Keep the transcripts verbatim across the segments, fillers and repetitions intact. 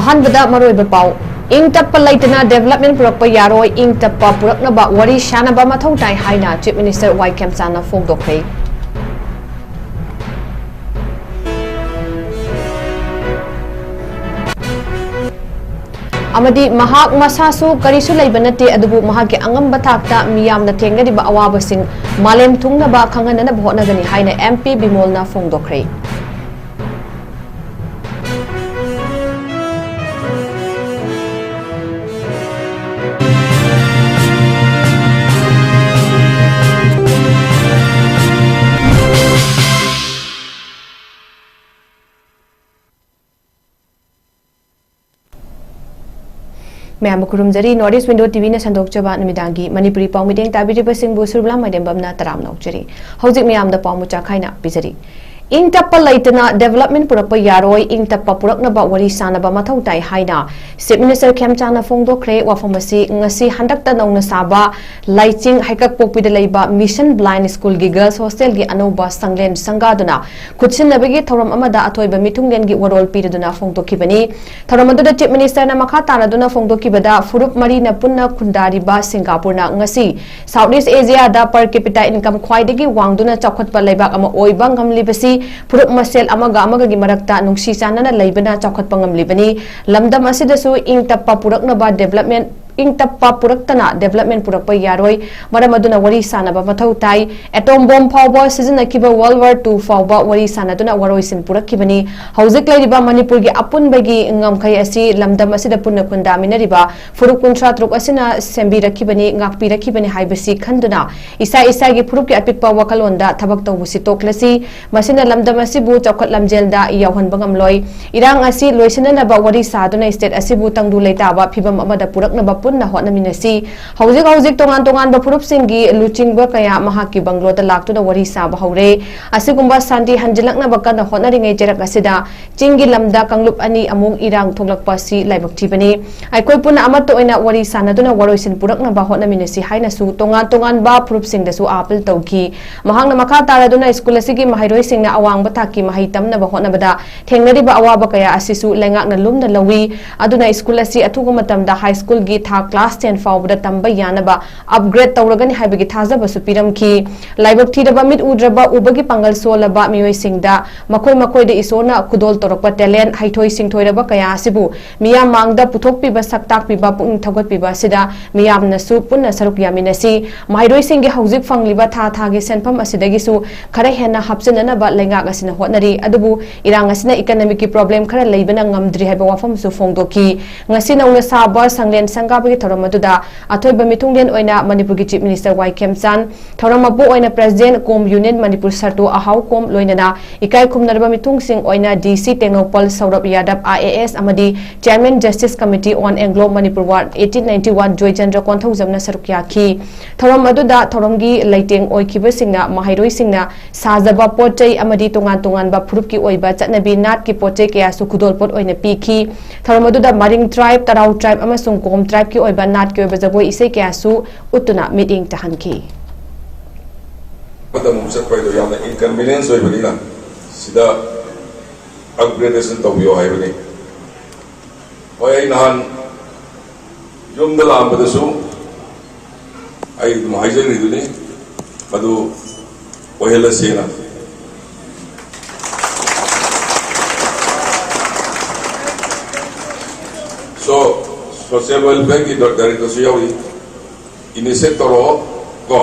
ꯑꯍꯥꯟꯕꯗ ꯃꯔꯨꯑꯣꯏꯕ ꯄꯥꯎ꯫ ꯏꯪ ꯇꯞꯄ ꯂꯩꯇꯅ development ꯄꯨꯔꯛꯄ ꯌꯥꯔꯣꯏ, ꯏꯪ ꯇꯞꯄ ꯄꯨꯔꯛꯅꯕ ꯋꯥꯔꯤ ꯁꯥꯅꯕ ꯃꯊꯧ ꯇꯥꯏ ꯍꯥꯏꯅ Chief Minister ꯋꯥꯏ ꯈꯦꯝꯆꯥꯟꯅ ꯐꯣꯡꯗꯣꯛꯈ꯭ꯔꯦ꯫ ꯑꯃꯗꯤ ꯃꯍꯥꯛ ꯃꯁꯥꯁꯨ ꯀꯔꯤꯁꯨ ꯂꯩꯕ ꯅꯠꯇꯦ, ꯑꯗꯨꯕꯨ ꯃꯍꯥꯛꯀꯤ ꯑꯉꯝꯕ ꯊꯥꯛꯇ ꯃꯤꯌꯥꯝꯅ ꯊꯦꯡꯅꯔꯤꯕ ꯑꯋꯥꯕꯁꯤꯡ ꯃꯥꯂꯦꯝ ꯊꯨꯡꯅꯕ ꯈꯪꯍꯟꯅꯅꯕ ꯍꯣꯠꯅꯒꯅꯤ ꯍꯥꯏꯅ M P ꯕꯤꯃꯣꯜꯅ ꯐꯣꯡꯗꯣꯛꯈ꯭ꯔꯦ꯫ ꯃꯌꯥꯝꯕꯨ ꯈꯨꯔꯨꯝꯖꯔꯤ꯫ North East Window T V ꯅ ꯁꯟꯗꯣꯛꯆꯕ ꯅꯨꯃꯤꯗꯥꯡꯒꯤ ꯃꯅꯤꯄꯨꯔꯤ ꯄꯥꯎ ꯃꯤꯠꯌꯦꯡ ꯇꯥꯕꯤꯔꯤꯕꯁꯤꯡꯕꯨ ꯁꯨꯔꯕꯂꯥ ꯃꯥꯏꯔꯦꯝꯕꯝꯅ ꯇꯔꯥꯝꯅ ꯑꯣꯛꯆꯔꯤ꯫ ꯍꯧꯖꯤꯛ ꯃꯌꯥꯝꯗ ꯄꯥꯎ ꯃꯆꯥ ꯈꯥꯏꯅ ꯄꯤꯖꯔꯤ꯫ ꯏꯪ ꯇꯞꯄ ꯂꯩꯇꯅ development ꯄꯨꯔꯛꯄ ꯌꯥꯔꯣꯏ, ꯏꯪ ꯇꯞꯄ ꯄꯨꯔꯛꯅꯕ ꯋꯥꯔꯤ ꯁꯥꯅꯕ ꯃꯊꯧ ꯇꯥꯏ ꯍꯥꯏꯅ Chief Minister ꯈꯦꯝꯆꯥꯟꯅ ꯐꯣꯡꯗꯣꯛꯈ꯭ꯔꯦ꯫ ꯋꯥꯐꯝ ꯑꯁꯤ ꯉꯁꯤ ꯍꯟꯗꯛꯇ ꯅꯧꯅ ꯁꯥꯕ ꯂꯥꯏꯆꯤꯡ ꯍꯩꯀꯛꯄꯣꯛꯄꯤꯗ ꯂꯩꯕ Mission Blind School ꯒꯤ Girls Hostel ꯒꯤ ꯑꯅꯧꯕ ꯁꯪꯂꯦꯟ ꯁꯪꯒꯥꯗꯨꯅ ꯈꯨꯠꯁꯤꯟꯅꯕꯒꯤ ꯊꯧꯔꯝ ꯑꯃꯗ ꯑꯊꯣꯏꯕ ꯃꯤꯊꯨꯡꯂꯦꯟꯒꯤ ꯋꯥꯔꯣꯜ ꯄꯤꯔꯗꯨꯅ ꯐꯣꯡꯗꯣꯛꯈꯤꯕꯅꯤ꯫ ꯊꯧꯔꯝ ꯑꯗꯨꯗ Chief Minister ꯅ ꯃꯈꯥ ꯇꯥꯔꯗꯨꯅ ꯐꯣꯡꯗꯣꯛꯈꯤꯕꯗ, ꯐꯨꯔꯨꯞ ꯃꯔꯤꯅ ꯄꯨꯟꯅ ꯈꯨꯟꯗꯥꯔꯤꯕ ꯁꯤꯡꯒꯥꯄꯨꯔꯅ ꯉꯁꯤ South East Asia ꯗ per capita income ꯈ꯭ꯋꯥꯏꯗꯒꯤ ꯋꯥꯡꯗꯨꯅ ꯆꯥꯎꯈꯠꯄ ꯂꯩꯕꯥꯛ ꯑꯃ ꯑꯣꯏꯕ ꯉꯝꯂꯤꯕꯁꯤ ꯐꯨꯔꯨꯞ ꯃꯁꯦꯜ ꯑꯃꯒ ꯑꯃꯒꯒꯤ ꯃꯔꯛꯇ ꯅꯨꯡꯁꯤ ꯆꯥꯟꯅꯅ ꯂꯩꯕꯅ ꯆꯥꯎꯈꯠꯄ ꯉꯝꯂꯤꯕꯅꯤ꯫ ꯂꯝꯗꯝ ꯑꯁꯤꯗꯁꯨ ꯏꯪ ꯇꯞꯄ ꯄꯨꯔꯛꯅꯕ development, ꯏꯪ ꯇꯞꯄ ꯄꯨꯔꯛꯇꯅ development ꯄꯨꯔꯛꯄ ꯌꯥꯔꯣꯏ꯫ ꯃꯔꯝ ꯑꯗꯨꯅ ꯋꯥꯔꯤ ꯁꯥꯅꯕ ꯃꯊꯧ ꯇꯥꯏ꯫ Atom bomb ꯐꯥꯎꯕ ꯁꯤꯖꯤꯟꯅꯈꯤꯕ World War Two ꯐꯥꯎꯕ ꯋꯥꯔꯤ ꯁꯥꯅꯗꯨꯅ ꯋꯥꯔꯣꯏꯁꯤꯟ ꯄꯨꯔꯛꯈꯤꯕꯅꯤ꯫ ꯍꯧꯖꯤꯛ ꯂꯩꯔꯤꯕ ꯃꯅꯤꯄꯨꯔꯒꯤ ꯑꯄꯨꯟꯕꯒꯤ ꯉꯝꯈꯩ ꯑꯁꯤ ꯂꯝꯗꯝ ꯑꯁꯤꯗ ꯄꯨꯟꯅ ꯈꯨꯟꯗꯥꯃꯤꯟꯅꯔꯤꯕ ꯐꯨꯔꯨꯞ ꯀꯨꯟꯊ꯭ꯔꯥ ꯇꯔꯨꯛ ꯑꯁꯤꯅ ꯁꯦꯝꯕꯤꯔꯛꯈꯤꯕꯅꯤ, ꯉꯥꯛꯄꯤꯔꯛꯈꯤꯕꯅꯤ ꯍꯥꯏꯕꯁꯤ ꯈꯟꯗꯨꯅ ꯏꯁꯥ ꯏꯁꯥꯒꯤ ꯐꯨꯔꯨꯞꯀꯤ ꯑꯄꯤꯛꯄ ꯋꯥꯈꯜꯂꯣꯟꯗ ꯊꯕꯛ ꯇꯧꯕꯁꯤ ꯇꯣꯛꯂꯁꯤ꯫ ꯃꯁꯤꯅ ꯂꯝꯗꯝ ꯑꯁꯤꯕꯨ ꯆꯥꯎꯈꯠ ꯂꯝꯖꯦꯜꯗ ꯌꯥꯎꯍꯟꯕ ꯉꯝꯂꯣꯏ꯫ ꯏꯔꯥꯡ ꯑꯁꯤ ꯂꯣꯏꯁꯤꯟꯅꯅꯕ ꯋꯥꯔꯤ ꯁꯥꯗꯨꯅ state ꯑꯁꯤꯕꯨ ꯇꯪꯗꯨ ꯂꯩꯇꯥꯕ ꯐꯤꯚꯝ ꯑꯃꯗ ꯄꯨꯔꯛꯅꯕ ꯄꯨꯟꯅ ꯍꯣꯠꯅꯃꯤꯟꯅꯁꯤ꯫ ꯍꯧꯖꯤꯛ ꯍꯧꯖꯤꯛ ꯇꯣꯉꯥꯟ ꯇꯣꯉꯥꯟꯕ ꯐꯨꯔꯨꯞꯁꯤꯡꯒꯤ ꯂꯨꯆꯤꯡꯕ ꯀꯌꯥ ꯃꯍꯥꯛꯀꯤ ꯕꯪꯒ꯭ꯂꯣꯗ ꯂꯥꯛꯇꯨꯅ ꯋꯥꯔꯤ ꯁꯥꯕ ꯍꯧꯔꯦ꯫ ꯑꯁꯤꯒꯨꯝꯕ ꯁꯥꯟꯇꯤ ꯍꯟꯖꯤꯜꯂꯛꯅꯕ ꯀꯟꯅ ꯍꯣꯠꯅꯔꯤꯉꯩ ꯆꯩꯔꯛ ꯑꯁꯤꯗ ꯆꯤꯡꯒꯤ ꯂꯝꯗ ꯀꯥꯡꯂꯨꯞ ꯑꯅꯤ ꯑꯃꯨꯛ ꯏꯔꯥꯡ ꯊꯣꯛꯂꯛꯄ ꯑꯁꯤ ꯂꯥꯏꯕꯛ ꯊꯤꯕꯅꯤ꯫ ꯑꯩꯈꯣꯏ ꯄꯨꯟꯅ ꯑꯃꯠꯇ ꯑꯣꯏꯅ ꯋꯥꯔꯤ ꯁꯥꯟꯅꯗꯨꯅ ꯋꯥꯔꯣꯏꯁꯤꯟ ꯄꯨꯔꯛꯅꯕ ꯍꯣꯠꯅꯃꯤꯟꯅꯁꯤ ꯍꯥꯏꯅꯁꯨ ꯇꯣꯉꯥꯟ ꯇꯣꯉꯥꯟꯕ ꯐꯨꯔꯨꯞꯁꯤꯡꯗꯁꯨ ꯑꯥꯄꯤꯜ ꯇꯧꯈꯤ꯫ ꯃꯍꯥꯛꯅ ꯃꯈꯥ ꯇꯥꯔꯗꯨꯅ ꯁ꯭ꯀꯨꯜ ꯑꯁꯤꯒꯤ ꯃꯍꯩꯔꯣꯏꯁꯤꯡꯅ ꯑꯋꯥꯡꯕ ꯊꯥꯛꯀꯤ ꯃꯍꯩ ꯇꯝꯅꯕ ꯍꯣꯠꯅꯕꯗ ꯊꯦꯡꯅꯔꯤꯕ ꯑꯋꯥꯕ ꯀꯌꯥ ꯑꯁꯤꯁꯨ ꯂꯩꯉꯥꯛꯅ ꯂꯨꯝꯅ ꯂꯧꯏ꯫ ꯑꯗꯨꯅ ꯁ꯭ꯀꯨꯜ ꯑꯁꯤ ꯑꯊꯨꯕ ꯃꯇꯝꯗ ꯍꯥꯏ ꯁ꯭ꯀꯨꯜꯒꯤ ꯊꯥꯛ ꯀ꯭ꯂꯥꯁ ꯇꯦꯟ ꯐꯥꯎꯕꯗ ꯇꯝꯕ ꯌꯥꯅꯕ ꯑꯞꯒ꯭ꯔꯦꯗ ꯇꯧꯔꯒꯅꯤ ꯍꯥꯏꯕꯒꯤ ꯊꯥꯖꯕꯁꯨ ꯄꯤꯔꯝꯈꯤ꯫ ꯂꯥꯏꯕꯛ ꯊꯤꯗꯕ, ꯃꯤꯠ ꯎꯗ꯭ꯔꯕ, ꯎꯕꯒꯤ ꯄꯥꯡꯒꯜ ꯁꯣꯜꯂꯕ ꯃꯤꯑꯣꯏꯁꯤꯡꯗ ꯃꯈꯣꯏ ꯃꯈꯣꯏꯗ ꯏꯁꯣꯔꯅ ꯈꯨꯗꯣꯜ ꯇꯧꯔꯛꯄ ꯇꯦꯂꯦꯟ, ꯍꯩꯊꯣꯏ ꯁꯤꯡꯊꯣꯏꯔꯕ ꯀꯌꯥ ꯑꯁꯤꯕꯨ ꯃꯤꯌꯥꯝ ꯃꯥꯡꯗ ꯄꯨꯊꯣꯛꯄꯤꯕ, ꯁꯛ ꯇꯥꯛꯄꯤꯕ, ꯄꯨꯛꯅꯤꯡ ꯊꯧꯒꯠꯄꯤꯕ ꯑꯁꯤꯗ ꯃꯤꯌꯥꯝꯅꯁꯨ ꯄꯨꯟꯅ ꯁꯔꯨꯛ ꯌꯥꯃꯤꯟꯅꯁꯤ꯫ ꯃꯍꯩꯔꯣꯏꯁꯤꯡꯒꯤ ꯍꯧꯖꯤꯛ ꯐꯪꯂꯤꯕ ꯊꯥ ꯊꯥꯒꯤ ꯁꯦꯟꯐꯝ ꯑꯁꯤꯗꯒꯤꯁꯨ ꯈꯔ ꯍꯦꯟꯅ ꯍꯥꯞꯆꯤꯟꯅꯅꯕ ꯂꯩꯉꯥꯛ ꯑꯁꯤꯅ ꯍꯣꯠꯅꯔꯤ꯫ ꯑꯗꯨꯕꯨ ꯏꯔꯥꯡ ꯑꯁꯤꯅ ꯏꯀꯅꯃꯤꯛꯀꯤ ꯄ꯭ꯔꯣꯕ꯭ꯂꯦꯝ ꯈꯔ ꯂꯩꯕꯅ ꯉꯝꯗ꯭ꯔꯤ ꯍꯥꯏꯕ ꯋꯥꯐꯝꯁꯨ ꯐꯣꯡꯗꯣꯛꯈꯤ꯫ ꯉꯁꯤ ꯅꯧꯅ ꯁꯥꯕ ꯁꯪꯂꯦꯟ ꯁꯪꯒꯥꯕꯒꯤ ꯊꯧꯔꯝ ꯑꯗꯨꯗ ꯑꯊꯣꯏꯕ ꯃꯤꯊꯨꯡꯂꯦꯟ ꯑꯣꯏꯅ ꯃꯅꯤꯄꯨꯔꯒꯤ ꯆꯤꯐ ꯃꯤꯅꯤꯁꯇꯔ ꯋꯥꯏ ꯈꯦꯝꯆꯥꯟ, ꯊꯧꯔꯝ ꯃꯄꯨ ꯑꯣꯏꯅ ꯄ꯭ꯔꯦꯁꯤꯗꯦꯟꯠ ꯀꯣꯝ ꯌꯨꯅꯤꯌꯟ ꯃꯅꯤꯄꯨꯔ ꯁꯔꯇꯣ ꯑꯍꯥꯎ ꯀꯣꯝ ꯂꯣꯏꯅꯅ ꯏꯀꯥꯏ ꯈꯨꯝꯅꯔꯕ ꯃꯤꯊꯨꯡꯁꯤꯡ ꯑꯣꯏꯅ ꯗꯤ ꯁꯤ ꯇꯦꯡꯅꯧꯄꯜ ꯁꯧꯔꯕ ꯌꯥꯗꯕ ꯑꯥꯏ ꯑꯦ ꯑꯦꯁ ꯑꯃꯗꯤ Chairman Justice Committee on Anglo Manipur War eighteen ninety one Joychandra ꯀꯣꯟꯊꯧꯖꯝꯅ ꯁꯔꯨꯛ ꯌꯥꯈꯤ꯫ ꯊꯧꯔꯝ ꯑꯗꯨꯗ ꯊꯧꯔꯝꯒꯤ ꯂꯩꯇꯦꯡ ꯑꯣꯏꯈꯤꯕꯁꯤꯡꯅ ꯃꯍꯩꯔꯣꯏꯁꯤꯡꯅ ꯁꯥꯖꯕ ꯄꯣꯠ ꯆꯩ ꯑꯃꯗꯤ ꯇꯣꯉꯥꯟ ꯇꯣꯉꯥꯟꯕ ꯐꯨꯔꯨꯞꯀꯤ ꯑꯣꯏꯕ ꯆꯠꯅꯕꯤ ꯅꯥꯠꯀꯤ ꯄꯣꯠ ꯆꯩ ꯀꯌꯥꯁꯨ ꯈꯨꯗꯣꯜꯄꯣꯠ ꯑꯣꯏꯅ ꯄꯤꯈꯤ꯫ ꯊꯧꯔꯝ ꯑꯗꯨꯗ ꯃꯔꯤꯡ ꯇ꯭ꯔꯥꯏꯕ, ꯇꯔꯥꯎ ꯇ꯭ꯔꯥꯏꯕ ꯑꯃꯁꯨꯡ ꯀꯣꯝ ꯇ꯭ꯔꯥꯏꯕꯀꯤ ꯑꯣꯏꯕ ꯅꯥꯠꯀꯤ ꯑꯣꯏꯕ ꯖꯒꯣꯏ ꯏꯁꯩ ꯀꯌꯥꯁꯨ ꯎꯠꯇꯨꯅ ꯃꯤꯠꯌꯦꯡ ꯇꯥꯍꯟꯈꯤ꯫ ꯃꯇꯝ ꯆꯠꯄ ꯍꯥꯏꯗꯣ ꯌꯥꯝꯅ inconvenience ꯑꯣꯏꯕꯅꯤꯅ ꯁꯤꯗ upgradation ꯇꯧꯕꯤꯌꯣ ꯍꯥꯏꯕꯅꯤ꯫ ꯍꯣꯏ, ꯑꯩ ꯅꯍꯥꯟ ꯌꯨꯝꯗ ꯂꯥꯛꯑꯝꯕꯗꯁꯨ ꯑꯩ ꯑꯗꯨꯝ ꯍꯥꯏꯖꯈ꯭ꯔꯤꯗꯨꯅꯤ, ꯃꯗꯨ ꯑꯣꯏꯍꯜꯂꯁꯦꯅ꯫ So, social welfare ꯒꯤ director ꯁꯨ ꯌꯥꯎꯔꯤ꯫ Initiate ꯇꯧꯔꯛꯑꯣ ꯀꯣ,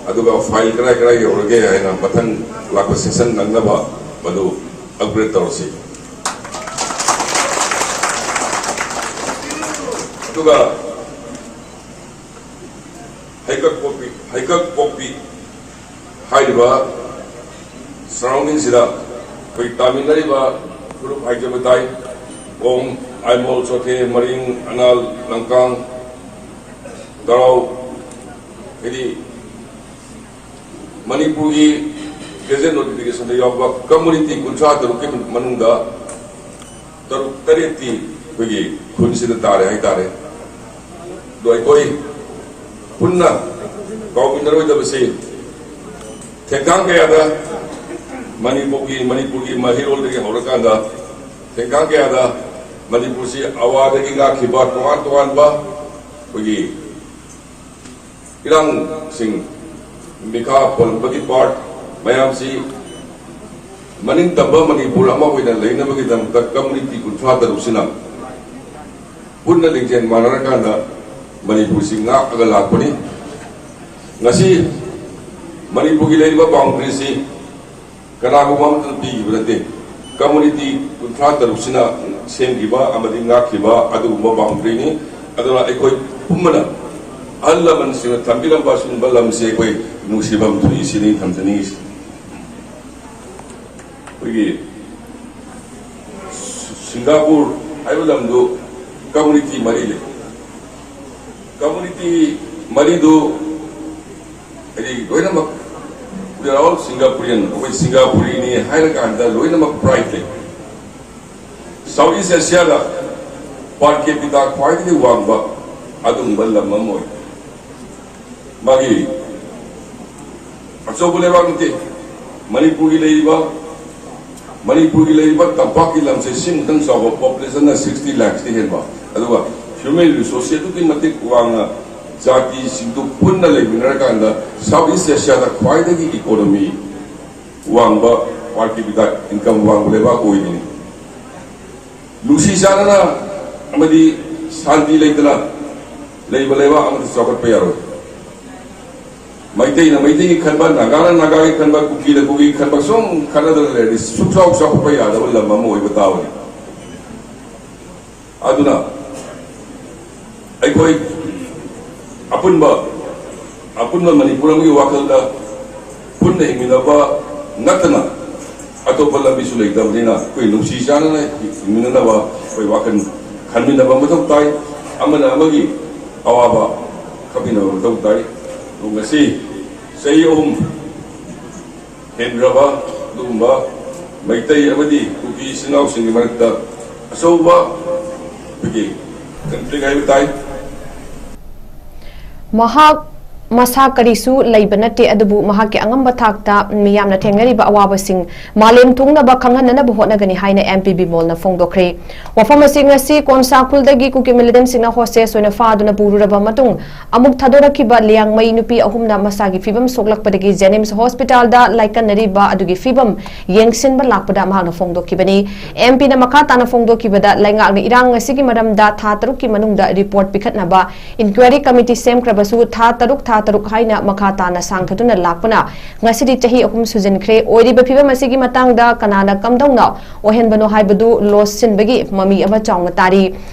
ꯑꯗꯨꯒ file ꯀꯗꯥꯏ ꯀꯗꯥꯏ ꯌꯧꯔꯒꯦ ꯍꯥꯏꯅ ꯃꯊꯪ ꯂꯥꯛꯄ session ꯅꯪꯅꯕ ꯃꯗꯨ upgrade ꯇꯧꯔꯁꯤ꯫ ꯑꯗꯨꯒ ꯍꯩꯀꯛ ꯄꯣꯛꯄꯤ, ꯍꯩꯀꯛ ꯄꯣꯛꯄꯤ ꯍꯥꯏꯔꯤꯕ surrounding ꯁꯤꯗ ꯑꯩꯈꯣꯏ ꯇꯥꯃꯤꯟꯅꯔꯤꯕ ꯐꯨꯔꯨꯞ ꯍꯥꯏꯖꯕ ꯇꯥꯏ, ꯀꯣꯝ, ꯑꯥꯏꯃꯣꯜ, ꯆꯣꯊꯦ, ꯃꯔꯤꯡ, ꯑꯅꯥꯜ, ꯂꯪꯀꯥꯡ, ꯇꯔꯥꯎ, ꯍꯥꯏꯗꯤ ꯃꯅꯤꯄꯨꯔꯒꯤ ꯒꯦꯖꯦꯠ ꯅꯣꯇꯤꯐꯤꯀꯦꯁꯟꯗ ꯌꯥꯎꯕ ꯀꯝꯃꯨꯅꯤꯇꯤ ꯀꯨꯟꯊ꯭ꯔꯥ ꯇꯔꯨꯛꯀꯤ ꯃꯅꯨꯡꯗ ꯇꯔꯨꯛ ꯇꯔꯦꯠꯇꯤ ꯑꯩꯈꯣꯏꯒꯤ ꯈꯨꯟꯁꯤꯗ ꯇꯥꯔꯦ ꯍꯥꯏꯇꯥꯔꯦ꯫ ꯑꯗꯣ ꯑꯩꯈꯣꯏ ꯄꯨꯟꯅ ꯀꯥꯎꯃꯤꯟꯅꯔꯣꯏꯗꯕꯁꯤ, ꯊꯦꯡꯀꯥꯡ ꯀꯌꯥꯗ ꯃꯅꯤꯄꯨꯔꯒꯤ, ꯃꯅꯤꯄꯨꯔꯒꯤ ꯃꯍꯩꯔꯣꯜꯗꯒꯤ ꯍꯧꯔꯀꯥꯟꯗ ꯊꯦꯡꯀꯥꯡ ꯀꯌꯥꯗ ꯃꯅꯤꯄꯨꯔꯁꯤ ꯑꯋꯥꯗꯒꯤ ꯉꯥꯛꯈꯤꯕ ꯇꯣꯉꯥꯟ ꯇꯣꯉꯥꯟꯕ ꯑꯩꯈꯣꯏꯒꯤ ꯏꯔꯥꯡꯁꯤꯡ, ꯃꯤꯈꯥ ꯄꯣꯟꯕꯒꯤ ꯄꯥꯔꯠ ꯃꯌꯥꯝꯁꯤ ꯃꯅꯤꯡ ꯇꯝꯕ ꯃꯅꯤꯄꯨꯔ ꯑꯃ ꯑꯣꯏꯅ ꯂꯩꯅꯕꯒꯤꯗꯃꯛꯇ ꯀꯝꯃꯨꯅꯤꯇꯤ ꯀꯨꯟꯊ꯭ꯔꯥ ꯇꯔꯨꯛꯁꯤꯅ ꯄꯨꯟꯅ ꯂꯤꯡꯖꯦꯜ ꯃꯥꯟꯅꯔꯀꯥꯟꯗ ꯃꯅꯤꯄꯨꯔꯁꯤ ꯉꯥꯛꯑꯒ ꯂꯥꯛꯄꯅꯤ꯫ ꯉꯁꯤ ꯃꯅꯤꯄꯨꯔꯒꯤ ꯂꯩꯔꯤꯕ ꯕꯥꯎꯟꯗꯔꯤꯁꯤ ꯀꯅꯥꯒꯨꯝꯕ ꯑꯃꯠꯇꯅ ꯄꯤꯈꯤꯕ ꯅꯠꯇꯦ꯫ ꯀꯝꯃꯨꯅꯤꯇꯤ ꯀꯨꯟꯊ꯭ꯔꯥ ꯇꯔꯨꯛꯁꯤꯅ ꯁꯦꯝꯈꯤꯕ ꯑꯃꯗꯤ ꯉꯥꯛꯈꯤꯕ ꯑꯗꯨꯒꯨꯝꯕ ꯕꯥꯎꯟꯗꯔꯤꯅꯤ꯫ ꯑꯗꯨꯅ ꯑꯩꯈꯣꯏ ꯄꯨꯝꯕꯅ, ꯑꯍꯜ ꯂꯃꯟꯁꯤꯡꯅ ꯊꯝꯕꯤꯔꯝꯕ ꯑꯁꯤꯒꯨꯝꯕ ꯂꯝꯁꯦ ꯑꯩꯈꯣꯏ ꯅꯨꯡꯁꯤꯐꯝ ꯊꯣꯛꯏ ꯁꯤꯅꯤ ꯊꯝꯖꯅꯤꯡꯉꯤꯁꯤ꯫ ꯑꯩꯈꯣꯏꯒꯤ ꯁꯤꯡꯒꯥꯄꯨꯔ ꯍꯥꯏꯕ ꯂꯝꯗꯨ ꯀꯝꯃꯨꯅꯤꯇꯤ ꯃꯔꯤ ꯂꯩ꯫ ꯀꯝꯃꯨꯅꯤꯇꯤ ꯃꯔꯤꯗꯨ ꯍꯥꯏꯗꯤ ꯂꯣꯏꯅꯃꯛ, we are all Singaporean, ꯑꯩꯈꯣꯏ ꯁꯤꯡꯒꯥꯄꯨꯔꯤꯅꯤ ꯍꯥꯏꯔꯀꯥꯟꯗ ꯂꯣꯏꯅꯃꯛ ꯄ꯭ꯔꯥꯏꯗ ꯂꯩ꯫ ꯁꯥꯎꯠ ꯏꯁ ꯑꯦꯁꯤꯌꯥꯗ ꯄꯥꯔ ꯀꯦꯄꯤꯇꯥ ꯈ꯭ꯋꯥꯏꯗꯒꯤ ꯋꯥꯡꯕ ꯑꯗꯨꯒꯨꯝꯕ ꯂꯝ ꯑꯃ ꯑꯣꯏ꯫ ꯃꯥꯒꯤ ꯑꯆꯧꯕ ꯂꯩꯕꯥꯛ ꯅꯠꯇꯦ꯫ ꯃꯅꯤꯄꯨꯔꯒꯤ ꯂꯩꯔꯤꯕ, ꯃꯅꯤꯄꯨꯔꯒꯤ ꯂꯩꯔꯤꯕ ꯇꯝꯄꯥꯛꯀꯤ ꯂꯝꯁꯦ ꯁꯤꯃꯨꯛꯇꯪ ꯆꯥꯎꯕ, ꯄꯣꯄꯨꯂꯦꯁꯟꯅ ꯁꯤꯛꯁꯇꯤ ꯂꯥꯛꯁꯇꯤ ꯍꯦꯟꯕ, ꯑꯗꯨꯒ ꯍ꯭ꯌꯨꯃꯦꯟ ꯔꯤꯁꯣꯔꯁꯁꯦ ꯑꯗꯨꯛꯀꯤ ꯃꯇꯤꯛ ꯋꯥꯡꯅ, ꯖꯥꯇꯤꯁꯤꯡꯗꯨ ꯄꯨꯟꯅ ꯂꯩꯃꯤꯟꯅꯔꯀꯥꯟꯗ ꯁꯥꯎꯠ ꯏꯁ ꯑꯦꯁꯤꯌꯥꯗ ꯈ꯭ꯋꯥꯏꯗꯒꯤ ꯏꯀꯣꯅꯣꯃꯤ ꯋꯥꯡꯕ, ꯄꯥꯔ ꯀꯦꯄꯤꯇꯥ ꯏꯟꯀꯝ ꯋꯥꯡꯕ ꯂꯩꯕꯥꯛ ꯑꯣꯏꯔꯤꯅꯤ꯫ ꯅꯨꯡꯁꯤ ꯆꯥꯟꯅꯅ ꯑꯃꯗꯤ ꯁꯥꯟꯇꯤ ꯂꯩꯇꯅ ꯂꯩꯕ ꯂꯩꯕꯥꯛ ꯑꯃꯗ ꯆꯥꯎꯈꯠꯄ ꯌꯥꯔꯣꯏ꯫ ꯃꯩꯇꯩꯅ ꯃꯩꯇꯩꯒꯤ ꯈꯟꯕ, ꯅꯥꯒꯥꯅ ꯅꯥꯒꯥꯒꯤ ꯈꯟꯕ, ꯀꯨꯀꯤꯅ ꯀꯨꯀꯤꯒꯤ ꯈꯟꯕ ꯁꯨꯝ ꯈꯟꯅꯗꯅ ꯂꯩꯔꯗꯤ ꯁꯨꯛꯆꯥꯎ ꯆꯥꯎꯈꯠꯄ ꯌꯥꯗꯕ ꯂꯝ ꯑꯃ ꯑꯣꯏꯕ ꯇꯥꯕꯅꯤ꯫ ꯑꯗꯨꯅ ꯑꯩꯈꯣꯏ ꯑꯄꯨꯟꯕ, ꯑꯄꯨꯟꯕ ꯃꯅꯤꯄꯨꯔ ꯑꯃꯒꯤ ꯋꯥꯈꯜꯗ ꯄꯨꯟꯅ ꯍꯤꯡꯃꯤꯟꯅꯕ ꯅꯠꯇꯅ ꯑꯇꯣꯞꯄ ꯂꯝꯕꯤꯁꯨ ꯂꯩꯇꯕꯅꯤꯅ ꯑꯩꯈꯣꯏ ꯅꯨꯡꯁꯤ ꯆꯥꯟꯅꯅ ꯍꯤꯡꯃꯤꯟꯅꯅꯕ ꯑꯩꯈꯣꯏ ꯋꯥꯈꯜ ꯈꯟꯃꯤꯟꯅꯕ ꯃꯊꯧ ꯇꯥꯏ꯫ ꯑꯃꯅ ꯑꯃꯒꯤ ꯑꯋꯥꯕ ꯀꯥꯞꯃꯤꯟꯅꯕ ꯃꯊꯧ ꯇꯥꯏ꯫ ꯑꯗꯨ ꯉꯁꯤ ꯆꯍꯤ ꯑꯍꯨꯝ ꯍꯦꯟꯈ꯭ꯔꯕ ꯑꯗꯨꯒꯨꯝꯕ ꯃꯩꯇꯩ ꯑꯃꯗꯤ ꯀꯨꯀꯤ ꯏꯆꯤꯟ ꯏꯅꯥꯎꯁꯤꯡꯒꯤ ꯃꯔꯛꯇ ꯑꯆꯧꯕ ꯑꯩꯈꯣꯏꯒꯤ ꯀꯟꯐ꯭ꯂꯤꯛ ꯍꯥꯏꯕ ꯇꯥꯏ꯫ ꯃꯍꯥꯛ ꯃꯁꯥ ꯀꯔꯤꯁꯨ ꯂꯩꯕ ꯅꯠꯇꯦ, ꯑꯗꯨꯕꯨ ꯃꯍꯥꯛꯀꯤ ꯑꯉꯝꯕ ꯊꯥꯛꯇ ꯃꯤꯌꯥꯝꯅ ꯊꯦꯡꯅꯔꯤꯕ ꯑꯋꯥꯕꯁꯤꯡ ꯃꯥꯂꯦꯝ ꯊꯨꯡꯅꯕ ꯈꯪꯍꯟꯅꯅꯕ ꯍꯣꯠꯅꯒꯅꯤ ꯍꯥꯏꯅ ꯑꯦꯝ ꯄꯤ ꯕꯤꯃꯣꯜꯅ ꯐꯣꯡꯗꯣꯛꯈ꯭ꯔꯦ꯫ ꯋꯥꯐꯝ ꯑꯁꯤ ꯉꯁꯤ ꯀꯣꯟꯁꯥ ꯈꯨꯜꯗꯒꯤ ꯀꯨꯀꯤ ꯃꯤꯂꯤꯇꯦꯟꯁꯤꯡꯅ ꯍꯣꯁꯇꯦꯖ ꯑꯣꯏꯅ ꯐꯥꯗꯨꯅ ꯄꯨꯔꯨꯔꯕ ꯃꯇꯨꯡ ꯑꯃꯨꯛ ꯊꯥꯗꯣꯔꯛꯈꯤꯕ ꯂꯤꯌꯥꯡꯃꯩ ꯅꯨꯄꯤ ꯑꯍꯨꯝꯅ ꯃꯁꯥꯒꯤ ꯐꯤꯕꯝ ꯁꯣꯛꯂꯛꯄꯗꯒꯤ ꯖꯦꯅꯤꯝꯁ ꯍꯣꯁꯄꯤꯇꯥꯜꯗ ꯂꯥꯏꯀꯠꯅꯔꯤꯕ ꯑꯗꯨꯒꯤ ꯐꯤꯕꯝ ꯌꯦꯡꯁꯤꯟꯕ ꯂꯥꯛꯄꯗ ꯃꯍꯥꯛꯅ ꯐꯣꯡꯗꯣꯛꯈꯤꯕꯅꯤ꯫ ꯑꯦꯝ ꯄꯤꯅ ꯃꯈꯥ ꯇꯥꯅ ꯐꯣꯡꯗꯣꯛꯈꯤꯕꯗ, ꯂꯩꯉꯥꯛꯅ ꯏꯔꯥꯡ ꯑꯁꯤꯒꯤ ꯃꯔꯝꯗ ꯊꯥ ꯇꯔꯨꯛꯀꯤ ꯃꯅꯨꯡꯗ ꯔꯤꯄꯣꯔꯠ ꯄꯤꯈꯠꯅꯕ ꯏꯟꯀ꯭ꯋꯥꯏꯔꯤ ꯀꯃꯤꯇꯤ ꯁꯦꯝꯈ꯭ꯔꯕꯁꯨ ꯊꯥ ꯇꯔꯨꯛ, ꯊꯥ ꯇꯔꯨꯛ ꯍꯥꯏꯅ ꯃꯈꯥ ꯇꯥꯅ ꯁꯥꯡꯊꯗꯨꯅ ꯂꯥꯛꯄꯅ ꯉꯁꯤꯗꯤ ꯆꯍꯤ ꯑꯍꯨꯝ ꯁꯨꯖꯤꯟꯈ꯭ꯔꯦ꯫ ꯑꯣꯏꯔꯤꯕ ꯐꯤꯕꯝ ꯑꯁꯤꯒꯤ ꯃꯇꯥꯡꯗ ꯀꯅꯥꯅ ꯀꯝꯗꯧꯅ ꯑꯣꯏꯍꯟꯕꯅꯣ ꯍꯥꯏꯕꯗꯨ ꯂꯣꯠꯁꯤꯟꯕꯒꯤ ꯃꯃꯤ ꯑꯃ ꯆꯥꯎꯅ ꯇꯥꯔꯤ꯫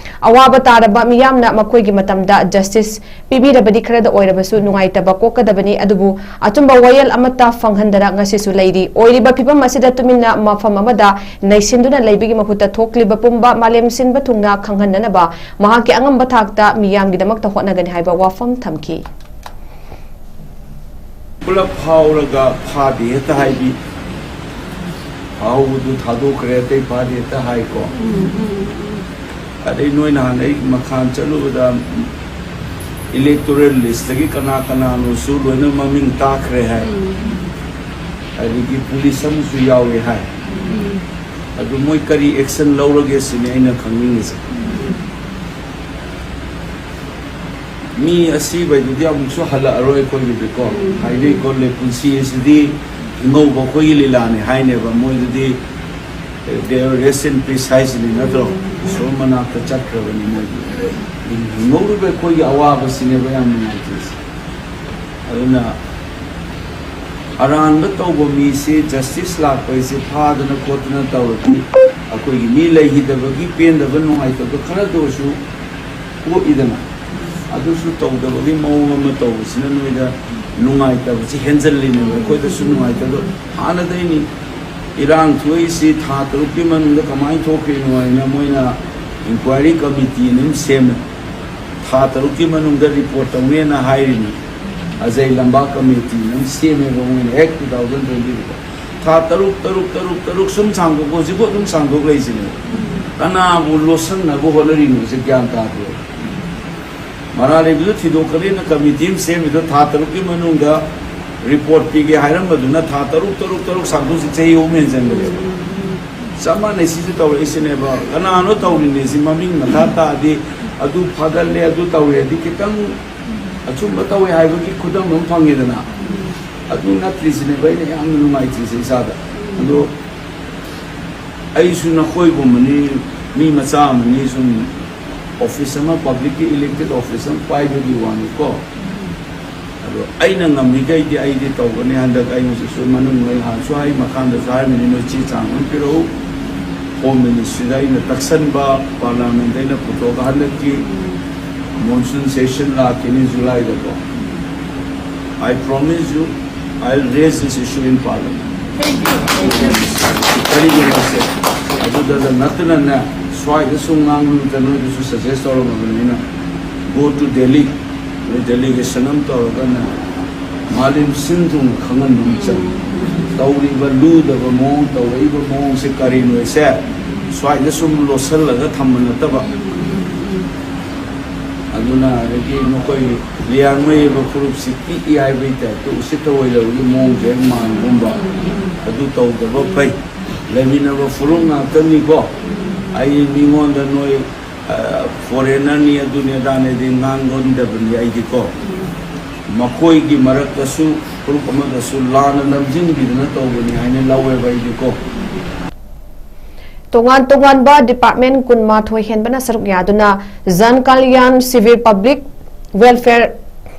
ꯑꯋꯥꯕ ꯇꯥꯔꯕ ꯃꯤꯌꯥꯝꯅ ꯃꯈꯣꯏꯒꯤ ꯃꯇꯝꯗ ꯖꯁꯇꯤꯁ ꯄꯤꯕꯤꯔꯕꯗꯤ ꯈꯔꯗ ꯑꯣꯏꯔꯕꯁꯨ ꯅꯨꯡꯉꯥꯏꯇꯕ ꯀꯣꯛꯀꯗꯕꯅꯤ, ꯑꯗꯨꯕꯨ ꯑꯆꯨꯝꯕ ꯋꯥꯌꯦꯜ ꯑꯃꯠꯇ ꯐꯪꯍꯟꯗꯅ ꯉꯁꯤꯁꯨ ꯂꯩꯔꯤ꯫ ꯑꯣꯏꯔꯤꯕ ꯐꯤꯕꯝ ꯑꯁꯤꯗ ꯇꯨꯃꯤꯟꯅ ꯃꯐꯝ ꯑꯃꯗ ꯅꯩꯁꯤꯟꯗꯨꯅ ꯂꯩꯕꯒꯤ ꯃꯍꯨꯠꯇ ꯊꯣꯛꯂꯤꯕ ꯄꯨꯝꯕ ꯃꯥꯂꯦꯝ ꯁꯤꯟꯕ ꯊꯨꯡꯅ ꯈꯪꯍꯟꯅꯅꯕ ꯃꯍꯥꯛꯀꯤ ꯑꯉꯝꯕ ꯊꯥꯛꯇ ꯃꯤꯌꯥꯝꯒꯤꯗꯃꯛꯇ ꯍꯣꯠꯅꯒꯅꯤ ꯍꯥꯏꯕ ꯋꯥꯐꯝ ꯊꯝꯈꯤ꯫ ꯄꯨꯂꯞ ꯐꯥꯎꯔꯒ ꯐꯥꯗꯦ ꯍꯦꯛꯇ ꯍꯥꯏꯕꯤ, ꯐꯥꯍꯧꯕꯗꯨ ꯊꯥꯗꯣꯛꯈ꯭ꯔꯦ, ꯑꯇꯩ ꯐꯥꯗꯦ ꯍꯦꯛꯇ ꯍꯥꯏꯀꯣ꯫ ꯑꯗꯩ ꯅꯣꯏ ꯅꯍꯥꯟ ꯑꯩ ꯃꯈꯥꯟ ꯆꯠꯂꯨꯕꯗ ꯏꯂꯦꯛꯇꯣꯔꯦꯜ ꯂꯤꯁꯇꯒꯤ ꯀꯅꯥ ꯀꯅꯥꯅꯣꯁꯨ ꯂꯣꯏꯅ ꯃꯃꯤꯡ ꯇꯥꯈ꯭ꯔꯦ ꯍꯥꯏ꯫ ꯑꯗꯒꯤ ꯄꯨꯂꯤꯁ ꯑꯃꯁꯨ ꯌꯥꯎꯏ ꯍꯥꯏ꯫ ꯑꯗꯨ ꯃꯣꯏ ꯀꯔꯤ ꯑꯦꯛꯁꯟ ꯂꯧꯔꯒꯦ ꯁꯤꯅꯤ ꯑꯩꯅ ꯈꯪꯅꯤꯡꯉꯤꯁꯦ꯫ ꯃꯤ ꯑꯁꯤꯕꯩꯗꯨꯗꯤ ꯑꯃꯨꯛꯁꯨ ꯍꯜꯂꯛꯑꯔꯣꯏ ꯑꯩꯈꯣꯏꯒꯤꯗꯤꯀꯣ꯫ ꯍꯥꯏꯅꯩꯀꯣ, ꯂꯦ ꯄꯨꯟꯁꯤ ꯑꯁꯤꯗꯤ ꯍꯤꯡꯍꯧꯕ ꯑꯩꯈꯣꯏꯒꯤ ꯂꯤꯂꯥꯅꯤ ꯍꯥꯏꯅꯦꯕ꯫ ꯃꯣꯏꯗꯨꯗꯤ they are rest in peace ꯍꯥꯏꯁꯤꯅꯤ ꯅꯠꯇ꯭ꯔꯣ? ꯏꯁꯣꯔ ꯃꯅꯥꯛꯇ ꯆꯠꯈ꯭ꯔꯕꯅꯤ ꯃꯣꯏꯗꯤ꯫ ꯍꯤꯡꯍꯧꯔꯤꯕ ꯑꯩꯈꯣꯏꯒꯤ ꯑꯋꯥꯕꯁꯤꯅꯦꯕ ꯌꯥꯝ ꯅꯨꯡꯉꯥꯏꯇ꯭ꯔꯤꯁꯦ꯫ ꯑꯗꯨꯅ ꯑꯔꯥꯟꯕ ꯇꯧꯕ ꯃꯤꯁꯤ ꯖꯁꯇꯤꯁ ꯂꯥꯛꯄ ꯍꯥꯏꯁꯦ ꯐꯥꯗꯅ ꯈꯣꯠꯇꯅ ꯇꯧꯔꯗꯤ ꯑꯩꯈꯣꯏꯒꯤ ꯃꯤ ꯂꯩꯈꯤꯗꯕꯒꯤ ꯄꯦꯟꯗꯕ ꯅꯨꯡꯉꯥꯏꯇꯕ ꯈꯔꯗ ꯑꯣꯏꯔꯁꯨ ꯄꯣꯛꯏꯗꯅ꯫ ꯑꯗꯨꯁꯨ ꯇꯧꯗꯕꯒꯤ ꯃꯑꯣꯡ ꯑꯃ ꯇꯧꯕꯁꯤꯅ ꯅꯣꯏꯗ ꯅꯨꯡꯉꯥꯏꯇꯕꯁꯤ ꯍꯦꯟꯖꯜꯂꯤꯅꯦꯕ, ꯑꯩꯈꯣꯏꯗꯁꯨ ꯅꯨꯡꯉꯥꯏꯇꯕ꯫ ꯍꯥꯟꯅꯗꯩꯅꯤ ꯏꯔꯥꯡ ꯊꯣꯛꯏꯁꯤ ꯊꯥ ꯇꯔꯨꯛꯀꯤ ꯃꯅꯨꯡꯗ ꯀꯃꯥꯏꯅ ꯊꯣꯛꯈ꯭ꯔꯤꯅꯣ ꯍꯥꯏꯅ ꯃꯣꯏꯅ ꯏꯟꯀ꯭ꯋꯥꯏꯔꯤ ꯀꯃꯤꯇꯤ ꯑꯃ ꯁꯦꯝꯃꯦ꯫ ꯊꯥ ꯇꯔꯨꯛꯀꯤ ꯃꯅꯨꯡꯗ ꯔꯤꯄꯣꯔꯠ ꯇꯧꯅꯦꯅ ꯍꯥꯏꯔꯤꯅꯤ꯫ ꯑꯖꯩ ꯂꯝꯕꯥ ꯀꯃꯤꯇꯤꯅ ꯑꯃ ꯁꯦꯝꯃꯦꯕ ꯃꯣꯏꯅ ꯍꯦꯛ ꯇꯨ ꯊꯥꯎꯖꯟ ꯇ꯭ꯋꯦꯟꯇꯤꯗ꯫ ꯊꯥ ꯇꯔꯨꯛ ꯇꯔꯨꯛ ꯇꯔꯨꯛ ꯇꯔꯨꯛ ꯁꯨꯝ ꯁꯥꯡꯗꯣꯛꯄ, ꯍꯧꯖꯤꯛꯐꯥꯎ ꯑꯗꯨꯝ ꯁꯥꯡꯗꯣꯛ ꯂꯩꯁꯤꯅꯦꯕ꯫ ꯀꯅꯥꯕꯨ ꯂꯣꯠꯁꯟꯅꯕ ꯍꯣꯠꯅꯔꯤꯅꯣꯁꯦ ꯒ꯭ꯌꯥꯟ ꯇꯥꯗꯦ꯫ ꯃꯔꯥ ꯂꯩꯕꯗꯨ ꯊꯤꯗꯣꯛꯀꯅꯤꯅ ꯀꯃꯤꯇꯤ ꯑꯃ ꯁꯦꯝꯃꯤꯗꯣ ꯊꯥ ꯇꯔꯨꯛꯀꯤ ꯃꯅꯨꯡꯗ ꯔꯤꯄꯣꯔꯠ ꯄꯤꯒꯦ ꯍꯥꯏꯔꯝꯕꯗꯨꯅ ꯊꯥ ꯇꯔꯨꯛ ꯇꯔꯨꯛ ꯇꯔꯨꯛ ꯁꯥꯡꯗꯣꯛꯁꯤ, ꯆꯍꯤ ꯑꯍꯨꯝ ꯍꯦꯟꯖꯟꯈ꯭ꯔꯦꯕ꯫ ꯆꯞ ꯃꯥꯟꯅꯩ ꯁꯤꯁꯨ ꯇꯧꯔꯛꯏꯁꯤꯅꯦꯕ꯫ ꯀꯅꯥꯅꯣ ꯇꯧꯔꯤꯅꯦ ꯁꯤ ꯃꯃꯤꯡ ꯃꯊꯥ ꯇꯥꯗꯤ, ꯑꯗꯨ ꯐꯥꯒꯠꯂꯦ, ꯑꯗꯨ ꯇꯧꯔꯦꯗꯤ ꯈꯤꯇꯪ ꯑꯆꯨꯝꯕ ꯇꯧꯋꯦ ꯍꯥꯏꯕꯒꯤ ꯈꯨꯗꯝ ꯑꯃ ꯐꯪꯉꯦꯗꯅ꯫ ꯑꯗꯨ ꯅꯠꯇ꯭ꯔꯤꯁꯤꯅꯦꯕ ꯑꯩꯅ ꯌꯥꯝꯅ ꯅꯨꯡꯉꯥꯏꯇ꯭ꯔꯤꯁꯦ ꯏꯁꯥꯗ꯫ ꯑꯗꯣ ꯑꯩꯁꯨ ꯅꯈꯣꯏꯒꯨꯝꯕꯅꯤ, ꯃꯤ ꯃꯆꯥ ꯑꯃꯅꯤ, ꯁꯨꯝ ꯑꯣꯐꯤꯁ ꯑꯃ, ꯄꯕ꯭ꯂꯤꯛꯀꯤ ꯏꯂꯦꯛꯇꯦꯠ ꯑꯣꯐꯤꯁ ꯑꯃ ꯄꯥꯏꯕꯒꯤ ꯋꯥꯅꯤꯀꯣ꯫ ꯑꯗꯣ ꯑꯩꯅ ꯉꯝꯃꯤꯈꯩꯗꯤ ꯑꯩꯗꯤ ꯇꯧꯒꯅꯤ꯫ ꯍꯟꯗꯛ ꯑꯩ ꯍꯧꯖꯤꯛꯁꯨ ꯃꯅꯨꯡ ꯑꯩ ꯍꯥꯟꯅꯁꯨ ꯍꯥꯏ, ꯃꯈꯥꯗꯁꯨ ꯍꯥꯏꯔꯤꯕꯅꯤ, ꯅꯣꯏ ꯆꯦ ꯆꯥꯡ ꯑꯃ ꯄꯤꯔꯛꯎ꯫ ꯍꯣꯝ ꯃꯤꯅꯤꯁꯇ꯭ꯔꯤꯗ ꯑꯩꯅ ꯇꯛꯁꯟꯕ, ꯄꯥꯔꯂꯥꯃꯦꯟꯗ ꯑꯩꯅ ꯄꯨꯊꯣꯛꯑꯒ ꯍꯟꯗꯛꯀꯤ ꯃꯣꯟꯁꯨꯟ ꯁꯦꯁꯟ ꯂꯥꯛꯈꯤꯅꯤ ꯖꯨꯂꯥꯏꯗꯀꯣ꯫ I promise you, I'll raise this issue in parliament. ꯀꯔꯤꯒꯤꯅꯣꯁꯦ, ꯑꯗꯨꯗ ꯅꯠꯇꯅꯅꯦ, ꯁ꯭ꯋꯥꯏꯗ ꯁꯨꯝ ꯉꯥꯡꯂꯨꯗ ꯅꯣꯏꯗꯁꯨ ꯁꯖꯦꯁ ꯇꯧꯔꯝꯃꯕꯅꯤꯅ, go to Delhi, ꯅꯣꯏ ꯗꯦꯂꯤꯒꯦꯁꯟ ꯑꯃ ꯇꯧꯔꯒꯅꯦ, ꯃꯥꯂꯦꯝ ꯁꯤꯟ ꯊꯨꯡꯅ ꯈꯪꯍꯟꯕ ꯑꯃ ꯆꯪꯉꯤ꯫ ꯇꯧꯔꯤꯕ ꯂꯨꯗꯕ ꯃꯑꯣꯡ, ꯇꯧꯔꯛꯏꯕ ꯃꯑꯣꯡꯁꯦ ꯀꯔꯤꯅꯣꯁꯦ ꯁ꯭ꯋꯥꯏꯗ ꯁꯨꯝ ꯂꯣꯠꯁꯜꯂꯒ ꯊꯝꯕ ꯅꯠꯇꯕ, ꯑꯗꯨꯅ ꯑꯗꯒꯤ ꯅꯈꯣꯏ ꯂꯤꯌꯥꯡꯃꯩ ꯍꯥꯏꯕ ꯐꯨꯔꯨꯞꯁꯤ ꯄꯤꯛꯏ ꯍꯥꯏꯕꯒꯤ ꯇꯥꯏꯞꯇ ꯎꯁꯤꯠ ꯊꯑꯣꯏꯗꯕꯒꯤ ꯃꯑꯣꯡꯁꯦ ꯍꯦꯛ ꯃꯥꯟꯒꯨꯝꯕ, ꯑꯗꯨ ꯇꯧꯗꯕ ꯐꯩ꯫ ꯂꯩꯃꯤꯟꯅꯕ ꯐꯨꯔꯨꯞ ꯉꯥꯛꯇꯅꯤꯀꯣ꯫ ꯑꯩ ꯃꯤꯉꯣꯟꯗ ꯅꯣꯏ ꯐꯣꯔꯦꯅꯔꯅꯤ, ꯑꯗꯨꯅꯤ ꯑꯗꯥꯅꯤꯗꯤ ꯉꯥꯡꯒꯟꯗꯕꯅꯤ ꯑꯩꯗꯤꯀꯣ꯫ ꯃꯈꯣꯏꯒꯤ ꯃꯔꯛꯇꯁꯨ, ꯐꯨꯔꯨꯞ ꯑꯃꯗꯁꯨ ꯂꯥꯟꯅ ꯂꯝꯖꯤꯡꯕꯤꯗꯅ ꯇꯧꯕꯅꯤ ꯍꯥꯏꯅ ꯂꯧꯋꯦꯕ ꯑꯩꯗꯤꯀꯣ꯫ ꯇꯣꯉꯥꯟ ꯇꯣꯉꯥꯟꯕ ꯗꯤꯄꯥꯔꯠꯃꯦꯟ ꯀꯨꯟꯃꯥꯊꯣꯏ ꯍꯦꯟꯕꯅ ꯁꯔꯨꯛ ꯌꯥꯗꯨꯅ ꯖꯟ ꯀꯜꯌꯥꯟ ꯁꯤꯚꯤꯜ ꯄꯕ꯭ꯂꯤꯛ ꯋꯦꯜꯐꯤꯌꯔ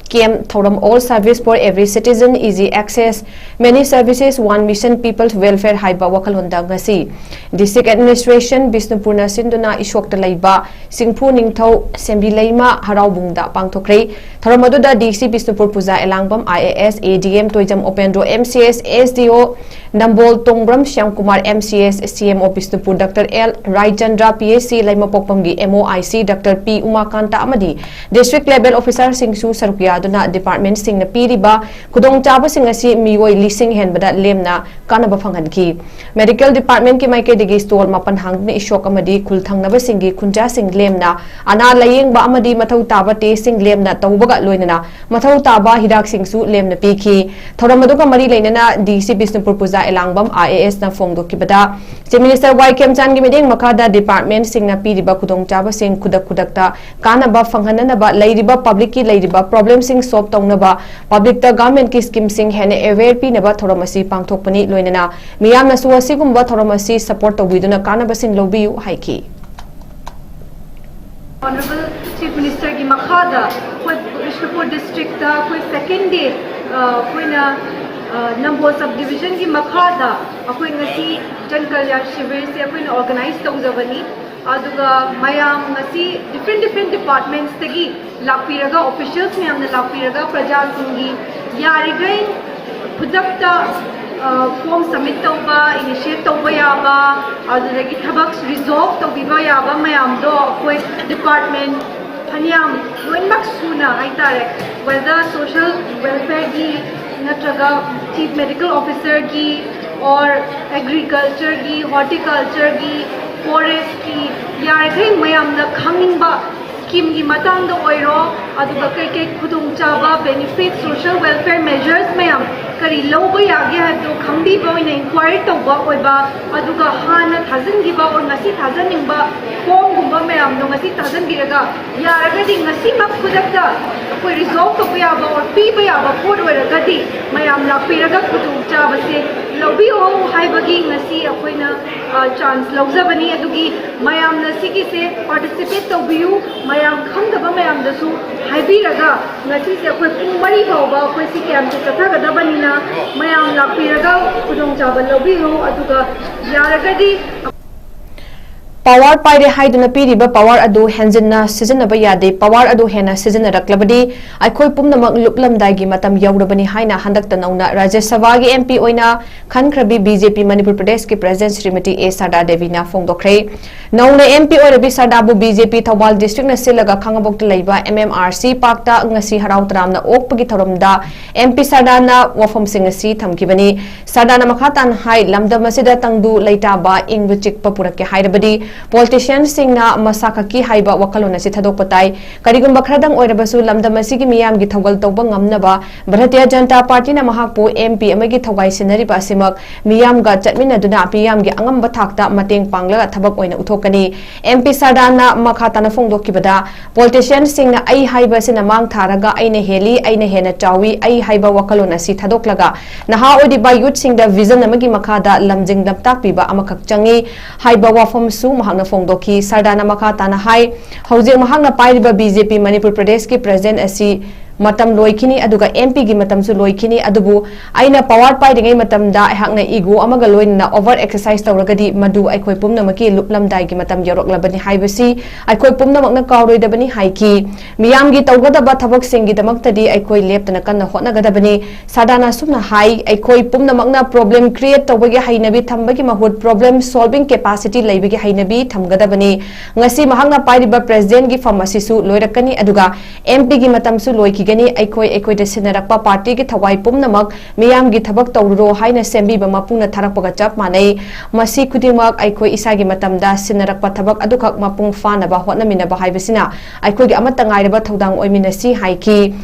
ꯀꯦꯝ ꯊꯧꯔꯝ All Service for Every Citizen, Easy Access, Many Services, One Mission, People's Welfare ꯍꯥꯏꯕ ꯋꯥꯈꯜꯂꯣꯟꯗ ꯉꯁꯤ District Administration ꯕꯤꯁꯅꯨꯄꯨꯔꯅ ꯁꯤꯟꯗꯨꯅ ꯏꯁꯣꯛꯇ ꯂꯩꯕ ꯁꯤꯡꯐꯨ ꯅꯤꯡꯊꯧ ꯁꯦꯝꯕꯤ ꯂꯩꯃ ꯍꯔꯥꯎꯕꯨꯡꯗ ꯄꯥꯡꯊꯣꯛꯈ꯭ꯔꯦ꯫ ꯊꯧꯔꯝ ꯑꯗꯨꯗ D C Bishnupur Puja Elangbam, I A S, A D M Toijam ꯎꯄꯦꯟꯗ꯭ꯔꯣ, M C S, S D O Nambol Tongbram Shyamkumar, M C S, C M O Bishnupur Doctor L Raichandra, P H C ꯂꯩꯃꯄꯣꯛꯄꯝꯒꯤ M O I C Doctor P ꯎꯃꯥꯀꯥꯟꯇ ꯑꯃꯗꯤ District Level Officer ꯁꯤꯡꯁꯨ ꯁꯔꯨꯛ ꯌꯥꯗꯨꯅ department ꯁꯤꯡꯅ ꯄꯤꯔꯤꯕ ꯈꯨꯗꯣꯡꯆꯥꯕꯁꯤꯡ ꯑꯁꯤ ꯃꯤꯑꯣꯏ ꯂꯤꯁꯤꯡ ꯍꯦꯟꯕꯗ ꯂꯦꯝꯅ ꯀꯥꯟꯅꯕ ꯐꯪꯍꯟꯈꯤ꯫ Medical Department ꯀꯤ ꯃꯥꯏꯀꯩꯗꯒꯤ stall ꯃꯥꯄꯟ ꯍꯥꯡꯗꯨꯅ ꯏꯁꯣꯛ ꯑꯃꯗꯤ ꯈꯨꯜ ꯊꯪꯅꯕꯁꯤꯡꯒꯤ ꯈꯨꯟꯖꯥꯁꯤꯡ ꯂꯦꯝꯅ ꯑꯅꯥ ꯂꯥꯌꯦꯡꯕ ꯑꯃꯗꯤ ꯃꯊꯧ ꯇꯥꯕ test ꯁꯤꯡ ꯂꯦꯝꯅ ꯇꯧꯕꯒ ꯂꯣꯏꯅꯅ ꯃꯊꯧ ꯇꯥꯕ ꯍꯤꯗꯥꯛꯁꯤꯡꯁꯨ ꯂꯦꯝꯅ ꯄꯤꯈꯤ꯫ ꯊꯧꯔꯝ ꯑꯗꯨꯒ ꯃꯔꯤ ꯂꯩꯅꯅ D C Bishnupur Puja Elangbam, I A S ꯅ ꯐꯣꯡꯗꯣꯛꯈꯤꯕꯗ, Chief Minister Y ꯈꯦꯝꯆꯥꯟꯒꯤ ꯃꯤꯠꯌꯦꯡ ꯃꯈꯥꯗ department ꯁꯤꯡꯅ ꯄꯤꯔꯤꯕ ꯈꯨꯗꯣꯡꯆꯥꯕꯁꯤꯡ ꯈꯨꯗꯛ ꯈꯨꯗꯛꯇ ꯀꯥꯟꯅꯕ ꯐꯪꯍꯟꯅꯅꯕ ꯂꯩꯔꯤꯕ public ꯀꯤ ꯂꯩꯔꯤꯕ problem ꯁꯤꯡ solve ꯇꯧꯅꯕ public ꯇ government ꯀꯤ scheme ꯁꯤꯡ ꯍꯦꯟꯅ aware ꯄꯤꯅꯕ ꯊꯧꯔꯝ ꯑꯁꯤ ꯄꯥꯡꯊꯣꯛꯄꯅꯤ꯫ ꯂꯣꯏꯅꯅ ꯃꯤꯌꯥꯝꯅꯁꯨ ꯑꯁꯤꯒꯨꯝꯕ ꯊꯧꯔꯝ ꯑꯁꯤ support ꯇꯧꯕꯤꯗꯨꯅ ꯀꯥꯟꯅꯕꯁꯤꯡ ꯂꯧꯕꯤꯌꯨ ꯍꯥꯏꯈꯤ꯫ Honorable Chief Minister ꯒꯤ ꯃꯈꯥꯗ ꯑꯩꯈꯣꯏ ꯕꯤꯁꯅꯨꯄꯨꯔ district ꯇ ꯑꯩꯈꯣꯏ second day, ꯑ, ꯑꯩꯈꯣꯏꯅ, ꯑ, ꯅꯝꯕꯣꯜ sub division ꯒꯤ ꯃꯈꯥꯗ ꯑꯩꯈꯣꯏ ꯉꯁꯤ ꯖꯟ ꯀꯜꯌꯥꯟ ꯁꯤꯕꯤꯔꯁꯦ ꯑꯩꯈꯣꯏꯅ organize ꯇꯧꯖꯕꯅꯤ꯫ ꯑꯗꯨꯒ ꯃꯌꯥꯝ ꯉꯁꯤ different different departments ꯇꯒꯤ ꯂꯥꯛꯄꯤꯔꯒ, officials ꯃꯌꯥꯝꯅ ꯂꯥꯛꯄꯤꯔꯒ ꯄ꯭ꯔꯖꯥꯁꯤꯡꯒꯤ ꯌꯥꯔꯤꯈꯩ ꯈꯨꯗꯛꯇ, ꯑ, form submit ꯇꯧꯕ, initiate ꯇꯧꯕ ꯌꯥꯕ, ꯑꯗꯨꯗꯒꯤ ꯊꯕꯛ resolve ꯇꯧꯕꯤꯕ ꯌꯥꯕ ꯃꯌꯥꯝꯗꯣ ꯑꯩꯈꯣꯏ department ꯐꯅꯌꯥꯝ ꯂꯣꯏꯅꯃꯛ ꯁꯨꯅ ꯍꯥꯏꯇꯥꯔꯦ, whether social welfare ꯒꯤ ꯅꯠꯇ꯭ꯔꯒ Chief Medical Officer ꯒꯤ or agriculture ꯒꯤ, horticulture ꯒꯤ, forest ꯀꯤ, ꯌꯥꯔꯤꯈꯩ ꯃꯌꯥꯝꯅ ꯈꯪꯅꯤꯡꯕ scheme ꯒꯤ ꯃꯇꯥꯡꯗ ꯑꯣꯏꯔꯣ, ꯑꯗꯨꯒ ꯀꯩꯀꯩ ꯈꯨꯗꯣꯡꯆꯥꯕ, benefit, social welfare measures ꯃꯌꯥꯝ ꯀꯔꯤ ꯂꯧꯕ ꯌꯥꯒꯦ ꯍꯥꯏꯕꯗꯨ ꯈꯪꯕꯤꯕ ꯑꯣꯏꯅ inquiry ꯇꯧꯕ ꯑꯣꯏꯕ, ꯑꯗꯨꯒ ꯍꯥꯟꯅ ꯊꯥꯖꯤꯟꯈꯤꯕ or ꯉꯁꯤ ꯊꯥꯖꯤꯟꯅꯤꯡꯕ form ꯒꯨꯝꯕ ꯃꯌꯥꯝꯗꯣ ꯉꯁꯤ ꯊꯥꯖꯤꯟꯕꯤꯔꯒ, ꯌꯥꯔꯒꯗꯤ ꯉꯁꯤꯃꯛ ꯈꯨꯗꯛꯇ ꯑꯩꯈꯣꯏ resolve ꯇꯧꯕ ꯌꯥꯕ or ꯄꯤꯕ ꯌꯥꯕ ꯄꯣꯠ ꯑꯣꯏꯔꯒꯗꯤ ꯃꯌꯥꯝ ꯂꯥꯛꯄꯤꯔꯒ ꯈꯨꯗꯣꯡꯆꯥꯕꯁꯦ ꯇꯧꯕꯤꯌꯣ ꯍꯥꯏꯕꯒꯤ ꯉꯁꯤ ꯑꯩꯈꯣꯏꯅ ꯆꯥꯟꯁ ꯂꯧꯖꯕꯅꯤ꯫ ꯑꯗꯨꯒꯤ ꯃꯌꯥꯝꯅ ꯁꯤꯒꯤꯁꯦ ꯄꯥꯔꯇꯤꯁꯤꯄꯦꯠ ꯇꯧꯕꯤꯌꯨ꯫ ꯃꯌꯥꯝ ꯈꯪꯗꯕ ꯃꯌꯥꯝꯗꯁꯨ ꯍꯥꯏꯕꯤꯔꯒ ꯉꯁꯤꯁꯦ ꯑꯩꯈꯣꯏ ꯄꯨꯡ ꯃꯔꯤ ꯐꯥꯎꯕ ꯑꯩꯈꯣꯏ ꯁꯤ ꯀꯦꯝꯁꯦ ꯆꯠꯊꯒꯗꯕꯅꯤꯅ ꯃꯌꯥꯝ ꯂꯥꯛꯄꯤꯔꯒ ꯈꯨꯗꯣꯡꯆꯥꯕ ꯂꯧꯕꯤꯌꯨ꯫ ꯑꯗꯨꯒ ꯌꯥꯔꯒꯗꯤ ꯄꯥꯋꯔ ꯄꯥꯏꯔꯦ ꯍꯥꯏꯗꯨꯅ ꯄꯤꯔꯤꯕ ꯄꯥꯋꯔ ꯑꯗꯨ ꯍꯦꯟꯖꯤꯟꯅ ꯁꯤꯖꯤꯟꯅꯕ ꯌꯥꯗꯦ꯫ ꯄꯥꯋꯔ ꯑꯗꯨ ꯍꯦꯟꯅ ꯁꯤꯖꯤꯟꯅꯔꯛꯂꯕꯗꯤ ꯑꯩꯈꯣꯏ ꯄꯨꯝꯅꯃꯛ ꯂꯨꯞꯂꯝꯗꯥꯏꯒꯤ ꯃꯇꯝ ꯌꯧꯔꯕꯅꯤ ꯍꯥꯏꯅ ꯍꯟꯗꯛꯇ ꯅꯧꯅ ꯔꯥꯖ꯭ꯌ ꯁꯚꯥꯒꯤ ꯑꯦꯝ ꯄꯤ ꯑꯣꯏꯅ ꯈꯟꯈ꯭ꯔꯕꯤ ꯕꯤ ꯖꯦ ꯄꯤ ꯃꯅꯤꯄꯨꯔ ꯄ꯭ꯔꯗꯦꯁꯀꯤ ꯄ꯭ꯔꯦꯁꯤꯗꯦꯟꯠ ꯁ꯭ꯔꯤꯃꯇꯤ ꯑꯦ ꯁꯔꯗꯥ ꯗꯦꯕꯤꯅ ꯐꯣꯡꯗꯣꯛꯈ꯭ꯔꯦ꯫ ꯅꯧꯅ ꯑꯦꯝ ꯄꯤ ꯑꯣꯏꯔꯕꯤ ꯁꯔꯗꯥꯕꯨ ꯕꯤ ꯖꯦ ꯄꯤ ꯊꯧꯕꯥꯜ ꯗꯤꯁꯇ꯭ꯔꯤꯛꯅ ꯁꯤꯜꯂꯒ ꯈꯥꯉꯕꯣꯛꯇ ꯂꯩꯕ ꯑꯦꯝ ꯑꯦꯝ ꯑꯥꯔ ꯁꯤ ꯄꯥꯔꯛꯇ ꯉꯁꯤ ꯍꯔꯥꯎ ꯇꯔꯥꯝꯅ ꯑꯣꯛꯄꯒꯤ ꯊꯧꯔꯝꯗ ꯑꯦꯝ ꯄꯤ ꯁꯔꯗꯥꯅ ꯋꯥꯐꯝꯁꯤꯡ ꯑꯁꯤ ꯊꯝꯈꯤꯕꯅꯤ꯫ ꯁꯔꯗꯥꯅ ꯃꯈꯥ ꯇꯥꯅ ꯍꯥꯏ, ꯂꯝꯗꯝ ꯑꯁꯤꯗ ꯇꯪꯗꯨ ꯂꯩꯇꯥꯕ, ꯏꯪꯕ ꯆꯤꯛꯄ ꯄꯨꯔꯛꯀꯦ ꯍꯥꯏꯔꯕꯗꯤ ꯄꯣꯂꯤꯇꯤꯁꯤꯌꯟꯁꯤꯡꯅ ꯃꯁꯥ ꯈꯛꯀꯤ ꯍꯥꯏꯕ ꯋꯥꯈꯜꯂꯣꯟ ꯑꯁꯤ ꯊꯥꯗꯣꯛꯄ ꯇꯥꯏ꯫ ꯀꯔꯤꯒꯨꯝꯕ ꯈꯔꯗꯪ ꯑꯣꯏꯔꯕꯁꯨ ꯂꯝꯗꯝ ꯑꯁꯤꯒꯤ ꯃꯤꯌꯥꯝꯒꯤ ꯊꯧꯒꯜ ꯇꯧꯕ ꯉꯝꯅꯕ ꯚꯥꯔꯇꯤꯌ ꯖꯅꯇꯥ ꯄꯥꯔꯇꯤꯅ ꯃꯍꯥꯛꯄꯨ ꯑꯦꯝ ꯄꯤ ꯑꯃꯒꯤ ꯊꯧꯒꯥꯏ ꯁꯤꯟꯅꯔꯤꯕ ꯑꯁꯤꯃꯛ ꯃꯤꯌꯥꯝꯒ ꯆꯠꯃꯤꯟꯅꯗꯨꯅ ꯃꯤꯌꯥꯝꯒꯤ ꯑꯉꯝꯕ ꯊꯥꯛꯇ ꯃꯇꯦꯡ ꯄꯥꯡꯂꯒ ꯊꯕꯛ ꯑꯣꯏꯅ ꯎꯠꯊꯣꯛꯀꯅꯤ꯫ ꯑꯦꯝ ꯄꯤ ꯁꯔꯗꯥꯅ ꯃꯈꯥ ꯇꯥꯅ ꯐꯣꯡꯗꯣꯛꯈꯤꯕꯗ, ꯄꯣꯂꯤꯇꯤꯁꯤꯌꯟꯁꯤꯡꯅ ꯑꯩ ꯍꯥꯏꯕ ꯑꯁꯤꯅ ꯃꯥꯡ ꯊꯥꯔꯒ ꯑꯩꯅ ꯍꯦꯜꯂꯤ, ꯑꯩꯅ ꯍꯦꯟꯅ ꯆꯥꯎꯏ, ꯑꯩ ꯍꯥꯏꯕ ꯋꯥꯈꯜꯂꯣꯟ ꯑꯁꯤ ꯊꯥꯗꯣꯛꯂꯒ ꯅꯍꯥ ꯑꯣꯏꯔꯤꯕ ꯌꯨꯠꯁꯤꯡꯗ ꯚꯤꯖꯟ ꯑꯃꯒꯤ ꯃꯈꯥꯗ ꯂꯝꯖꯤꯡ ꯂꯝꯇꯥꯛꯄꯤꯕ ꯑꯃꯈꯛ ꯆꯪꯏ ꯍꯥꯏꯕ ꯋꯥꯐꯝꯁꯨ ꯃꯍꯥꯛꯅ ꯐꯣꯡꯗꯣꯛꯈꯤ꯫ ꯁꯔꯗꯥꯅ ꯃꯈꯥ ꯇꯥꯅ ꯍꯥꯏ, ꯍꯧꯖꯤꯛ ꯃꯍꯥꯛꯅ ꯄꯥꯏꯔꯤꯕ ꯕꯤ ꯖꯦ ꯄꯤ ꯃꯅꯤꯄꯨꯔ ꯄ꯭ꯔꯗꯦꯁꯀꯤ ꯄ꯭ꯔꯦꯁꯤꯗꯦꯟꯠ ꯑꯁꯤ ꯃꯇꯝ ꯂꯣꯏꯈꯤꯅꯤ, ꯑꯗꯨꯒ ꯑꯦꯝ ꯄꯤꯒꯤ ꯃꯇꯝꯁꯨ ꯂꯣꯏꯈꯤꯅꯤ, ꯑꯗꯨꯕꯨ ꯑꯩꯅ ꯄꯥꯋꯔ ꯄꯥꯏꯔꯤꯉꯩ ꯃꯇꯝꯗ ꯑꯩꯍꯥꯛꯅ ꯏꯒꯣ ꯑꯃꯒ ꯂꯣꯏꯅꯅ ꯑꯣꯚꯔ ꯑꯦꯛꯁꯔꯁꯥꯏꯁ ꯇꯧꯔꯒꯗꯤ ꯃꯗꯨ ꯑꯩꯈꯣꯏ ꯄꯨꯝꯅꯃꯛꯀꯤ ꯂꯨꯞꯂꯝꯗꯥꯏꯒꯤ ꯃꯇꯝ ꯌꯧꯔꯛꯂꯕꯅꯤ ꯍꯥꯏꯕꯁꯤ ꯑꯩꯈꯣꯏ ꯄꯨꯝꯅꯃꯛꯅ ꯀꯥꯎꯔꯣꯏꯗꯕꯅꯤ ꯍꯥꯏꯈꯤ꯫ ꯃꯤꯌꯥꯝꯒꯤ ꯇꯧꯒꯗꯕ ꯊꯕꯛꯁꯤꯡꯒꯤꯗꯃꯛꯇꯗꯤ ꯑꯩꯈꯣꯏ ꯂꯦꯞꯇꯅ ꯀꯟꯅ ꯍꯣꯠꯅꯒꯗꯕꯅꯤ꯫ ꯁꯔꯗꯥꯅ ꯑꯁꯨꯝꯅ ꯍꯥꯏ, ꯑꯩꯈꯣꯏ ꯄꯨꯝꯅꯃꯛꯅ ꯄ꯭ꯔꯣꯕ꯭ꯂꯦꯝ ꯀ꯭ꯔꯤꯌꯦꯠ ꯇꯧꯕꯒꯤ ꯍꯩꯅꯕꯤ ꯊꯝꯕꯒꯤ ꯃꯍꯨꯠ ꯄ꯭ꯔꯣꯕ꯭ꯂꯦꯝ ꯁꯣꯜꯚꯤꯡ ꯀꯦꯄꯥꯁꯤꯇꯤ ꯂꯩꯕꯒꯤ ꯍꯩꯅꯕꯤ ꯊꯝꯒꯗꯕꯅꯤ꯫ ꯉꯁꯤ ꯃꯍꯥꯛꯅ ꯄꯥꯏꯔꯤꯕ ꯄ꯭ꯔꯦꯁꯤꯗꯦꯟꯠꯒꯤ ꯐꯝ ꯑꯁꯤꯁꯨ ꯂꯣꯏꯔꯛꯀꯅꯤ, ꯑꯗꯨꯒ ꯑꯦꯝ ꯄꯤꯒꯤ ꯃꯇꯝꯁꯨ ꯂꯣꯏꯈꯤꯒꯅꯤ꯫ ꯑꯩꯈꯣꯏ ꯑꯩꯈꯣꯏꯗ ꯁꯤꯟꯅꯔꯛꯄ ꯄꯥꯔꯇꯤꯒꯤ ꯊꯋꯥꯏ ꯄꯨꯝꯅꯃꯛ ꯃꯤꯌꯥꯝꯒꯤ ꯊꯕꯛ ꯇꯧꯔꯨꯔꯣ ꯍꯥꯏꯅ ꯁꯦꯝꯕꯤꯕ ꯃꯄꯨꯅ ꯊꯥꯔꯛꯄꯒ ꯆꯞ ꯃꯥꯟꯅꯩ꯫ ꯃꯁꯤ ꯈꯨꯗꯤꯡꯃꯛ ꯑꯩꯈꯣꯏ ꯏꯁꯥꯒꯤ ꯃꯇꯝꯗ ꯁꯤꯟꯅꯔꯛꯄ ꯊꯕꯛ ꯑꯗꯨꯈꯛ ꯃꯄꯨꯡ ꯐꯥꯅꯕ ꯍꯣꯠꯅꯃꯤꯟꯅꯕ ꯍꯥꯏꯕꯁꯤꯅ ꯑꯩꯈꯣꯏꯒꯤ ꯑꯃꯠꯇ ꯉꯥꯏꯔꯕ ꯊꯧꯗꯥꯡ ꯑꯣꯏꯃꯤꯟꯅꯁꯤ ꯍꯥꯏꯈꯤ꯫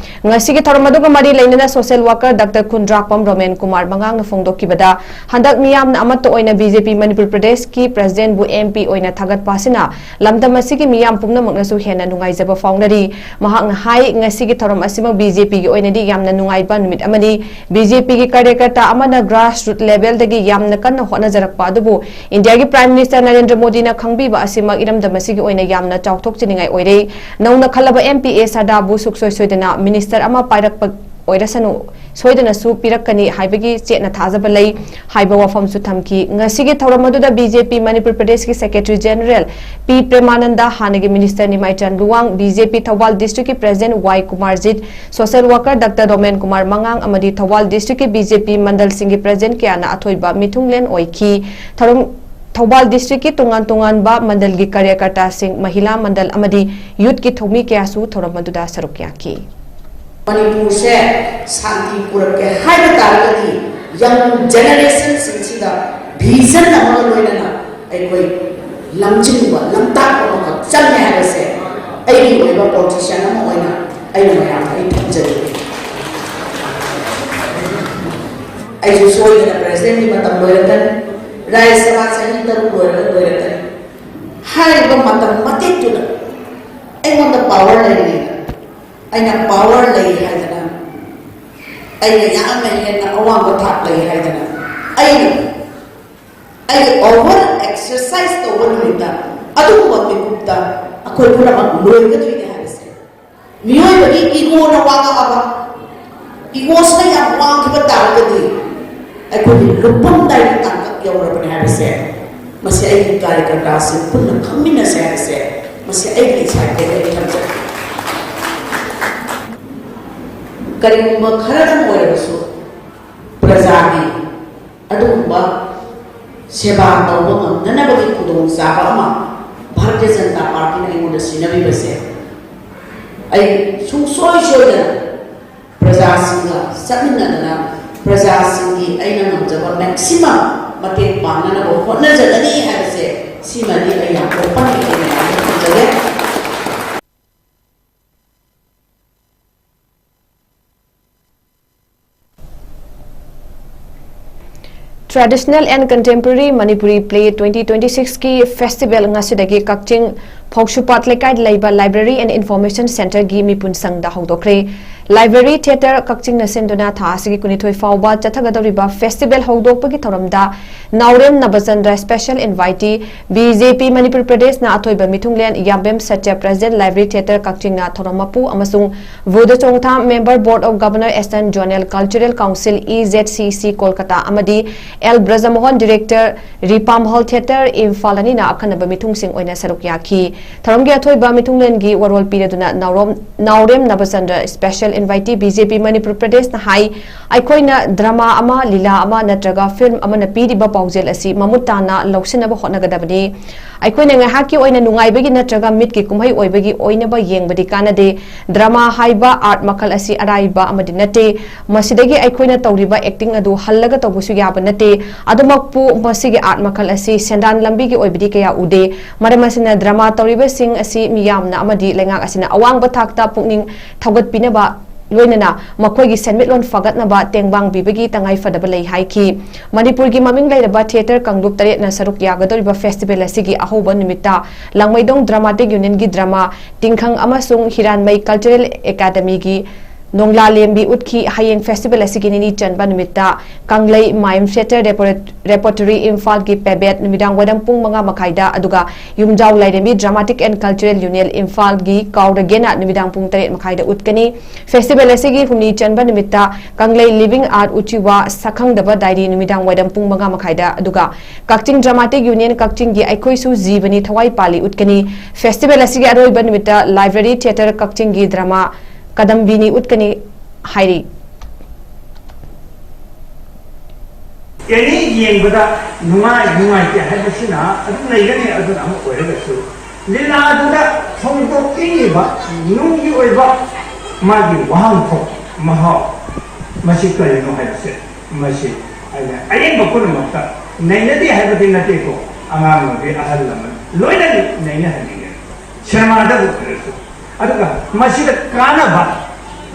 ꯉꯁꯤꯒꯤ ꯊꯧꯔꯝ ꯑꯗꯨꯒ ꯃꯔꯤ ꯂꯩꯅꯅ social worker doctor Khundrakpam Romen Kumar ꯃꯉꯥꯡꯅ ꯐꯣꯡꯗꯣꯛꯈꯤꯕꯗ, ꯍꯟꯗꯛ ꯃꯤꯌꯥꯝꯅ ꯑꯃꯠꯇ ꯑꯣꯏꯅ ꯕꯤ ꯖꯦ ꯄꯤ ꯃꯅꯤꯄꯨꯔ ꯄ꯭ꯔꯗꯦꯁꯀꯤ ꯄ꯭ꯔꯦꯁꯤꯗꯦꯟꯠꯕꯨ ꯑꯦꯝ ꯄꯤ ꯑꯣꯏꯅ ꯊꯥꯒꯠꯄ ꯑꯁꯤꯅ ꯂꯝꯗꯝ ꯑꯁꯤꯒꯤ ꯃꯤꯌꯥꯝ ꯄꯨꯝꯅꯃꯛꯅꯁꯨ ꯍꯦꯟꯅ ꯅꯨꯡꯉꯥꯏꯖꯕ ꯐꯥꯎꯅꯔꯤ꯫ ꯃꯍꯥꯛꯅ ꯍꯥꯏ, ꯉꯁꯤꯒꯤ ꯊꯧꯔꯝ ꯑꯁꯤꯃꯛ ꯕꯤ ꯖꯦ ꯄꯤꯒꯤ ꯑꯣꯏꯅꯗꯤ ꯌꯥꯝꯅ ꯅꯨꯡꯉꯥꯏꯕ ꯅꯨꯃꯤꯠ ꯑꯃꯅꯤ꯫ ꯕꯤ ꯖꯦ ꯄꯤꯒꯤ ꯀꯥꯔꯌꯀꯔꯇꯥ ꯑꯃꯅ grassroot levelꯗꯒꯤ ꯌꯥꯝꯅ ꯀꯟꯅ ꯍꯣꯠꯅꯖꯔꯛꯄ ꯑꯗꯨꯕꯨ ꯏꯟꯗꯤꯌꯥꯒꯤ Prime Minister ꯅꯔꯦꯟꯗ꯭ꯔ ꯃꯣꯗꯤꯅ ꯈꯪꯕꯤꯕ ꯑꯁꯤꯃꯛ ꯏꯔꯝꯗꯝ ꯑꯁꯤꯒꯤ ꯑꯣꯏꯅ ꯌꯥꯝꯅ ꯆꯥꯎꯊꯣꯛꯆꯅꯤꯡꯉꯥꯏ ꯑꯣꯏꯔꯦ꯫ ꯅꯧꯅ ꯈꯜꯂꯕ M P A ꯁꯔꯗꯥꯕꯨ ꯁꯨꯡꯁꯣꯏ ꯁꯣꯏꯗꯅ minister ꯑꯃ ꯄꯥꯏꯔꯛꯄ ꯑꯣꯏꯔꯁꯅꯨ, ꯁꯣꯏꯗꯅꯁꯨ ꯄꯤꯔꯛꯀꯅꯤ ꯍꯥꯏꯕꯒꯤ ꯆꯦꯠꯅ ꯊꯥꯖꯕ ꯂꯩ ꯍꯥꯏꯕ ꯋꯥꯐꯝꯁꯨ ꯊꯝꯈꯤ꯫ ꯉꯁꯤꯒꯤ ꯊꯧꯔꯝ ꯑꯗꯨꯗ B J P ꯃꯅꯤꯄꯨꯔ ꯄ꯭ꯔꯗꯦꯁꯀꯤ Secretary General P ꯄ꯭ꯔꯦꯃꯥꯅꯟꯗ, ꯍꯥꯟꯅꯒꯤ Minister Nimaichand Luwang, B J P Thoubal Districtꯀꯤ President Y Kumarjit, social worker Doctor Romen Kumar ꯃꯉꯥꯡ ꯑꯃꯗꯤ Thoubal Districtꯀꯤ B J P ꯃꯟꯗꯜꯁꯤꯡꯒꯤ President ꯀꯌꯥꯅ ꯑꯊꯣꯏꯕ ꯃꯤꯊꯨꯡꯂꯦꯟ ꯑꯣꯏꯈꯤ꯫ ꯊꯧꯔꯝ ꯊꯧꯕꯥꯜ Districtꯀꯤ ꯇꯣꯉꯥꯟ ꯇꯣꯉꯥꯟꯕ ꯃꯟꯗꯜꯒꯤ ꯀꯥꯔꯌꯀꯔꯇꯥꯁꯤꯡ, ꯃꯍꯤꯂꯥ ꯃꯟꯗꯜ ꯑꯃꯗꯤ youthꯀꯤ ꯊꯧꯃꯤ ꯀꯌꯥꯁꯨ ꯊꯧꯔꯝ ꯑꯗꯨꯗ ꯁꯔꯨꯛ ꯌꯥꯈꯤ꯫ ꯃꯅꯤꯄꯨꯔꯁꯦ ꯁꯥꯟꯇꯤ ꯄꯨꯔꯛꯀꯦ ꯍꯥꯏꯕ ꯇꯥꯔꯒꯗꯤ young generationꯁꯤꯡꯁꯤꯗ vision ꯑꯃꯒ ꯂꯣꯏꯅꯅ ꯑꯩꯈꯣꯏ ꯂꯝꯖꯤꯡꯕ, ꯂꯝꯇꯥꯛꯄ ꯑꯃꯈꯛ ꯆꯪꯉꯦ ꯍꯥꯏꯕꯁꯦ ꯑꯩꯒꯤ ꯑꯣꯏꯕ politician ꯑꯃ ꯑꯣꯏꯅ ꯑꯩꯅ ꯃꯌꯥꯝꯗ ꯑꯩ ꯊꯝꯖꯅꯤꯡꯉꯤ꯫ ꯑꯩꯁꯨ ꯁꯣꯏꯗꯅ Presidentꯀꯤ ꯃꯇꯝ ꯂꯣꯏꯔꯛꯀꯅꯤ, ꯔꯥꯖ꯭ꯌ ꯁꯚꯥ ꯆꯍꯤ ꯇꯔꯨꯛ ꯂꯣꯏꯔꯒ ꯂꯣꯏꯔꯛꯀꯅꯤ꯫ ꯍꯥꯏꯔꯤꯕ ꯃꯇꯝ ꯃꯇꯦꯛꯇꯨꯗ ꯑꯩꯉꯣꯟꯗ power ꯂꯩꯔꯤꯉꯩꯗ, ꯑꯩꯅ power ꯂꯩ ꯍꯥꯏꯗꯅ, ꯑꯩꯅ ꯌꯥꯝꯅ ꯍꯦꯟꯅ ꯑꯋꯥꯡꯕ ꯊꯥꯛ ꯂꯩ ꯍꯥꯏꯗꯅ, ꯑꯩꯅ ꯑꯩꯒꯤ over exercise ꯇꯧꯕ ꯅꯨꯃꯤꯠꯇ ꯑꯗꯨꯒꯨꯝꯕ ꯃꯤꯀꯨꯞꯇ ꯑꯩꯈꯣꯏ ꯄꯨꯝꯅꯃꯛ ꯂꯣꯏꯒꯗꯣꯏꯅꯦ ꯍꯥꯏꯕꯁꯦ꯫ ꯃꯤꯑꯣꯏꯕꯒꯤ egoꯅ ꯋꯥꯡꯉꯛꯑꯕ, egoꯁꯤꯅ ꯌꯥꯝ ꯋꯥꯡꯈꯤꯕ ꯇꯥꯔꯒꯗꯤ ꯑꯩꯈꯣꯏꯒꯤ ꯂꯨꯞꯄꯝꯗꯥꯏꯒꯤ ꯇꯥꯡꯀꯛ ꯌꯧꯔꯕꯅꯦ ꯍꯥꯏꯕꯁꯦ, ꯃꯁꯤ ꯑꯩꯒꯤ ꯀꯥꯔꯌꯀꯔꯇꯥꯁꯤꯡ ꯄꯨꯟꯅ ꯈꯪꯃꯤꯟꯅꯁꯦ ꯍꯥꯏꯕꯁꯦ, ꯃꯁꯤ ꯑꯩꯒꯤ ꯏꯁꯥꯒꯤ ꯑꯩ ꯊꯝꯖꯒꯦ꯫ ꯀꯔꯤꯒꯨꯝꯕ ꯈꯔꯗꯪ ꯑꯣꯏꯔꯕꯁꯨ ꯄ꯭ꯔꯖꯥꯒꯤ ꯑꯗꯨꯒꯨꯝꯕ ꯁꯦꯕꯥ ꯇꯧꯕ ꯉꯝꯅꯅꯕꯒꯤ ꯈꯨꯗꯣꯡꯆꯥꯕ ꯑꯃ ꯚꯥꯔꯇꯤꯌ ꯖꯅꯇꯥ ꯄꯥꯔꯇꯤꯅ ꯑꯩꯉꯣꯟꯗ ꯁꯤꯟꯅꯕꯤꯕꯁꯦ ꯑꯩ ꯁꯨꯡꯁꯣꯏ ꯁꯣꯏꯗꯅ ꯄ꯭ꯔꯖꯥꯁꯤꯡꯒ ꯆꯠꯃꯤꯟꯅꯗꯅ ꯄ꯭ꯔꯖꯥꯁꯤꯡꯒꯤ ꯑꯩꯅ ꯉꯝꯖꯕ maximum ꯃꯇꯦꯡ ꯄꯥꯡꯅꯅꯕ ꯍꯣꯠꯅꯖꯒꯅꯤ ꯍꯥꯏꯕꯁꯦ ꯁꯤꯃꯗꯤ ꯑꯩ ꯌꯥꯝ openly ꯑꯩꯅ ꯌꯥꯝꯅ ꯊꯝꯖꯒꯦ꯫ Traditional and Contemporary Manipuri Play twenty twenty-sixꯀꯤ festival ꯉꯁꯤꯗꯒꯤ ꯀꯛꯆꯤꯡ ꯐꯧꯁꯨꯄꯥꯠ ꯂꯩꯀꯥꯏꯗ ꯂꯩꯕ Library and Information Centreꯒꯤ ꯃꯤꯄꯨꯟ ꯁꯪꯗ ꯍꯧꯗꯣꯛꯈ꯭ꯔꯦ꯫ Library Theatre ꯀꯛꯆꯤꯡꯅ ꯁꯤꯟꯗꯨꯅ ꯊꯥ ꯑꯁꯤꯒꯤ ꯀꯨꯟꯅꯤꯊꯣꯏ ꯐꯥꯎꯕ ꯆꯠꯊꯒꯗꯧꯔꯤꯕ festival ꯍꯧꯗꯣꯛꯄꯒꯤ ꯊꯧꯔꯝꯗ ꯅꯥꯎꯔꯦꯝ ꯅꯕꯆꯟꯗ꯭ꯔ special invitee, B J P Manipur ꯄ꯭ꯔꯗꯦꯁꯅ ꯑꯊꯣꯏꯕ ꯃꯤꯊꯨꯡꯂꯦꯟ ꯌꯥꯝꯕꯦꯝ ꯁꯇ꯭ꯌ, President, Library Theatre ꯀꯛꯆꯤꯡꯅ ꯊꯧꯔꯝ ꯃꯄꯨ, ꯑꯃꯁꯨꯡ ꯚꯨꯗ ꯆꯣꯡꯊꯥ, Member, Board of Governor, Eastern Zonal Cultural Council, E Z C C, Kolkata ꯑꯃꯗꯤ L Brajmohan, Director, ꯔꯤꯄꯥꯝꯍꯣꯜ Theatre, Imphal ꯑꯅꯤꯅ ꯑꯈꯟꯅꯕ ꯃꯤꯊꯨꯡꯁꯤꯡ ꯑꯣꯏꯅ ꯁꯔꯨꯛ ꯌꯥꯈꯤ꯫ ꯊꯧꯔꯝꯒꯤ ꯑꯊꯣꯏꯕ ꯃꯤꯊꯨꯡꯂꯦꯟꯒꯤ ꯋꯥꯔꯣꯜ ꯄꯤꯔꯗꯨꯅ ꯅꯥꯎꯔꯣꯝ-, ꯅꯥꯎꯔꯦꯝ ꯅꯕꯆꯟꯗ꯭ꯔ special invitee, B J P Manipur ꯄ꯭ꯔꯗꯦꯁꯅ ꯍꯥꯏ, ꯑꯩꯈꯣꯏꯅ drama ꯑꯃ, ꯂꯤꯂꯥ ꯑꯃ ꯅꯠꯇ꯭ꯔꯒ film ꯑꯃꯅ ꯄꯤꯔꯤꯕ ꯄꯥꯎꯖꯦꯜ ꯑꯁꯤ ꯃꯃꯨꯠ ꯇꯥꯅ ꯂꯧꯁꯤꯟꯅꯕ ꯍꯣꯠꯅꯒꯗꯕꯅꯤ꯫ ꯑꯩꯈꯣꯏꯅ ꯉꯥꯏꯍꯥꯛꯀꯤ ꯑꯣꯏꯅ ꯅꯨꯡꯉꯥꯏꯕꯒꯤ ꯅꯠꯇ꯭ꯔꯒ ꯃꯤꯠꯀꯤ ꯀꯨꯝꯍꯩ ꯑꯣꯏꯕꯒꯤ ꯑꯣꯏꯅꯕ ꯌꯦꯡꯕꯗꯤ ꯀꯥꯟꯅꯗꯦ꯫ Drama ꯍꯥꯏꯕ art ꯃꯈꯜ ꯑꯁꯤ ꯑꯔꯥꯏꯕ ꯑꯃꯗꯤ ꯅꯠꯇꯦ꯫ ꯃꯁꯤꯗꯒꯤ ꯑꯩꯈꯣꯏꯅ ꯇꯧꯔꯤꯕ acting ꯑꯗꯨ ꯍꯜꯂꯒ ꯇꯧꯕꯁꯨ ꯌꯥꯕ ꯅꯠꯇꯦ꯫ ꯑꯗꯨꯃꯛꯄꯨ ꯃꯁꯤꯒꯤ art ꯃꯈꯜ ꯑꯁꯤ ꯁꯦꯟꯗꯥꯟ ꯂꯝꯕꯤꯒꯤ ꯑꯣꯏꯕꯗꯤ ꯀꯌꯥ ꯎꯗꯦ꯫ ꯃꯔꯝ ꯑꯁꯤꯅ drama ꯇꯧꯔꯤꯕꯁꯤꯡ ꯑꯁꯤ ꯃꯤꯌꯥꯝꯅ ꯑꯃꯗꯤ ꯂꯩꯉꯥꯛ ꯑꯁꯤꯅ ꯑꯋꯥꯡꯕ ꯊꯥꯛꯇ ꯄꯨꯛꯅꯤꯡ ꯊꯧꯒꯠꯄꯤꯅꯕ ꯂꯣꯏꯅꯅ ꯃꯈꯣꯏꯒꯤ ꯁꯦꯟꯃꯤꯠꯂꯣꯟ ꯐꯒꯠꯅꯕ ꯇꯦꯡꯕꯥꯡ ꯄꯤꯕꯒꯤ ꯇꯉꯥꯏ ꯐꯗꯕ ꯂꯩ ꯍꯥꯏꯈꯤ꯫ ꯃꯅꯤꯄꯨꯔꯒꯤ ꯃꯃꯤꯡ ꯂꯩꯔꯕ theatre ꯀꯥꯡꯂꯨꯞ ꯇꯔꯦꯠꯅ ꯁꯔꯨꯛ ꯌꯥꯒꯗꯧꯔꯤꯕ festival ꯑꯁꯤꯒꯤ ꯑꯍꯧꯕ ꯅꯨꯃꯤꯠꯇ ꯂꯥꯡꯃꯩꯗꯣꯡ Dramatic Unionꯒꯤ drama ꯇꯤꯡꯈꯪ ꯑꯃꯁꯨꯡ ꯍꯤꯔꯥꯟꯃꯩ Cultural Academyꯒꯤ ꯅꯣꯡꯂꯥꯂꯦꯝꯕꯤ ꯎꯠꯈꯤ꯫ ꯍꯌꯦꯡ festival ꯑꯁꯤꯒꯤ ꯅꯤꯅꯤ ꯆꯟꯕ ꯅꯨꯃꯤꯠꯇ ꯀꯪꯂꯩ ꯃꯥꯏꯝ Theatre Repertory Imphal ꯒꯤ Pebet ꯅꯨꯃꯤꯗꯥꯡ ꯋꯥꯏꯔꯝ ꯄꯨꯡ ꯃꯉꯥ ꯃꯈꯥꯏꯗ, ꯑꯗꯨꯒ ꯌꯨꯝꯖꯥꯎ ꯂꯥꯏꯔꯦꯝꯕꯤ Dramatic and Cultural Union Imphal ꯒꯤ ꯀꯥꯎꯔꯒꯦꯅ ꯅꯨꯃꯤꯗꯥꯡ ꯄꯨꯡ ꯇꯔꯦꯠ ꯃꯈꯥꯏꯗ ꯎꯠꯀꯅꯤ꯫ Festival ꯑꯁꯤꯒꯤ ꯍꯨꯝꯅꯤ ꯆꯟꯕ ꯅꯨꯃꯤꯠꯇ ꯀꯪꯂꯩ Living Art ꯎꯆꯤꯋꯥ ꯁꯛꯈꯪꯗꯕ diary ꯅꯨꯃꯤꯗꯥꯡ ꯋꯥꯏꯔꯝ ꯄꯨꯡ ꯃꯉꯥ ꯃꯈꯥꯏꯗ, ꯑꯗꯨꯒ ꯀꯛꯆꯤꯡ Dramatic Union ꯀꯛꯆꯤꯡꯒꯤ ꯑꯩꯈꯣꯏꯁꯨ ꯖꯤꯕꯅꯤ ꯊꯋꯥꯏ ꯄꯥꯜꯂꯤ ꯎꯠꯀꯅꯤ꯫ Festival ꯑꯁꯤꯒꯤ ꯑꯔꯣꯏꯕ ꯅꯨꯃꯤꯠꯇ Library Theatre ꯀꯛꯆꯤꯡꯒꯤ drama ꯀꯗꯝꯕꯤꯅꯤ ꯎꯠꯀꯅꯤ ꯍꯥꯏꯔꯤ꯫ ꯑꯦꯅꯤ ꯌꯦꯡꯕꯗ ꯅꯨꯡꯉꯥꯏ ꯅꯨꯡꯉꯥꯏꯇꯦ ꯍꯥꯏꯕꯁꯤꯅ ꯑꯗꯨꯝ ꯂꯩꯒꯅꯤ꯫ ꯑꯗꯨꯅ ꯑꯃ ꯑꯣꯏꯔꯒꯁꯨ ꯂꯤꯂꯥꯗꯨꯗ ꯐꯣꯡꯗꯣꯛꯄꯤꯔꯤꯕ ꯅꯨꯡꯒꯤ ꯑꯣꯏꯕ ꯃꯥꯒꯤ ꯋꯥꯍꯟꯊꯣꯛ, ꯃꯍꯥꯎ, ꯃꯁꯤ ꯀꯔꯤꯅꯣ ꯍꯥꯏꯕꯁꯦ, ꯃꯁꯤ ꯑꯩꯅ ꯑꯌꯦꯡꯕ ꯄꯨꯝꯅꯃꯛꯇ ꯅꯩꯅꯗꯦ ꯍꯥꯏꯕꯗꯤ ꯅꯠꯇꯦꯀꯣ, ꯑꯉꯥꯡ ꯅꯨꯕꯤ ꯑꯍꯜ ꯂꯃꯟ ꯂꯣꯏꯅ ꯅꯩꯅꯍꯟꯅꯤꯡꯉꯦ꯫ ꯁꯤꯅꯦꯃꯥꯗꯕꯨ ꯑꯣꯏꯔꯁꯨ꯫ ꯑꯗꯨꯒ ꯃꯁꯤꯗ ꯀꯥꯟꯅꯕ,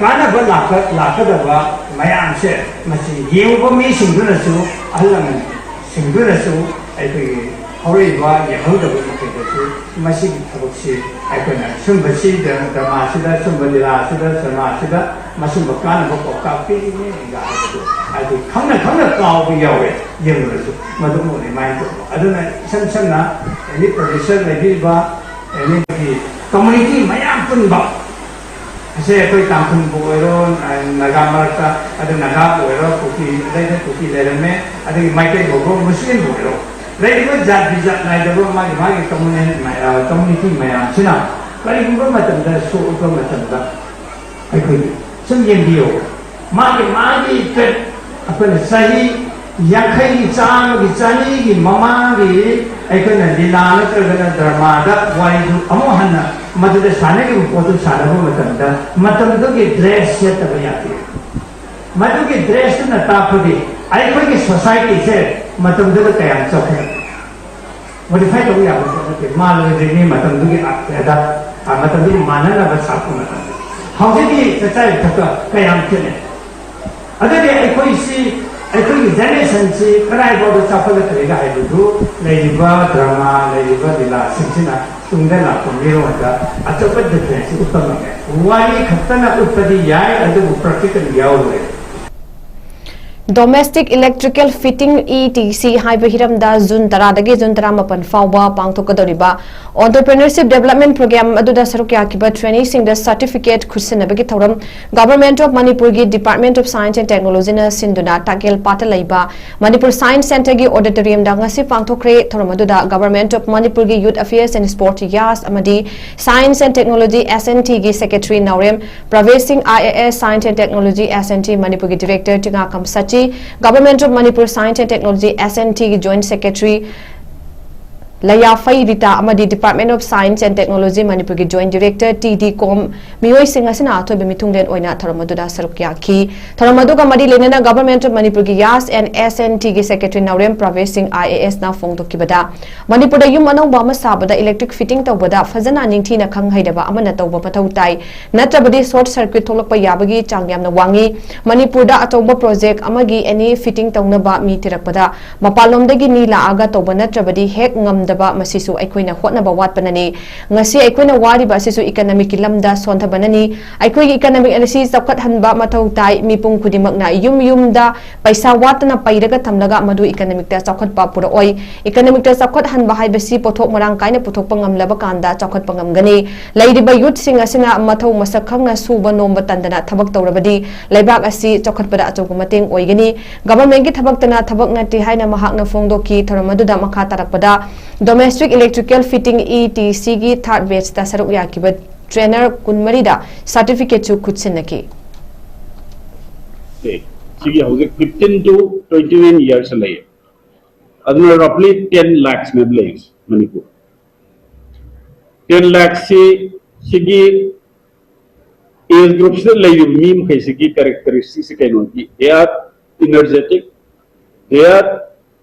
ꯀꯥꯟꯅꯕ ꯂꯥꯛꯀ-, ꯂꯥꯛꯀꯗꯕ ꯃꯌꯥꯝꯁꯦ ꯃꯁꯤ ꯌꯦꯡꯉꯨꯕ ꯃꯤꯁꯤꯡꯗꯨꯅꯁꯨ, ꯑꯍꯜ ꯂꯃꯟꯁꯤꯡꯗꯨꯅꯁꯨ ꯑꯩꯈꯣꯏꯒꯤ ꯍꯧꯔꯛꯏꯕ ꯌꯦꯡꯍꯧꯗꯕ ꯃꯈꯩꯗꯁꯨ ꯃꯁꯤꯒꯤ ꯊꯕꯛꯁꯤ ꯑꯩꯈꯣꯏꯅ ꯁꯨꯝꯕꯁꯤ ꯗ꯭ꯔꯃꯥꯁꯤꯗ, ꯁꯨꯝꯕ ꯂꯤꯂꯥꯁꯤꯗ, ꯗ꯭ꯔꯃꯥꯁꯤꯗ ꯃꯁꯨꯝꯕ ꯀꯥꯟꯅꯕ ꯄꯥꯎꯇꯥꯛ ꯄꯤꯔꯤꯅꯤ ꯍꯥꯏꯕꯗꯨ ꯍꯥꯏꯗꯤ ꯈꯪꯅ ꯈꯪꯅ ꯀꯥꯎꯕ ꯌꯥꯎꯋꯦ꯫ ꯌꯦꯡꯕꯗꯁꯨ ꯃꯗꯨ ꯑꯗꯨꯃꯥꯏꯅ ꯇꯧꯕ꯫ ꯑꯗꯨꯅ ꯏꯁꯝ ꯁꯝꯅ ꯑꯦꯅꯤ ꯄ꯭ꯔꯗ꯭ꯌꯨꯁꯔ ꯂꯩꯕꯤꯕ, ꯑꯦꯅꯤ community ꯃꯌꯥꯝ ꯄꯨꯟꯕ ꯑꯁꯦ ꯑꯩꯈꯣꯏ ꯇꯥꯡꯈꯨꯜꯕꯨ ꯑꯣꯏꯔꯣ, ꯅꯥꯒꯥ ꯃꯔꯛꯇ, ꯑꯗꯨ ꯅꯥꯒꯥꯕꯨ ꯑꯣꯏꯔꯣ, ꯀꯨꯀꯤ, ꯑꯗꯩꯗ ꯀꯨꯀꯤ ꯂꯩꯔꯝꯃꯦ, ꯑꯗꯒꯤ ꯃꯩꯇꯩꯕꯨ ꯑꯣꯏꯔꯣ, ꯃꯨꯁꯂꯤꯝꯕꯨ ꯑꯣꯏꯔꯣ, ꯂꯩꯔꯤꯕ ꯖꯥꯠ ꯕꯤꯖꯥꯠ ꯅꯥꯏꯗꯕ ꯃꯥꯒꯤ ꯃꯥꯒꯤ community ꯃꯌꯥꯝꯁꯤꯅ ꯀꯔꯤꯒꯨꯝꯕ ꯃꯇꯝꯗ ꯁꯣꯛꯂꯛꯄ ꯃꯇꯝꯗ ꯑꯩꯈꯣꯏꯒꯤ ꯁꯨꯝ ꯌꯦꯡꯕꯤꯌꯨ, ꯃꯥꯒꯤ ꯃꯥꯒꯤ ꯇ꯭ꯔꯦꯠ ꯑꯩꯈꯣꯏꯅ ꯆꯍꯤ ꯌꯥꯡꯈꯩꯒꯤ, ꯆꯥꯝꯃꯒꯤ, ꯆꯅꯤꯒꯤ ꯃꯃꯥꯡꯒꯤ ꯑꯩꯈꯣꯏꯅ ꯂꯤꯂꯥ ꯅꯠꯇ꯭ꯔꯒꯅ ꯗ꯭ꯔꯃꯥꯗ ꯋꯥꯔꯤꯗꯨ ꯑꯃꯨꯛ ꯍꯟꯅ ꯃꯗꯨꯗ ꯁꯥꯟꯅꯈꯤꯕ ꯄꯣꯠꯇꯨ ꯁꯥꯟꯅꯕ ꯃꯇꯝꯗ ꯃꯇꯝꯗꯨꯒꯤ ꯗ꯭ꯔꯦꯁ ꯁꯦꯠꯇꯕ ꯌꯥꯗꯦ꯫ ꯃꯗꯨꯒꯤ ꯗ꯭ꯔꯦꯁꯇꯨꯅ ꯇꯥꯛꯄꯗꯤ ꯑꯩꯈꯣꯏꯒꯤ ꯁꯣꯁꯥꯏꯇꯤꯁꯦ ꯃꯇꯝꯗꯨꯗ ꯀꯌꯥꯝ ꯆꯥꯎꯈꯠꯂꯛꯏ꯫ ꯃꯣꯗꯤꯐꯥꯏ ꯇꯧꯕ ꯌꯥꯕ ꯄꯣꯠ ꯅꯠꯇꯦ꯫ ꯃꯥꯜꯂꯣꯏꯗ꯭ꯔꯤꯉꯩ ꯃꯇꯝꯗꯨꯒꯤ ꯑꯥꯏꯗꯤꯌꯥꯗ, ꯃꯇꯝꯗꯨꯒꯤ ꯃꯥꯟꯅꯅꯕ ꯁꯥꯔꯛꯄ ꯃꯇꯝꯗ ꯍꯧꯖꯤꯛꯀꯤ ꯆꯥꯛꯆꯥ ꯌꯨꯊꯛꯀ ꯀꯌꯥꯝ ꯈꯦꯠꯅꯩ꯫ ꯑꯗꯨꯗꯤ ꯑꯩꯈꯣꯏꯁꯤ, ꯑꯩꯈꯣꯏꯒꯤ ꯖꯦꯅꯦꯔꯦꯁꯟꯁꯤ ꯀꯗꯥꯏꯐꯥꯎꯗ ꯆꯥꯎꯈꯠꯂꯛꯀꯗꯒꯦ ꯍꯥꯏꯕꯗꯨ ꯂꯩꯔꯤꯕ ꯗ꯭ꯔꯃꯥ, ꯂꯩꯔꯤꯕ ꯂꯤꯂꯥꯁꯤꯡꯁꯤꯅ ꯇꯨꯡꯗ ꯂꯥꯛꯄ ꯃꯤꯔꯣꯟꯗ ꯑꯆꯧꯕ ꯗꯤꯐꯔꯦꯟꯁ ꯎꯠꯄ ꯉꯝꯃꯦ꯫ ꯋꯥꯔꯤ ꯈꯛꯇꯅ ꯎꯠꯄꯗꯤ ꯌꯥꯏ, ꯑꯗꯨꯕꯨ ꯄ꯭ꯔꯥꯛꯇꯤꯀꯦꯜ ꯌꯥꯎꯔꯣꯏ꯫ Domestic Electrical Fitting E T C ꯍꯥꯏꯕ ꯍꯤꯔꯝꯗ ꯖꯨꯟ ꯇꯔꯥꯗꯒꯤ ꯖꯨꯟ ꯇꯔꯥꯃꯥꯄꯟ ꯐꯥꯎꯕ ꯄꯥꯡꯊꯣꯛꯀꯗꯧꯔꯤꯕ Entrepreneurship Development Program ꯑꯗꯨꯗ ꯁꯔꯨꯛ ꯌꯥꯈꯤꯕ traineeꯁꯤꯡꯗ certificate ꯈꯨꯠꯁꯤꯟꯅꯕꯒꯤ ꯊꯧꯔꯝ Government of Manipurꯒꯤ Department of Science and Technologyꯅ ꯁꯤꯟꯗꯨꯅ ꯇꯥꯀꯦꯜ ꯄꯥꯠꯇ ꯂꯩꯕ Manipur Science Centreꯒꯤ auditoriumꯗ ꯉꯁꯤ ꯄꯥꯡꯊꯣꯛꯈ꯭ꯔꯦ꯫ ꯊꯧꯔꯝ ꯑꯗꯨꯗ Government of Manipurꯒꯤ Youth Affairs and Sport, YAS ꯑꯃꯗꯤ Science and Technology S and Tꯒꯤ Secretary ꯅꯥꯎꯔꯦꯝ ꯄ꯭ꯔꯚꯦꯁ ꯁꯤꯡ, IAS, Science and Technology S and T ꯃꯅꯤꯄꯨꯔꯒꯤ Director ꯇꯤꯉꯥꯈꯝ Shashi, Government of Manipur Science and Technology S and Tꯒꯤ Joint Secretary ꯂꯌꯥꯐꯩ Rita ꯑꯃꯗꯤ Department of Science and Technology ꯃꯅꯤꯄꯨꯔꯒꯤ Joint Director T D ꯀꯣꯝ ꯃꯤꯑꯣꯏꯁꯤꯡ ꯑꯁꯤꯅ ꯑꯊꯣꯏꯕ ꯃꯤꯊꯨꯡꯂꯦꯟ ꯑꯣꯏꯅ ꯊꯧꯔꯝ ꯑꯗꯨꯗ ꯁꯔꯨꯛ ꯌꯥꯈꯤ꯫ ꯊꯧꯔꯝ ꯑꯗꯨꯒ ꯃꯔꯤ ꯂꯩꯅꯅ Government of ꯃꯅꯤꯄꯨꯔꯒꯤ ꯌꯥꯁ ꯑꯦꯟ ꯑꯦꯁ ꯑꯦꯟ ꯇꯤꯒꯤ Secretary ꯅꯥꯎꯔꯦꯝ ꯄ꯭ꯔꯚꯦꯁ ꯁꯤꯡ ꯑꯥꯏ ꯑꯦ ꯑꯦꯁꯅ ꯐꯣꯡꯗꯣꯛꯈꯤꯕꯗ, ꯃꯅꯤꯄꯨꯔꯗ ꯌꯨꯝ ꯑꯅꯧꯕ ꯑꯃ ꯁꯥꯕꯗ electric fitting ꯇꯧꯕꯗ ꯐꯖꯅ ꯅꯤꯡꯊꯤꯅ ꯈꯪ ꯍꯩꯔꯕ ꯑꯃꯅ ꯇꯧꯕ ꯃꯊꯧ ꯇꯥꯏ, ꯅꯠꯇ꯭ꯔꯕꯗꯤ short circuit ꯊꯣꯛꯂꯛꯄ ꯌꯥꯕꯒꯤ ꯆꯥꯡ ꯌꯥꯝꯅ ꯋꯥꯡꯉꯤ꯫ ꯃꯅꯤꯄꯨꯔꯗ ꯑꯆꯧꯕ project ꯑꯃꯒꯤ any fitting ꯇꯧꯅꯕ ꯃꯤ ꯊꯤꯔꯛꯄꯗ ꯃꯄꯥꯟꯂꯣꯝꯗꯒꯤ ꯃꯤ ꯂꯥꯛꯑꯒ ꯇꯧꯕ ꯅꯠꯇ꯭ꯔꯕꯗꯤ ꯍꯦꯛ ꯉꯝꯗꯕ, ꯃꯁꯤꯁꯨ ꯑꯩꯈꯣꯏꯅ ꯍꯣꯠꯅꯕ ꯋꯥꯠꯄꯅꯅꯤ꯫ ꯉꯁꯤ ꯑꯩꯈꯣꯏꯅ ꯋꯥꯔꯤꯕ ꯑꯁꯤꯁꯨ economicꯀꯤ ꯂꯝꯗ ꯁꯣꯟꯊꯕꯅꯅꯤ꯫ ꯑꯩꯈꯣꯏꯒꯤ economic ꯑꯁꯤ ꯆꯥꯎꯈꯠꯍꯟꯕ ꯃꯊꯧ ꯇꯥꯏ꯫ ꯃꯤꯄꯨꯝ ꯈꯨꯗꯤꯡꯃꯛꯅ ꯌꯨꯝ ꯌꯨꯝꯗ ꯄꯩꯁꯥ ꯋꯥꯠꯇꯅ ꯄꯩꯔꯒ ꯊꯝꯂꯒ ꯃꯗꯨ economicꯇ ꯆꯥꯎꯈꯠꯄ ꯄꯨꯔꯛꯑꯣꯏ꯫ Economicꯇ ꯆꯥꯎꯈꯠꯍꯟꯕ ꯍꯥꯏꯕꯁꯤ ꯄꯣꯠꯊꯣꯛ ꯃꯔꯥꯡ ꯀꯥꯏꯅ ꯄꯨꯊꯣꯛꯄ ꯉꯝꯂꯕ ꯀꯥꯟꯗ ꯆꯥꯎꯈꯠꯄ ꯉꯝꯒꯅꯤ꯫ ꯂꯩꯔꯤꯕ youthꯁꯤꯡ ꯑꯁꯤꯅ ꯃꯊꯧ ꯃꯁꯛ ꯈꯪꯅ ꯁꯨꯕ ꯅꯣꯝꯕ ꯇꯟꯗꯅ ꯊꯕꯛ ꯇꯧꯔꯕꯗꯤ ꯂꯩꯕꯥꯛ ꯑꯁꯤ ꯆꯥꯎꯈꯠꯄꯗ ꯑꯆꯧꯕ ꯃꯇꯦꯡ ꯑꯣꯏꯒꯅꯤ꯫ Governmentꯀꯤ ꯊꯕꯛꯇꯅ ꯊꯕꯛ ꯅꯠꯇꯦ ꯍꯥꯏꯅ ꯃꯍꯥꯛꯅ ꯐꯣꯡꯗꯣꯛꯈꯤ꯫ ꯊꯧꯔꯝ ꯑꯗꯨꯗ ꯃꯈꯥ ꯇꯥꯔꯛꯄꯗ Domestic Electrical Fitting E T Cꯒꯤ third batchꯇ ꯁꯔꯨꯛ ꯌꯥꯈꯤꯕ trainer ꯀꯨꯟꯃꯔꯤꯗ certificateꯁꯨ ꯈꯨꯠꯁꯤꯟꯅꯈꯤ꯫ ꯁꯤꯒꯤ ꯍꯧꯖꯤꯛ fifteen to twenty nine years ꯂꯩꯌꯦ꯫ ꯑꯗꯨꯅ roughly ten lakhsꯅꯦꯕ ꯂꯩꯔꯤꯁꯦ ꯃꯅꯤꯄꯨꯔ꯫ Ten lakhꯁꯤ ꯁꯤꯒꯤ age groupꯁꯤꯗ ꯂꯩꯔꯤꯕ ꯃꯤ ꯃꯈꯩꯁꯤꯒꯤ characteristicsꯁꯤ ꯀꯩꯅꯣꯗꯤ, they are energetic, they are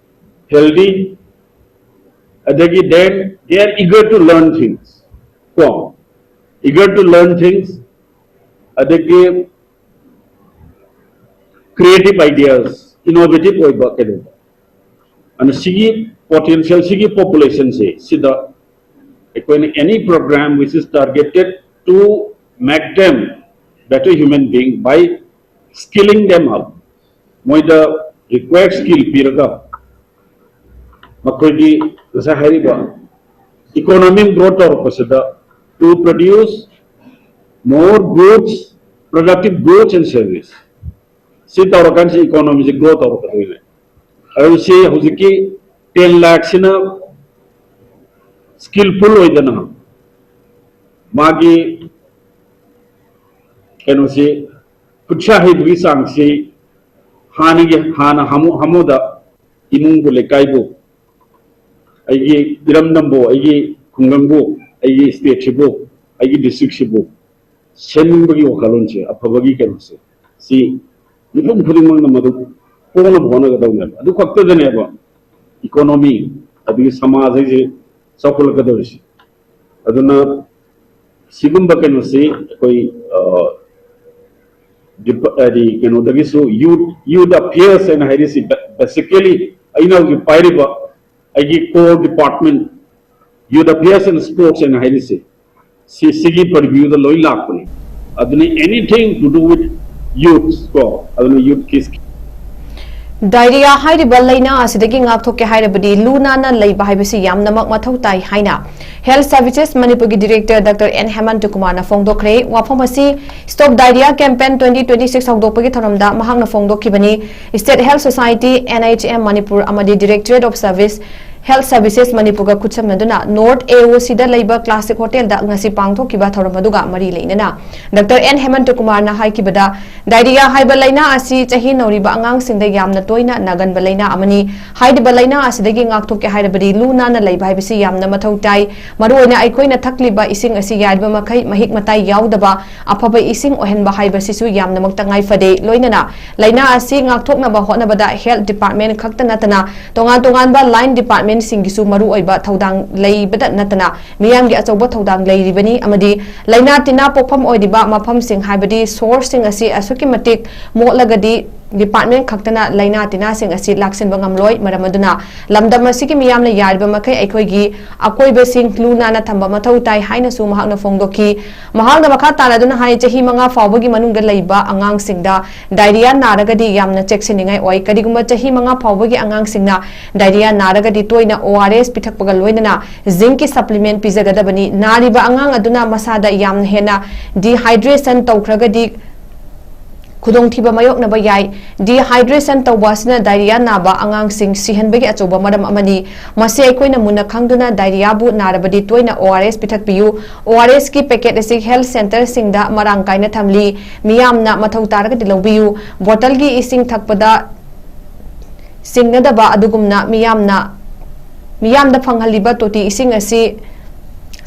healthy, ꯑꯗꯒꯤ then they are eager to learn things, ꯀꯣ, eager to learn things, ꯑꯗꯒꯤ creative ideas, innovative ꯑꯣꯏꯕ ꯀꯩꯅꯣ꯫ ꯑꯗꯨꯅ ꯁꯤꯒꯤ potential, ꯁꯤꯒꯤ populationꯁꯦ ꯁꯤꯗ ꯑꯩꯈꯣꯏꯅ any program which is targeted to make them better human being by skilling them up, ꯃꯣꯏꯗ required skill ꯄꯤꯔꯒ ꯃꯈꯣꯏꯒꯤ ꯉꯁꯥꯏ ꯍꯥꯏꯔꯤꯕ economy growth ꯇꯧꯔꯛꯄꯁꯤꯗ to produce more goods, productive goods and service, ꯁꯤ ꯇꯧꯔꯀꯥꯟꯁꯤ economyꯁꯤ grow ꯇꯧꯔꯛꯀꯗꯣꯏꯅꯦ꯫ ꯑꯗꯨ ꯁꯤ ꯍꯧꯖꯤꯛꯀꯤ ten lakhꯁꯤꯅ skillful ꯑꯣꯏꯗꯅ ꯃꯥꯒꯤ ꯀꯩꯅꯣꯁꯤ, ꯈꯨꯠꯁꯥ ꯍꯩꯕꯒꯤ ꯆꯥꯡꯁꯤ ꯍꯥꯟꯅꯒꯤ, ꯍꯥꯟꯅ ꯍꯥꯃꯨ ꯍꯥꯃꯨꯗ ꯏꯃꯨꯡꯕꯨ ꯂꯩꯀꯥꯏꯕꯨ ꯑꯩꯒꯤ ꯏꯔꯝꯗꯝꯕꯨ, ꯑꯩꯒꯤ ꯈꯨꯡꯒꯪꯕꯨ, ꯑꯩꯒꯤ ꯁ꯭ꯇꯦꯠꯁꯤꯕꯨ, ꯑꯩꯒꯤ ꯗꯤꯁꯇ꯭ꯔꯤꯛꯁꯤꯕꯨ ꯁꯦꯝꯅꯤꯡꯕꯒꯤ ꯋꯥꯈꯜꯂꯣꯟꯁꯦ, ꯑꯐꯕꯒꯤ ꯀꯩꯅꯣꯁꯦ, ꯁꯤ ꯃꯤꯄꯨꯝ ꯈꯨꯗꯤꯡꯃꯛꯅ ꯃꯗꯨ ꯄꯣꯛꯅꯕ ꯍꯣꯠꯅꯒꯗꯧꯅꯦꯕ꯫ ꯑꯗꯨ ꯈꯛꯇꯗꯅꯦꯕ ꯏꯀꯣꯅꯣꯃꯤ ꯑꯗꯒꯤ ꯁꯃꯥꯖ ꯍꯥꯏꯁꯦ ꯆꯥꯎꯈꯠꯂꯛꯀꯗꯧꯔꯤꯁꯦ꯫ ꯑꯗꯨꯅ ꯁꯤꯒꯨꯝꯕ ꯀꯩꯅꯣꯁꯤ ꯑꯩꯈꯣꯏ, ꯑ, ꯗꯤꯄ-, ꯍꯥꯏꯗꯤ ꯀꯩꯅꯣꯗꯒꯤꯁꯨ ꯌꯨꯠ, ꯌꯨꯠ ꯑꯐꯤꯌꯔꯁ ꯍꯥꯏꯅ ꯍꯥꯏꯔꯤꯁꯤ ꯕꯦ-, ꯕꯦꯁꯤꯀꯦꯂꯤ ꯑꯩꯅ ꯍꯧꯖꯤꯛ ꯄꯥꯏꯔꯤꯕ ꯑꯩꯒꯤ core department youth affairs and sports ꯍꯥꯏꯅ ꯍꯥꯏꯔꯤꯁꯦ, ꯁꯤ, ꯁꯤꯒꯤ ꯄꯔꯚ꯭ꯌꯨꯗ ꯂꯣꯏ ꯂꯥꯛꯄꯅꯤ꯫ ꯑꯗꯨꯅ anything to do with youths ꯀꯣ, ꯑꯗꯨꯅ ꯌꯨꯠ ꯀꯤꯁ ꯗꯥꯏꯔꯤꯌꯥ ꯍꯥꯏꯔꯤꯕ ꯂꯥꯏꯅꯥ ꯑꯁꯤꯗꯒꯤ ꯉꯥꯛꯊꯣꯛꯀꯦ ꯍꯥꯏꯔꯕꯗꯤ ꯂꯨ ꯅꯥꯟꯅ ꯂꯩꯕ ꯍꯥꯏꯕꯁꯤ ꯌꯥꯝꯅꯃꯛ ꯃꯊꯧ ꯇꯥꯏ ꯍꯥꯏꯅ Health Services ꯃꯅꯤꯄꯨꯔꯒꯤ ꯗꯤꯔꯦꯛꯇꯔ ꯗꯥꯛꯇꯔ ꯑꯦꯟ ꯍꯦꯃꯟꯇ ꯀꯨꯃꯥꯔꯅ ꯐꯣꯡꯗꯣꯛꯈ꯭ꯔꯦ꯫ ꯋꯥꯐꯝ ꯑꯁꯤ Stop Diarrhoea Campaign twenty twenty-six ꯍꯧꯗꯣꯛꯄꯒꯤ ꯊꯧꯔꯝꯗ ꯃꯍꯥꯛꯅ ꯐꯣꯡꯗꯣꯛꯈꯤꯕꯅꯤ꯫ State Health Society, N H M Manipur ꯑꯃꯗꯤ Directorate of Service, Health Services ꯃꯅꯤꯄꯨꯔꯒ ꯈꯨꯠꯁꯝꯅꯗꯨꯅ North A O Cꯗ ꯂꯩꯕ ꯀ꯭ꯂꯥꯁꯤꯛ ꯍꯣꯇꯦꯜꯗ ꯉꯁꯤ ꯄꯥꯡꯊꯣꯛꯈꯤꯕ ꯊꯧꯔꯝ ꯑꯗꯨꯒ ꯃꯔꯤ ꯂꯩꯅꯅ ꯗꯥꯛꯇꯔ ꯑꯦꯟ ꯍꯦꯃꯟꯇ ꯀꯨꯃꯥꯔꯅ ꯍꯥꯏꯈꯤꯕꯗ, ꯗꯥꯏꯔꯤꯌꯥ ꯍꯥꯏꯕ ꯂꯥꯏꯅꯥ ꯑꯁꯤ ꯆꯍꯤ ꯅꯧꯔꯤꯕ ꯑꯉꯥꯡꯁꯤꯡꯗ ꯌꯥꯝꯅ ꯇꯣꯏꯅ ꯅꯥꯒꯟꯕ ꯂꯥꯏꯅꯥ ꯑꯃꯅꯤ꯫ ꯍꯥꯏꯔꯤꯕ ꯂꯥꯏꯅꯥ ꯑꯁꯤꯗꯒꯤ ꯉꯥꯛꯊꯣꯛꯀꯦ ꯍꯥꯏꯔꯕꯗꯤ ꯂꯨ ꯅꯥꯟꯅ ꯂꯩꯕ ꯍꯥꯏꯕꯁꯤ ꯌꯥꯝꯅ ꯃꯊꯧ ꯇꯥꯏ꯫ ꯃꯔꯨꯑꯣꯏꯅ ꯑꯩꯈꯣꯏꯅ ꯊꯛꯂꯤꯕ ꯏꯁꯤꯡ ꯑꯁꯤ ꯌꯥꯔꯤꯕ ꯃꯈꯩ ꯃꯍꯤꯛ ꯃꯇꯥꯏ ꯌꯥꯎꯗꯕ ꯑꯐꯕ ꯏꯁꯤꯡ ꯑꯣꯏꯍꯟꯕ ꯍꯥꯏꯕꯁꯤꯁꯨ ꯌꯥꯝꯅꯃꯛ ꯇꯉꯥꯏ ꯐꯗꯦ꯫ ꯂꯣꯏꯅꯅ ꯂꯥꯏꯅꯥ ꯑꯁꯤ ꯉꯥꯛꯊꯣꯛꯅꯕ ꯍꯣꯠꯅꯕꯗ health department ꯈꯛꯇ ꯅꯠꯇꯅ ꯇꯣꯉꯥꯟ ꯇꯣꯉꯥꯟꯕ line departmentꯁꯤꯡꯒꯤꯁꯨ ꯃꯔꯨꯑꯣꯏꯕ ꯊꯧꯗꯥꯡ ꯂꯩꯕꯗ ꯅꯠꯇꯅ ꯃꯤꯌꯥꯝꯒꯤ ꯑꯆꯧꯕ ꯊꯧꯗꯥꯡ ꯂꯩꯔꯤꯕꯅꯤ ꯑꯃꯗꯤ ꯂꯥꯏꯅꯥ ꯇꯤꯟꯅꯥ ꯄꯣꯛꯐꯝ ꯑꯣꯏꯔꯤꯕ ꯃꯐꯝꯁꯤꯡ ꯍꯥꯏꯕꯗꯤ sourceꯁꯤꯡ ꯑꯁꯤ ꯑꯁꯨꯛꯀꯤ ꯃꯇꯤꯛ ꯃꯣꯠꯂꯒꯗꯤ department ꯈꯛꯇꯅ ꯂꯥꯏꯅꯥ ꯇꯤꯟꯅꯥꯁꯤꯡ ꯑꯁꯤ ꯂꯥꯛꯁꯤꯟꯕ ꯉꯝꯂꯣꯏ꯫ ꯃꯔꯝ ꯑꯗꯨꯅ ꯂꯝꯗꯝ ꯑꯁꯤꯒꯤ ꯃꯤꯌꯥꯝꯅ ꯌꯥꯔꯤꯕ ꯃꯈꯩ ꯑꯩꯈꯣꯏꯒꯤ ꯑꯀꯣꯏꯕꯁꯤꯡ ꯂꯨ ꯅꯥꯟꯅ ꯊꯝꯕ ꯃꯊꯧ ꯇꯥꯏ ꯍꯥꯏꯅꯁꯨ ꯃꯍꯥꯛꯅ ꯐꯣꯡꯗꯣꯛꯈꯤ꯫ ꯃꯍꯥꯛꯅ ꯃꯈꯥ ꯇꯥꯅ ꯑꯗꯨꯅ ꯍꯥꯏ, ꯆꯍꯤ ꯃꯉꯥ ꯐꯥꯎꯕꯒꯤ ꯃꯅꯨꯡꯗ ꯂꯩꯕ ꯑꯉꯥꯡꯁꯤꯡꯗ ꯗꯥꯏꯔꯤꯌꯥ ꯅꯥꯔꯒꯗꯤ ꯌꯥꯝꯅ ꯆꯦꯛꯁꯤꯟꯅꯤꯡꯉꯥꯏ ꯑꯣꯏ꯫ ꯀꯔꯤꯒꯨꯝꯕ ꯆꯍꯤ ꯃꯉꯥ ꯐꯥꯎꯕꯒꯤ ꯑꯉꯥꯡꯁꯤꯡꯅ ꯗꯥꯏꯔꯤꯌꯥ ꯅꯥꯔꯒꯗꯤ ꯇꯣꯏꯅ O R S ꯄꯤꯊꯛꯄꯒ ꯂꯣꯏꯅꯅ zincꯀꯤ supplement ꯄꯤꯖꯒꯗꯕꯅꯤ꯫ ꯅꯥꯔꯤꯕ ꯑꯉꯥꯡ ꯑꯗꯨꯅ ꯃꯁꯥꯗ ꯌꯥꯝꯅ ꯍꯦꯟꯅ dehydration ꯇꯧꯈ꯭ꯔꯒꯗꯤ ꯈꯨꯗꯣꯡꯊꯤꯕ ꯃꯥꯌꯣꯛꯅꯕ ꯌꯥꯏ꯫ Dehydration ꯇꯧꯕ ꯑꯁꯤꯅ ꯗꯥꯏꯔꯤꯌꯥ ꯅꯥꯕ ꯑꯉꯥꯡꯁꯤꯡ ꯁꯤꯍꯟꯕꯒꯤ ꯑꯆꯧꯕ ꯃꯔꯝ ꯑꯃꯅꯤ꯫ ꯃꯁꯤ ꯑꯩꯈꯣꯏꯅ ꯃꯨꯟꯅ ꯈꯪꯗꯨꯅ ꯗꯥꯏꯔꯤꯌꯥꯕꯨ ꯅꯥꯔꯕꯗꯤ ꯇꯣꯏꯅ O R S ꯄꯤꯊꯛꯄꯤꯌꯨ꯫ O R Sꯀꯤ packet ꯑꯁꯤ health centreꯁꯤꯡꯗ ꯃꯔꯥꯡ ꯀꯥꯏꯅ ꯊꯝꯂꯤ꯫ ꯃꯤꯌꯥꯝꯅ ꯃꯊꯧ ꯇꯥꯔꯒꯗꯤ ꯂꯧꯕꯤꯌꯨ꯫ Bottleꯒꯤ ꯏꯁꯤꯡ ꯊꯛꯄꯗ ꯆꯤꯡꯅꯗꯕ ꯑꯗꯨꯒꯨꯝꯅ ꯃꯤꯌꯥꯝꯅ ꯃꯤꯌꯥꯝꯗ ꯐꯪꯍꯜꯂꯤꯕ ꯇꯣꯇꯤ ꯏꯁꯤꯡ ꯑꯁꯤ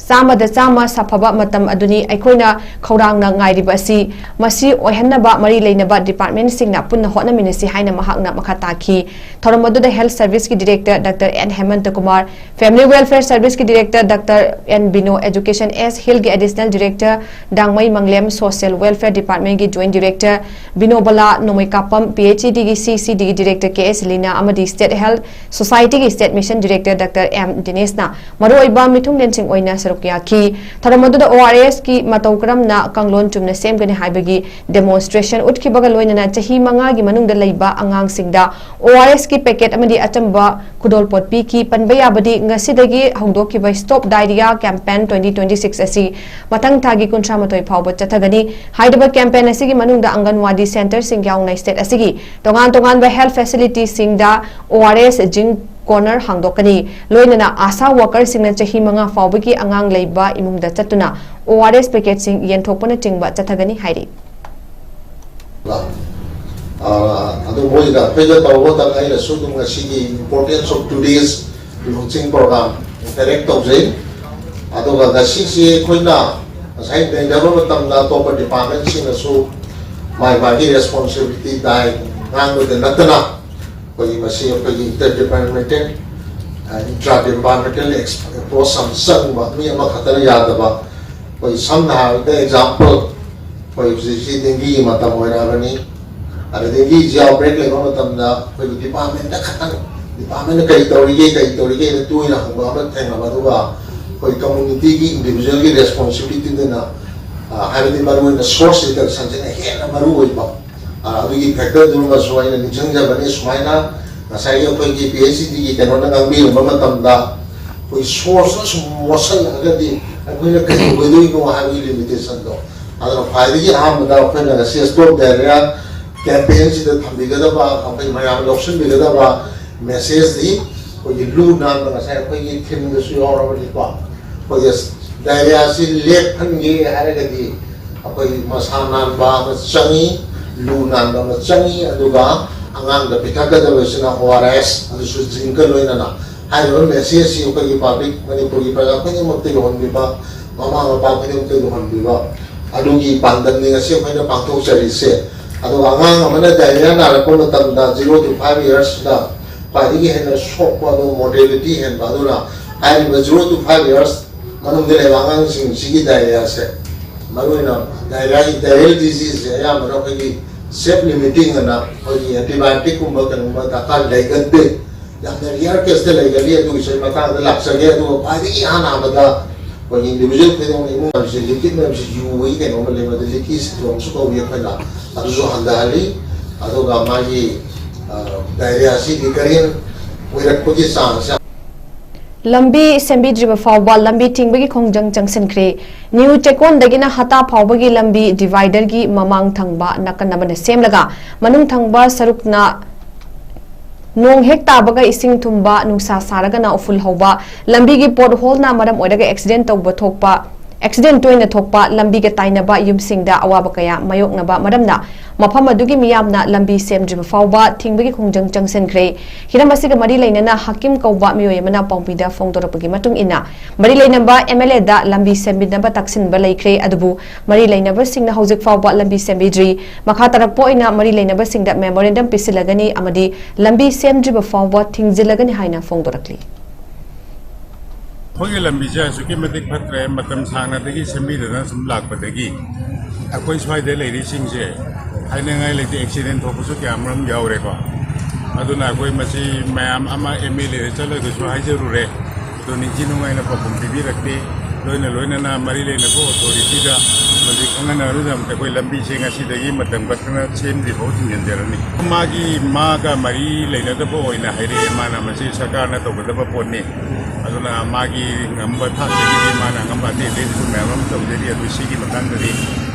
ꯆꯥꯝꯃꯗ ꯆꯥꯝꯃ ꯁꯥꯐꯕ ꯃꯇꯝ ꯑꯗꯨꯅꯤ꯫ ꯑꯩꯈꯣꯏꯅ ꯈꯧꯔꯥꯡꯅ ꯉꯥꯏꯔꯤꯕ ꯑꯁꯤ ꯃꯁꯤ ꯑꯣꯏꯍꯟꯅꯕ ꯃꯔꯤ ꯂꯩꯅꯕ ꯗꯤꯄꯥꯔꯠꯃꯦꯟꯁꯤꯡꯅ ꯄꯨꯟꯅ ꯍꯣꯠꯅꯃꯤꯟꯅꯁꯤ ꯍꯥꯏꯅ ꯃꯍꯥꯛꯅ ꯃꯈꯥ ꯇꯥꯈꯤ꯫ ꯊꯧꯔꯝ ꯑꯗꯨꯗ ꯍꯦꯜꯊ ꯁꯔꯚꯤꯁꯀꯤ director doctor N Hemanta Kumar, family welfare ꯁꯔꯚꯤꯁꯀꯤ director doctor N Bino, education S ꯍꯤꯜꯒꯤ additional director Dangmei Mangleng, social welfare ꯗꯤꯄꯥꯔꯠꯃꯦꯟꯒꯤ joint director Binobala Nongmeikapam, P H E ꯗꯤꯒꯤ ꯁꯤ ꯁꯤ ꯗꯤꯒꯤ ꯗꯤꯔꯦꯛꯇꯔ ꯀꯦ ꯑꯦꯁ ꯂꯤꯅꯥ ꯑꯃꯗꯤ ꯁ꯭ꯇꯦꯠ ꯍꯦꯜꯊ ꯁꯣꯁꯥꯏꯇꯤꯒꯤ state mission director doctor M ꯗꯤꯅꯦꯁꯅ ꯃꯔꯨꯑꯣꯏꯕ ꯃꯤꯊꯨꯡꯂꯦꯟꯁꯤꯡ ꯑꯣꯏꯅ ꯁꯔꯨꯛ ꯌꯥꯈꯤ꯫ ꯊꯧꯔꯝ ꯑꯗꯨꯗ ꯑꯣ ꯑꯥꯔ ꯑꯦꯁꯀꯤ ꯃꯇꯧ ꯀꯔꯝꯅ ꯀꯥꯡꯂꯣꯟ ꯆꯨꯝꯅ ꯁꯦꯝꯒꯅꯤ ꯍꯥꯏꯕꯒꯤ ꯗꯦꯃꯣꯟꯁꯇ꯭ꯔꯦꯁꯟ ꯎꯠꯈꯤꯕꯒ ꯂꯣꯏꯅꯅ ꯆꯍꯤ ꯃꯉꯥꯒꯤ ꯃꯅꯨꯡꯗ ꯂꯩꯕ ꯑꯉꯥꯡꯁꯤꯡꯗ ꯑꯣ ꯑꯥꯔ ꯑꯦꯁꯀꯤ ꯄꯦꯀꯦꯠ ꯑꯃꯗꯤ ꯑꯆꯝꯕ ꯈꯨꯗꯣꯜꯄꯣꯠ ꯄꯤꯈꯤ꯫ ꯄꯟꯕ ꯌꯥꯕꯗꯤ ꯉꯁꯤꯗꯒꯤ ꯍꯧꯗꯣꯛꯈꯤꯕ stop diarrhoea campaign twenty twenty six ꯑꯁꯤ ꯃꯊꯪ ꯊꯥꯒꯤ ꯀꯨꯟꯊ꯭ꯔꯥ ꯃꯥꯊꯣꯏ ꯐꯥꯎꯕ ꯆꯠꯊꯒꯅꯤ꯫ ꯍꯥꯏꯔꯤꯕ ꯀꯦꯝꯄꯦꯟ ꯑꯁꯤꯒꯤ ꯃꯅꯨꯡꯗ ꯑꯪꯒꯟꯋꯥꯗꯤ ꯁꯦꯟꯇꯔꯁꯤꯡ ꯌꯥꯎꯅ ꯁ꯭ꯇꯦꯠ ꯑꯁꯤꯒꯤ ꯇꯣꯉꯥꯟ ꯇꯣꯉꯥꯟꯕ ꯍꯦꯜꯊ ꯐꯦꯁꯤꯂꯤꯇꯤꯁꯤꯡꯗ ꯑꯣ ꯑꯥꯔ ꯑꯦꯁ ꯖꯤꯡ ꯀꯣꯔꯅꯔ ꯍꯥꯡꯗꯣꯛꯀꯅꯤ꯫ ꯂꯣꯏꯅꯅ ꯑꯥꯁꯥ ꯋꯥꯀꯔꯁꯤꯡꯅ ꯆꯍꯤ ꯃꯉꯥ ꯐꯥꯎꯕꯒꯤ ꯑꯉꯥꯡ ꯂꯩꯕ ꯏꯃꯨꯡꯗ ꯆꯠꯇꯨꯅ ꯑꯣ ꯑꯥꯔ ꯑꯦꯁ ꯄꯦꯀꯦꯠꯁꯤꯡ ꯌꯦꯟꯊꯣꯛꯄꯅꯆꯤꯡꯕ ꯆꯠꯊꯒꯅꯤ ꯍꯥꯏꯔꯤ꯫ ꯑꯥ, ꯑꯗꯨ ꯃꯣꯏꯒ ꯑꯩꯈꯣꯏꯒ ꯇꯧꯕ ꯃꯇꯝꯗ ꯑꯩꯅꯁꯨ ꯑꯗꯨꯝ ꯉꯁꯤꯒꯤ importance of today's launching program interact ꯇꯧꯖꯩ꯫ ꯑꯗꯨꯒ ꯉꯁꯤꯁꯤ ꯑꯩꯈꯣꯏꯅ ꯉꯁꯥꯏ ꯅꯩꯅꯕ ꯃꯇꯝꯗ ꯑꯇꯣꯞꯄ ꯗꯤꯄꯥꯔꯠꯃꯦꯟꯁꯤꯡꯅꯁꯨ ꯃꯥꯒꯤ ꯃꯥꯒꯤ ꯔꯦꯁꯄꯣꯟꯁꯤꯕꯤꯂꯤꯇꯤ ꯇꯥꯏ ꯉꯥꯡꯕꯗ ꯅꯠꯇꯅ ꯑꯩꯈꯣꯏꯒꯤ ꯃꯁꯤ ꯑꯩꯈꯣꯏꯒꯤ ꯏꯟꯇꯔ ꯗꯤꯄꯥꯔꯠꯃꯦꯟꯇꯦꯜ, ꯏꯟꯇ꯭ꯔꯥ ꯗꯤꯄꯥꯔꯠꯃꯦꯟꯇꯦꯜ ꯑꯦꯄ꯭ꯔꯣꯆ ꯌꯥꯝ ꯆꯪꯕ, ꯃꯤ ꯑꯃꯈꯛꯇꯅ ꯌꯥꯗꯕ꯫ ꯑꯩꯈꯣꯏ ꯁꯝꯅ ꯍꯥꯏꯔꯕꯗ ꯑꯦꯛꯖꯥꯝꯄꯜ, ꯑꯩꯈꯣꯏ ꯍꯧꯖꯤꯛꯁꯤ ꯗꯦꯡꯒꯤꯒꯤ ꯃꯇꯝ ꯑꯣꯏꯔꯛꯑꯕꯅꯤ꯫ ꯑꯗ ꯗꯦꯡꯒꯤꯁꯤ ꯑꯥꯎꯠꯕ꯭ꯔꯦꯛ ꯂꯩꯕ ꯃꯇꯝꯗ ꯑꯩꯈꯣꯏꯒꯤ ꯗꯤꯄꯥꯔꯠꯃꯦꯟꯗ ꯈꯛꯇꯪ, ꯗꯤꯄꯥꯔꯠꯃꯦꯟꯗ ꯀꯔꯤ ꯇꯧꯔꯤꯒꯦ, ꯀꯔꯤ ꯇꯧꯔꯤꯒꯦꯅ ꯇꯣꯏꯅ ꯍꯪꯕ ꯑꯃ ꯊꯦꯡꯅꯕ, ꯑꯗꯨꯒ ꯑꯩꯈꯣꯏ ꯀꯝꯃꯨꯅꯤꯇꯤꯒꯤ ꯏꯟꯗꯤꯕꯤꯖꯨꯋꯦꯜꯒꯤ ꯔꯦꯁꯄꯣꯟꯁꯤꯕꯤꯂꯤꯇꯤꯗꯨꯅ, ꯑ, ꯍꯥꯏꯕꯗꯤ ꯃꯔꯨꯑꯣꯏꯅ ꯁꯣꯔꯁ ꯔꯤꯗꯛꯁꯟꯁꯤꯅ ꯍꯦꯟꯅ ꯃꯔꯨ ꯑꯣꯏꯕ꯫ ꯑ, ꯑꯗꯨꯒꯤ ꯐꯦꯛꯇꯔꯗꯨꯃꯁꯨ ꯑꯩꯅ ꯅꯤꯡꯁꯤꯡꯖꯕꯅꯤ꯫ ꯁꯨꯃꯥꯏꯅ ꯉꯁꯥꯏꯒꯤ ꯑꯩꯈꯣꯏꯒꯤ ꯄꯤ ꯑꯩꯆ ꯏ ꯗꯤꯒꯤ ꯀꯩꯅꯣꯅ ꯉꯥꯡꯕꯤꯔꯝꯕ ꯃꯇꯝꯗ ꯑꯩꯈꯣꯏ ꯁꯣꯔꯁꯇꯣ ꯁꯨꯝ ꯃꯣꯠꯁꯜꯂꯛꯑꯒꯗꯤ ꯑꯩꯈꯣꯏꯅ ꯀꯩꯗꯧꯒꯗꯣꯏꯅꯣ ꯍꯥꯏꯕꯒꯤ ꯂꯤꯃꯤꯇꯦꯁꯟꯗꯣ꯫ ꯑꯗꯨꯅ ꯈ꯭ꯋꯥꯏꯗꯒꯤ ꯑꯍꯥꯟꯕꯗ ꯑꯩꯈꯣꯏꯅ ꯉꯁꯤ ꯁ꯭ꯇꯣꯞ ꯗꯥꯏꯔꯤꯌꯥ ꯀꯦꯝꯄꯦꯟꯁꯤꯗ ꯊꯝꯕꯤꯒꯗꯕ, ꯑꯩꯈꯣꯏ ꯃꯌꯥꯝ ꯂꯧꯁꯤꯟꯕꯤꯒꯗꯕ ꯃꯦꯁꯦꯖꯇꯤ ꯑꯩꯈꯣꯏꯒꯤ ꯂꯨ ꯅꯥꯟꯕ, ꯉꯁꯥꯏ ꯑꯩꯈꯣꯏꯒꯤ ꯊꯤꯝꯗꯁꯨ ꯌꯥꯎꯔꯕꯅꯤꯀꯣ꯫ ꯑꯩꯈꯣꯏꯒꯤ ꯗꯥꯏꯔꯤꯌꯥꯁꯤ ꯂꯦꯞꯍꯟꯒꯦ ꯍꯥꯏꯔꯒꯗꯤ ꯑꯩꯈꯣꯏ ꯃꯁꯥ ꯅꯥꯟꯕ ꯑꯃ ꯆꯪꯉꯤ, ꯂꯨ ꯅꯥꯟꯕ ꯑꯃ ꯆꯪꯉꯤ, ꯑꯗꯨꯒ ꯑꯉꯥꯡꯗ ꯄꯤꯊꯛꯀꯗꯕꯁꯤꯅ ꯑꯣ ꯑꯥꯔ ꯑꯦꯁ, ꯑꯗꯨꯁꯨ ꯖꯤꯡꯀ ꯂꯣꯏꯅꯅ꯫ ꯍꯥꯏꯔꯤꯕ ꯃꯦꯁꯦꯖꯁꯤ ꯑꯩꯈꯣꯏꯒꯤ ꯄꯕ꯭ꯂꯤꯛ, ꯃꯅꯤꯄꯨꯔꯒꯤ ꯄ꯭ꯔꯖꯥ ꯈꯨꯗꯤꯡꯃꯛꯇ ꯌꯧꯍꯟꯕꯤꯕ, ꯃꯃꯥ ꯃꯄꯥ ꯈꯨꯗꯤꯡꯃꯛꯇ ꯌꯧꯍꯟꯕꯤꯕ, ꯑꯗꯨꯒꯤ ꯄꯥꯟꯗꯝꯅꯤ ꯉꯁꯤ ꯑꯩꯈꯣꯏꯅ ꯄꯥꯡꯊꯣꯛꯆꯔꯤꯁꯦ꯫ ꯑꯗꯨꯒ ꯑꯉꯥꯡ ꯑꯃꯅ ꯗꯥꯏꯔꯤꯌꯥ ꯅꯥꯔꯛꯄ ꯃꯇꯝꯗ zero to five yearsꯇ ꯈ꯭ꯋꯥꯏꯗꯒꯤ ꯍꯦꯟꯅ ꯁꯣꯛꯄ, ꯑꯗꯨ ꯃꯣꯔꯇꯦꯂꯤꯇꯤ ꯍꯦꯟꯕ꯫ ꯑꯗꯨꯅ ꯍꯥꯏꯔꯤꯕ zero to five years ꯃꯅꯨꯡꯗ ꯂꯩꯕ ꯑꯉꯥꯡꯁꯤꯡꯁꯤꯒꯤ ꯗꯥꯏꯔꯤꯌꯥꯁꯦ, ꯃꯔꯨꯑꯣꯏꯅ ꯗꯥꯏꯔꯤꯌꯥꯒꯤ, ꯗꯥꯏꯔꯤꯌꯦꯜ ꯗꯤꯖꯤꯖꯁꯦ ꯑꯌꯥꯝꯕꯅ ꯑꯩꯈꯣꯏꯒꯤ ꯁꯦꯜꯐ ꯂꯤꯃꯤꯇꯤꯡ ꯑꯅ ꯑꯩꯈꯣꯏꯒꯤ ꯑꯦꯟꯇꯤꯕꯥꯏꯑꯣꯇꯤꯛꯀꯨꯝꯕ ꯀꯩꯅꯣꯒꯨꯝꯕ ꯗꯔꯀꯥꯔ ꯂꯩꯒꯟꯗꯦ꯫ ꯌꯥꯝꯅ ꯔꯤꯌꯔ ꯀꯦꯁꯇ ꯂꯩꯒꯅꯤ꯫ ꯑꯗꯨꯒꯤꯁꯨ ꯑꯩ ꯃꯇꯥꯡꯗ ꯂꯥꯛꯆꯒꯦ꯫ ꯑꯗꯨꯒ ꯈ꯭ꯋꯥꯏꯗꯒꯤ ꯏꯍꯥꯟ ꯍꯥꯟꯕꯗ ꯑꯩꯈꯣꯏꯒꯤ ꯏꯟꯗꯤꯕꯤꯖꯨꯋꯦꯜ ꯈꯨꯗꯤꯡꯃꯛꯅ ꯏꯃꯨꯡ ꯃꯅꯨꯡꯁꯦ ꯂꯤꯀ꯭ꯋꯤꯠ ꯃꯌꯥꯝꯁꯦ ꯌꯨꯕꯒꯤ ꯀꯩꯅꯣꯝꯃ ꯂꯩ, ꯃꯗꯨ ꯂꯤꯀ꯭ꯋꯤꯠ ꯁꯤꯟꯗꯣꯛ ꯑꯃꯁꯨ ꯀꯧꯏ ꯑꯩꯈꯣꯏꯅ꯫ ꯑꯗꯨꯁꯨ ꯍꯟꯊꯍꯜꯂꯤ꯫ ꯑꯗꯨꯒ ꯃꯥꯒꯤ, ꯑ, ꯗꯥꯏꯔꯤꯌꯥꯁꯤ ꯔꯤꯀꯔꯦꯟ ꯑꯣꯏꯔꯛꯄꯒꯤ ꯆꯥꯡꯁꯦ꯫ ꯂꯝꯕꯤ ꯁꯦꯝꯕꯤꯗ꯭ꯔꯤꯕ ꯐꯥꯎꯕ ꯂꯝꯕꯤ ꯊꯤꯡꯕꯒꯤ ꯈꯣꯡꯖꯪ ꯆꯪꯁꯤꯟꯈ꯭ꯔꯦ꯫ ꯅ꯭ꯌꯨ ꯆꯦꯛꯀꯣꯟꯗꯒꯤꯅ ꯍꯇꯥ ꯐꯥꯎꯕꯒꯤ ꯂꯝꯕꯤ ꯗꯤꯚꯥꯏꯗꯔꯒꯤ ꯃꯃꯥꯡ ꯊꯪꯕ ꯅꯥꯀꯟ ꯑꯃꯅ ꯁꯦꯝꯂꯒ, ꯃꯅꯨꯡ ꯊꯪꯕ ꯁꯔꯨꯛꯅ ꯅꯣꯡ ꯍꯦꯛ ꯇꯥꯕꯒ ꯏꯁꯤꯡ ꯊꯨꯝꯕ, ꯅꯨꯡꯁꯥ ꯁꯥꯔꯒꯅ ꯎꯐꯨꯜ ꯍꯧꯕ, ꯂꯝꯕꯤꯒꯤ ꯄꯣꯠ ꯍꯣꯜꯅ ꯃꯔꯝ ꯑꯣꯏꯔꯒ ꯑꯦꯛꯁꯤꯗꯦꯟ ꯇꯧꯕ ꯊꯣꯛꯄ, ꯑꯦꯛꯁꯤꯗꯦꯟ ꯇꯣꯏꯅ ꯊꯣꯛꯄ, ꯂꯝꯕꯤꯒ ꯇꯥꯏꯅꯕ ꯌꯨꯝꯁꯤꯡꯗ ꯑꯋꯥꯕ ꯀꯌꯥ ꯃꯥꯌꯣꯛꯅꯕ ꯃꯔꯝꯅ ꯃꯐꯝ ꯑꯗꯨꯒꯤ ꯃꯤꯌꯥꯝꯅ ꯂꯝꯕꯤ ꯁꯦꯝꯗ꯭ꯔꯤꯕ ꯐꯥꯎꯕ ꯊꯤꯡꯕꯒꯤ ꯈꯣꯡꯖꯪ ꯆꯪꯁꯤꯟꯈ꯭ꯔꯦ꯫ ꯍꯤꯔꯝ ꯑꯁꯤꯒ ꯃꯔꯤ ꯂꯩꯅꯅ ꯍꯥꯀꯤꯝ ꯀꯧꯕ ꯃꯤꯑꯣꯏ ꯑꯃꯅ ꯄꯥꯎꯃꯤꯗ ꯐꯣꯡꯗꯣꯔꯛꯄꯒꯤ ꯃꯇꯨꯡ ꯏꯟꯅ, ꯃꯔꯤ ꯂꯩꯅꯕ ꯑꯦꯝ ꯑꯦꯜ ꯑꯦꯗ ꯂꯝꯕꯤ ꯁꯦꯝꯕꯤꯅꯕ ꯇꯛꯁꯤꯟꯕ ꯂꯩꯈ꯭ꯔꯦ, ꯑꯗꯨꯕꯨ ꯃꯔꯤ ꯂꯩꯅꯕꯁꯤꯡꯅ ꯍꯧꯖꯤꯛ ꯐꯥꯎꯕ ꯂꯝꯕꯤ ꯁꯦꯝꯕꯤꯗ꯭ꯔꯤ꯫ ꯃꯈꯥ ꯇꯥꯔꯛꯄ ꯑꯣꯏꯅ ꯃꯔꯤ ꯂꯩꯅꯕꯁꯤꯡꯗ ꯃꯦꯃꯣꯔꯦꯟꯗꯝ ꯄꯤꯁꯤꯜꯂꯒꯅꯤ ꯑꯃꯗꯤ ꯂꯝꯕꯤ ꯁꯦꯝꯗ꯭ꯔꯤꯕ ꯐꯥꯎꯕ ꯊꯤꯡꯖꯤꯜꯂꯒꯅꯤ ꯍꯥꯏꯅ ꯐꯣꯡꯗꯣꯔꯛꯂꯤ꯫ ꯑꯩꯈꯣꯏꯒꯤ ꯂꯝꯕꯤꯁꯦ ꯑꯁꯨꯛꯀꯤ ꯃꯇꯤꯛ ꯐꯠꯇ꯭ꯔꯦ, ꯃꯇꯝ ꯁꯥꯡꯅꯗꯒꯤ ꯁꯦꯝꯕꯤꯗꯅ ꯁꯨꯝ ꯂꯥꯛꯄꯗꯒꯤ ꯑꯩꯈꯣꯏ ꯁ꯭ꯋꯥꯏꯗ ꯂꯩꯔꯤꯁꯤꯡꯁꯦ ꯍꯥꯏꯅꯤꯡꯉꯥꯏ ꯂꯩꯇꯦ꯫ ꯑꯦꯛꯁꯤꯗꯦꯟ ꯊꯣꯛꯄꯁꯨ ꯀꯌꯥ ꯃꯔꯨꯝ ꯌꯥꯎꯔꯦꯀꯣ꯫ ꯑꯗꯨꯅ ꯑꯩꯈꯣꯏ ꯃꯁꯤ ꯃꯌꯥꯝ ꯑꯃ ꯑꯦꯝ ꯑꯦꯜ ꯑꯦꯗ ꯆꯠꯂꯒꯁꯨ ꯍꯥꯏꯖꯔꯨꯔꯦ, ꯑꯗꯣ ꯅꯤꯡꯊꯤ ꯅꯨꯡꯉꯥꯏꯅ ꯄꯥꯎꯈꯨꯝ ꯄꯤꯕꯤꯔꯛꯇꯦ꯫ ꯂꯣꯏꯅ ꯂꯣꯏꯅꯅ ꯃꯔꯤ ꯂꯩꯅꯕ ꯑꯣꯊꯣꯔꯤꯇꯤꯗ ꯃꯁꯤ ꯈꯪꯍꯟꯅꯕꯒꯤꯗꯃꯛꯇ ꯑꯩꯈꯣꯏ ꯂꯝꯕꯤꯁꯦ ꯉꯁꯤꯗꯒꯤ ꯃꯇꯝ ꯀꯛꯇꯅ ꯁꯦꯝꯗ꯭ꯔꯤꯐꯥꯎ ꯊꯤꯡꯖꯤꯟꯖꯔꯅꯤ꯫ ꯃꯥꯒꯤ, ꯃꯥꯒ ꯃꯔꯤ ꯂꯩꯅꯗꯕ ꯑꯣꯏꯅ ꯍꯥꯏꯔꯛꯑꯦ꯫ ꯃꯥꯅ ꯃꯁꯤ ꯁꯔꯀꯥꯔꯅ ꯇꯧꯒꯗꯕ ꯄꯣꯠꯅꯤ꯫ ꯑꯗꯨꯅ ꯃꯥꯒꯤ ꯉꯝꯕ ꯊꯥꯛꯇꯒꯤꯗꯤ ꯃꯥꯅ ꯑꯉꯝꯕ ꯑꯇꯩ ꯑꯇꯩꯗꯁꯨ ꯃꯌꯥꯝ ꯑꯃ ꯇꯧꯖꯔꯤ꯫ ꯑꯗꯨ ꯁꯤꯒꯤ ꯃꯇꯥꯡꯗꯗꯤ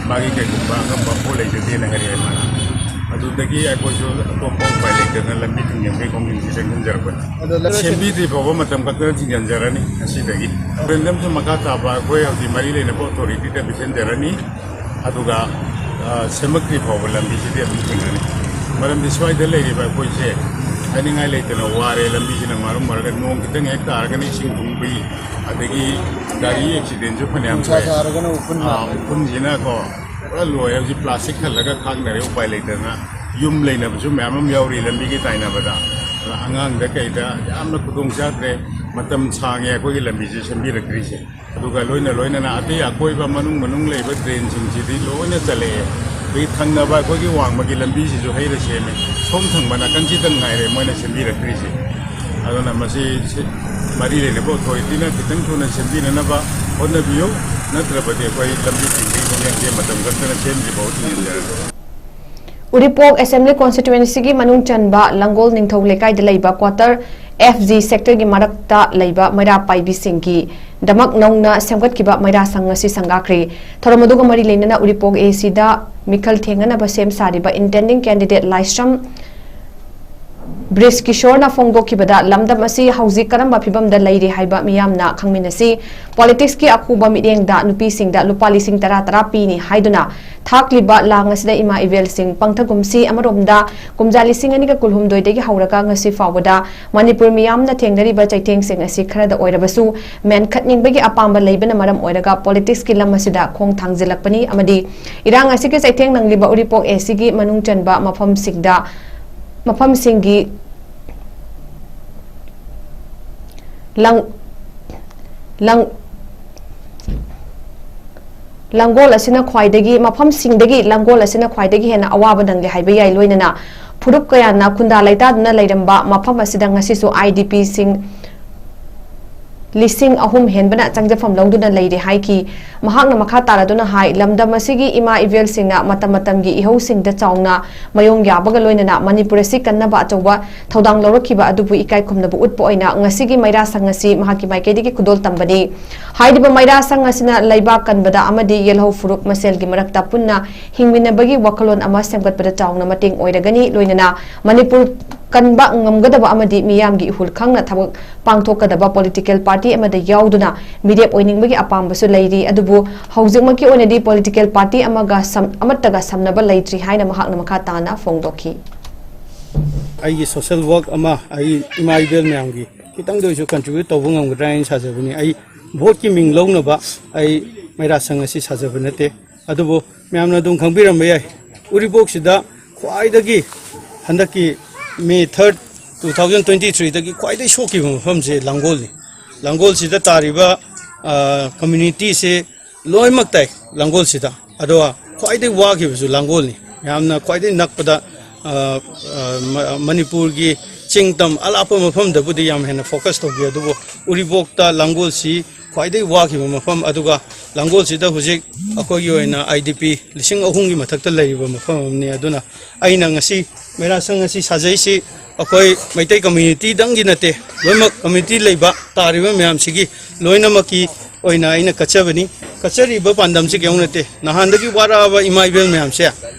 ꯃꯥꯒꯤ ꯀꯩꯒꯨꯝꯕ ꯑꯉꯝꯕ ꯄꯣꯠ ꯂꯩꯖꯗꯦꯅ ꯍꯥꯏꯔꯛꯑꯦ ꯃꯥꯅ꯫ ꯑꯗꯨꯗꯒꯤ ꯑꯩꯈꯣꯏꯁꯨ ꯑꯇꯣꯞꯄ ꯎꯄꯥꯏ ꯂꯩꯇꯗꯅ ꯂꯝꯕꯤ ꯊꯤꯡꯖꯤꯟꯕꯒꯤ ꯈꯣꯡꯖꯪꯁꯤ ꯆꯪꯁꯤꯟꯖꯔꯛꯄꯅꯤ꯫ ꯑꯗꯣ ꯂꯝꯕꯤ ꯁꯦꯝꯕꯤꯗ꯭ꯔꯤ ꯐꯥꯎꯕ ꯃꯇꯝ ꯀꯛꯇꯅ ꯊꯤꯡꯖꯤꯟꯖꯔꯅꯤ ꯉꯁꯤꯗꯒꯤ꯫ ꯃꯦꯃꯣꯔꯦꯟꯗꯝꯁꯨ ꯃꯈꯥ ꯇꯥꯕ ꯑꯩꯈꯣꯏ ꯍꯧꯖꯤꯛ ꯃꯔꯤ ꯂꯩꯅꯕ ꯑꯣꯊꯣꯔꯤꯇꯤꯗ ꯄꯤꯁꯤꯟꯖꯔꯅꯤ꯫ ꯑꯗꯨꯒ, ꯑ, ꯁꯦꯝꯃꯛꯇ꯭ꯔꯤ ꯐꯥꯎꯕ ꯂꯝꯕꯤꯁꯤꯗꯤ ꯑꯗꯨꯝ ꯊꯤꯡꯒꯅꯤ꯫ ꯃꯔꯝꯗꯤ ꯁ꯭ꯋꯥꯏꯗ ꯂꯩꯔꯤꯕ ꯑꯩꯈꯣꯏꯁꯦ ꯍꯥꯏꯅꯤꯡꯉꯥꯏ ꯂꯩꯇꯅ ꯋꯥꯔꯦ꯫ ꯂꯝꯕꯤꯁꯤꯅ ꯃꯔꯝ ꯑꯣꯏꯔꯒ ꯅꯣꯡ ꯈꯤꯇꯪ ꯍꯦꯛ ꯇꯥꯔꯒꯅ ꯏꯁꯤꯡ ꯊꯨꯝꯕꯤ, ꯑꯗꯒꯤ ꯒꯥꯔꯤ ꯑꯦꯛꯁꯤꯗꯦꯟꯁꯨ ꯐꯅꯌꯥꯝ ꯅꯨꯡꯁꯥ ꯊꯣꯛꯑꯦ꯫ ꯁꯥꯔꯒꯅ ꯎꯐꯨꯟ ꯑꯥ, ꯅꯥꯕꯤ꯫ ꯎꯐꯨꯟꯁꯤꯅꯀꯣ ꯄꯨꯔꯥ ꯂꯣꯏꯔꯦ꯫ ꯍꯧꯖꯤꯛ ꯄ꯭ꯂꯥꯁꯇꯤꯛ ꯈꯜꯂꯒ ꯈꯥꯛꯅꯔꯦ, ꯎꯄꯥꯏ ꯂꯩꯇꯗꯅ꯫ ꯌꯨꯝ ꯂꯩꯅꯕꯁꯨ ꯃꯌꯥꯝ ꯑꯃ ꯌꯥꯎꯔꯤ ꯂꯝꯕꯤꯒꯤ ꯇꯥꯏꯅꯕꯗ꯫ ꯑꯗ ꯑꯉꯥꯡꯗ ꯀꯩꯗ ꯌꯥꯝꯅ ꯈꯨꯗꯣꯡ ꯆꯥꯗ꯭ꯔꯦ꯫ ꯃꯇꯝ ꯁꯥꯡꯉꯦ ꯑꯩꯈꯣꯏꯒꯤ ꯂꯝꯕꯤꯁꯦ ꯁꯦꯝꯕꯤꯔꯛꯇ꯭ꯔꯤꯁꯦ꯫ ꯑꯗꯨꯒ ꯂꯣꯏꯅ ꯂꯣꯏꯅꯅ ꯑꯇꯩ ꯑꯀꯣꯏꯕ ꯃꯅꯨꯡ ꯃꯅꯨꯡ ꯂꯩꯕ ꯗ꯭ꯔꯦꯟꯁꯤꯡꯁꯤꯗꯤ ꯂꯣꯏꯅ ꯆꯜꯂꯛꯑꯦ꯫ ꯑꯗꯒꯤ ꯊꯪꯅꯕ ꯑꯩꯈꯣꯏꯒꯤ ꯋꯥꯡꯃꯒꯤ ꯂꯝꯕꯤꯁꯤꯁꯨ ꯍꯩꯔ ꯁꯦꯝꯃꯦ꯫ ꯁꯣꯝ ꯊꯪꯕ ꯅꯥꯀꯟꯁꯤꯗꯪ ꯉꯥꯏꯔꯦ ꯃꯣꯏꯅ ꯁꯦꯝꯕꯤꯔꯛꯇ꯭ꯔꯤꯁꯦ꯫ ꯑꯗꯨꯅ ꯃꯁꯤ ꯁꯤ-, ꯃꯔꯤ ꯂꯩꯅꯕ ꯑꯣꯊꯣꯔꯤꯇꯤꯅ ꯈꯤꯇꯪ ꯊꯨꯅ ꯁꯦꯝꯕꯤꯅꯅꯕ ꯍꯣꯠꯅꯕꯤꯌꯨ, ꯅꯠꯇ꯭ꯔꯕꯗꯤ ꯑꯩꯈꯣꯏ ꯂꯝꯕꯤ ꯊꯤꯡꯕꯒꯤ ꯈꯣꯡꯖꯦꯜꯁꯦ ꯃꯇꯝ ꯈꯛꯇꯅ ꯁꯦꯝꯗ꯭ꯔꯤꯐꯥꯎ ꯊꯤꯡꯖꯤꯟꯖꯔꯒꯦ꯫ ꯎꯔꯤꯄꯣꯛ ꯑꯦꯁꯦꯝꯕ꯭ꯂꯤ ꯀꯣꯟꯁꯇꯤꯇ꯭ꯋꯦꯟꯁꯤꯒꯤ ꯃꯅꯨꯡ ꯆꯟꯕ ꯂꯪꯒꯣꯜ ꯅꯤꯡꯊꯧ ꯂꯩꯀꯥꯏꯗ ꯂꯩꯕ ꯀ꯭ꯋꯥꯇꯔ ꯑꯦꯐ ꯖꯤ ꯁꯦꯛꯇꯔꯒꯤ ꯃꯔꯛꯇ ꯂꯩꯕ ꯃꯩꯔꯥ ꯄꯥꯏꯕꯤꯁꯤꯡꯒꯤ ꯗꯃꯛ ꯅꯧꯅ ꯁꯦꯝꯒꯠꯈꯤꯕ ꯃꯩꯔꯥ ꯁꯪ ꯉꯁꯤ ꯁꯪꯒꯥꯈ꯭ꯔꯦ꯫ ꯊꯧꯔꯝ ꯑꯗꯨꯒ ꯃꯔꯤ ꯂꯩꯅꯅ ꯎꯔꯤꯄꯣꯛ ꯑꯦ ꯁꯤꯗ ꯃꯤꯈꯜ ꯊꯦꯡꯅꯅꯕ ꯁꯦꯝ ꯁꯥꯔꯤꯕ intending candidate ꯂꯥꯏꯁ꯭ꯔꯝ ꯕ꯭ꯔꯤꯖ ꯀꯤꯁꯣꯔꯅ ꯐꯣꯡꯗꯣꯛꯈꯤꯕꯗ, ꯂꯝꯗꯝ ꯑꯁꯤ ꯍꯧꯖꯤꯛ ꯀꯔꯝꯕ ꯐꯤꯕꯝꯗ ꯂꯩꯔꯤ ꯍꯥꯏꯕ ꯃꯤꯌꯥꯝꯅ ꯈꯪꯃꯤꯟꯅꯁꯤ꯫ ꯄꯣꯂꯤꯇꯤꯛꯁꯀꯤ ꯑꯈꯨꯕ ꯃꯤꯠꯌꯦꯡꯗ ꯅꯨꯄꯤꯁꯤꯡꯗ ꯂꯨꯄꯥ ꯂꯤꯁꯤꯡ ꯇꯔꯥ ꯇꯔꯥ ꯄꯤꯅꯤ ꯍꯥꯏꯗꯨꯅ ꯊꯥꯛꯂꯤꯕ ꯂꯥꯡ ꯑꯁꯤꯗ ꯏꯃꯥ ꯏꯕꯦꯜꯁꯤꯡ ꯄꯪꯊꯒꯨꯝꯁꯤ꯫ ꯑꯃꯔꯣꯝꯗ, ꯀꯨꯝꯖꯥ ꯂꯤꯁꯤꯡ ꯑꯅꯤꯒ ꯀꯨꯟꯍꯨꯝꯗꯣꯏꯗꯒꯤ ꯍꯧꯔꯒ ꯉꯁꯤ ꯐꯥꯎꯕꯗ ꯃꯅꯤꯄꯨꯔ ꯃꯤꯌꯥꯝꯅ ꯊꯦꯡꯅꯔꯤꯕ ꯆꯩꯊꯦꯡꯁꯤꯡ ꯑꯁꯤ ꯈꯔꯗ ꯑꯣꯏꯔꯕꯁꯨ ꯃꯦꯟꯈꯠꯅꯤꯡꯕꯒꯤ ꯑꯄꯥꯝꯕ ꯂꯩꯕꯅ ꯃꯔꯝ ꯑꯣꯏꯔꯒ ꯄꯣꯂꯤꯇꯤꯛꯁꯀꯤ ꯂꯝ ꯑꯁꯤꯗ ꯈꯣꯡ ꯊꯥꯡꯖꯤꯜꯂꯛꯄꯅꯤ ꯑꯃꯗꯤ ꯏꯔꯥꯡ ꯑꯁꯤꯒꯤ ꯆꯩꯊꯦꯡ ꯅꯪꯂꯤꯕ ꯎꯔꯤꯄꯣꯛ ꯑꯦ ꯁꯤꯒꯤ ꯃꯅꯨꯡ ꯆꯟꯕ ꯃꯐꯝꯁꯤꯡꯗ, ꯃꯐꯝꯁꯤꯡꯒꯤ ꯂꯪ-, ꯂꯪ-, ꯂꯪꯒꯣꯜ ꯑꯁꯤꯅ ꯈ꯭ꯋꯥꯏꯗꯒꯤ, ꯃꯐꯝꯁꯤꯡꯗꯒꯤ ꯂꯪꯒꯣꯜ ꯑꯁꯤꯅ ꯈ꯭ꯋꯥꯏꯗꯒꯤ ꯍꯦꯟꯅ ꯑꯋꯥꯕ ꯅꯪꯂꯦ ꯍꯥꯏꯕ ꯌꯥꯏ꯫ ꯂꯣꯏꯅꯅ ꯐꯨꯔꯨꯞ ꯀꯌꯥꯅ ꯈꯨꯟꯗꯥ ꯂꯩꯇꯥꯗꯨꯅ ꯂꯩꯔꯝꯕ ꯃꯐꯝ ꯑꯁꯤꯗ ꯉꯁꯤꯁꯨ ꯑꯥꯏ ꯗꯤ ꯄꯤꯁꯤꯡ ꯂꯤꯁꯤꯡ ꯑꯍꯨꯝ ꯍꯦꯟꯕꯅ ꯆꯪꯖꯐꯝ ꯂꯧꯗꯨꯅ ꯂꯩꯔꯦ ꯍꯥꯏꯈꯤ꯫ ꯃꯍꯥꯛꯅ ꯃꯈꯥ ꯇꯥꯔꯗꯨꯅ ꯍꯥꯏ, ꯂꯝꯗꯝ ꯑꯁꯤꯒꯤ ꯏꯃꯥ ꯏꯕꯦꯜꯁꯤꯡꯅ ꯃꯇꯝ ꯃꯇꯝꯒꯤ ꯏꯍꯧꯁꯤꯡꯗ ꯆꯥꯎꯅ ꯃꯌꯣꯡ ꯌꯥꯕꯒ ꯂꯣꯏꯅꯅ ꯃꯅꯤꯄꯨꯔ ꯑꯁꯤ ꯀꯟꯅꯕ ꯑꯆꯧꯕ ꯊꯧꯗꯥꯡ ꯂꯧꯔꯛꯈꯤꯕ ꯑꯗꯨꯕꯨ ꯏꯀꯥꯏ ꯈꯨꯝꯅꯕ ꯎꯠꯄ ꯑꯣꯏꯅ ꯉꯁꯤꯒꯤ ꯃꯩꯔꯥ ꯁꯪ ꯑꯁꯤ ꯃꯍꯥꯛꯀꯤ ꯃꯥꯏꯀꯩꯗꯒꯤ ꯈꯨꯗꯣꯜ ꯇꯝꯕꯅꯤ꯫ ꯍꯥꯏꯔꯤꯕ ꯃꯩꯔꯥ ꯁꯪ ꯑꯁꯤꯅ ꯂꯩꯕꯥꯛ ꯀꯟꯕꯗ ꯑꯃꯗꯤ ꯌꯦꯜꯍꯧ ꯐꯨꯔꯨꯞ ꯃꯁꯦꯜꯒꯤ ꯃꯔꯛꯇ ꯄꯨꯟꯅ ꯍꯤꯡꯃꯤꯟꯅꯕꯒꯤ ꯋꯥꯈꯜꯂꯣꯟ ꯑꯃ ꯁꯦꯝꯒꯠꯄꯗ ꯆꯥꯎꯅ ꯃꯇꯦꯡ ꯑꯣꯏꯔꯒꯅꯤ꯫ ꯂꯣꯏꯅꯅ ꯃꯅꯤꯄꯨꯔ ꯀꯟꯕ ꯉꯝꯒꯗꯕ ꯑꯃꯗꯤ ꯃꯤꯌꯥꯝꯒꯤ ꯏꯍꯨꯜ ꯈꯪꯅ ꯊꯕꯛ ꯄꯥꯡꯊꯣꯛꯀꯗꯕ ꯄꯣꯂꯤꯇꯤꯀꯦꯜ ꯄꯥꯔꯇꯤ ꯑꯃꯗ ꯌꯥꯎꯗꯨꯅ ꯃꯤꯔꯦꯞ ꯑꯣꯏꯅꯤꯡꯕꯒꯤ ꯑꯄꯥꯝꯕꯁꯨ ꯂꯩꯔꯤ꯫ ꯑꯗꯨꯕꯨ ꯍꯧꯖꯤꯛꯃꯛꯀꯤ ꯑꯣꯏꯅꯗꯤ ꯄꯣꯂꯤꯇꯤꯀꯦꯜ ꯄꯥꯔꯇꯤ ꯑꯃꯒ ꯁꯝ-, ꯑꯃꯠꯇꯒ ꯁꯝꯅꯕ ꯂꯩꯇ꯭ꯔꯤ ꯍꯥꯏꯅ ꯃꯍꯥꯛꯅ ꯃꯈꯥ ꯇꯥꯅ ꯐꯣꯡꯗꯣꯛꯈꯤ꯫ ꯑꯩꯒꯤ ꯁꯣꯁꯦꯜ ꯋꯥꯔꯛ ꯑꯃ ꯑꯩ ꯏꯃꯥ ꯏꯕꯦꯜ ꯃꯌꯥꯝꯒꯤ ꯈꯤꯇꯪꯗ ꯑꯣꯏꯔꯁꯨ ꯀꯟꯇ꯭ꯔꯤꯕ꯭ꯌꯨꯠ ꯇꯧꯕ ꯉꯝꯒꯗ꯭ꯔꯥ ꯍꯥꯏꯅ ꯁꯥꯖꯕꯅꯤ꯫ ꯑꯩ ꯚꯣꯠꯀꯤ ꯃꯤꯡ ꯂꯧꯅꯕ ꯑꯩ ꯃꯩꯔꯥ ꯁꯪ ꯑꯁꯤ ꯁꯥꯖꯕ ꯅꯠꯇꯦ꯫ ꯑꯗꯨꯕꯨ ꯃꯌꯥꯝꯅ ꯑꯗꯨꯝ ꯈꯪꯕꯤꯔꯝꯕ ꯌꯥꯏ, ꯎꯔꯤꯄꯣꯛꯁꯤꯗ ꯈ꯭ꯋꯥꯏꯗꯒꯤ ꯍꯟꯗꯛꯀꯤ ꯃꯦ ꯊꯥꯔꯠ, ꯇꯨ ꯊꯥꯎꯖꯟ ꯇ꯭ꯋꯦꯟꯇꯤ ꯊ꯭ꯔꯤꯗꯒꯤ ꯈ꯭ꯋꯥꯏꯗꯒꯤ ꯁꯣꯛꯈꯤꯕ ꯃꯐꯝꯁꯦ ꯂꯥꯡꯒꯣꯜꯅꯤ꯫ ꯂꯥꯡꯒꯣꯜꯁꯤꯗ ꯇꯥꯔꯤꯕ ꯀꯝꯃ꯭ꯌꯨꯅꯤꯇꯤꯁꯦ ꯂꯣꯏꯅꯃꯛ ꯇꯥꯏ ꯂꯥꯡꯒꯣꯜꯁꯤꯗ꯫ ꯑꯗꯣ ꯈ꯭ꯋꯥꯏꯗꯒꯤ ꯋꯥꯈꯤꯕꯁꯨ ꯂꯥꯡꯒꯣꯜꯅꯤ꯫ ꯌꯥꯝꯅ ꯈ꯭ꯋꯥꯏꯗꯒꯤ ꯅꯛꯄꯗ, ꯑ, ꯑ, ꯃ-, ꯃꯅꯤꯄꯨꯔꯒꯤ ꯆꯤꯡ ꯇꯝ ꯑꯂꯥꯞꯄ ꯃꯐꯝꯗꯕꯨꯗꯤ ꯌꯥꯝ ꯍꯦꯟꯅ ꯐꯣꯀꯁ ꯇꯧꯈꯤ, ꯑꯗꯨꯕꯨ ꯎꯔꯤꯄꯣꯛꯇ ꯂꯥꯡꯒꯣꯜꯁꯤ ꯈ꯭ꯋꯥꯏꯗꯒꯤ ꯋꯥꯈꯤꯕ ꯃꯐꯝ꯫ ꯑꯗꯨꯒ ꯂꯥꯡꯒꯣꯜꯁꯤꯗ ꯍꯧꯖꯤꯛ ꯑꯩꯈꯣꯏꯒꯤ ꯑꯣꯏꯅ ꯑꯥꯏ ꯗꯤ ꯄꯤ ꯂꯤꯁꯤꯡ ꯑꯍꯨꯝꯒꯤ ꯃꯊꯛꯇ ꯂꯩꯔꯤꯕ ꯃꯐꯝ ꯑꯃꯅꯤ꯫ ꯑꯗꯨꯅ ꯑꯩꯅ ꯉꯁꯤ ꯃꯩꯔꯥ ꯁꯪ ꯑꯁꯤ ꯁꯥꯖꯩꯁꯤ ꯑꯩꯈꯣꯏ ꯃꯩꯇꯩ ꯀꯝꯃ꯭ꯌꯨꯅꯤꯇꯤꯗꯪꯒꯤ ꯅꯠꯇꯦ, ꯂꯣꯏꯅꯃꯛ ꯀꯝꯃ꯭ꯌꯨꯅꯤꯇꯤ ꯂꯩꯕ, ꯇꯥꯔꯤꯕ ꯃꯌꯥꯝꯁꯤꯒꯤ ꯂꯣꯏꯅꯃꯛꯀꯤ ꯑꯣꯏꯅ ꯑꯩꯅ ꯀꯠꯆꯕꯅꯤ꯫ ꯀꯠꯆꯔꯤꯕ ꯄꯥꯟꯗꯝꯁꯤ ꯀꯩꯝ ꯅꯠꯇꯦ, ꯅꯍꯥꯟꯗꯒꯤ ꯋꯥꯔꯛꯑꯕ ꯏꯃꯥ ꯏꯕꯦꯜ ꯃꯌꯥꯝꯁꯦ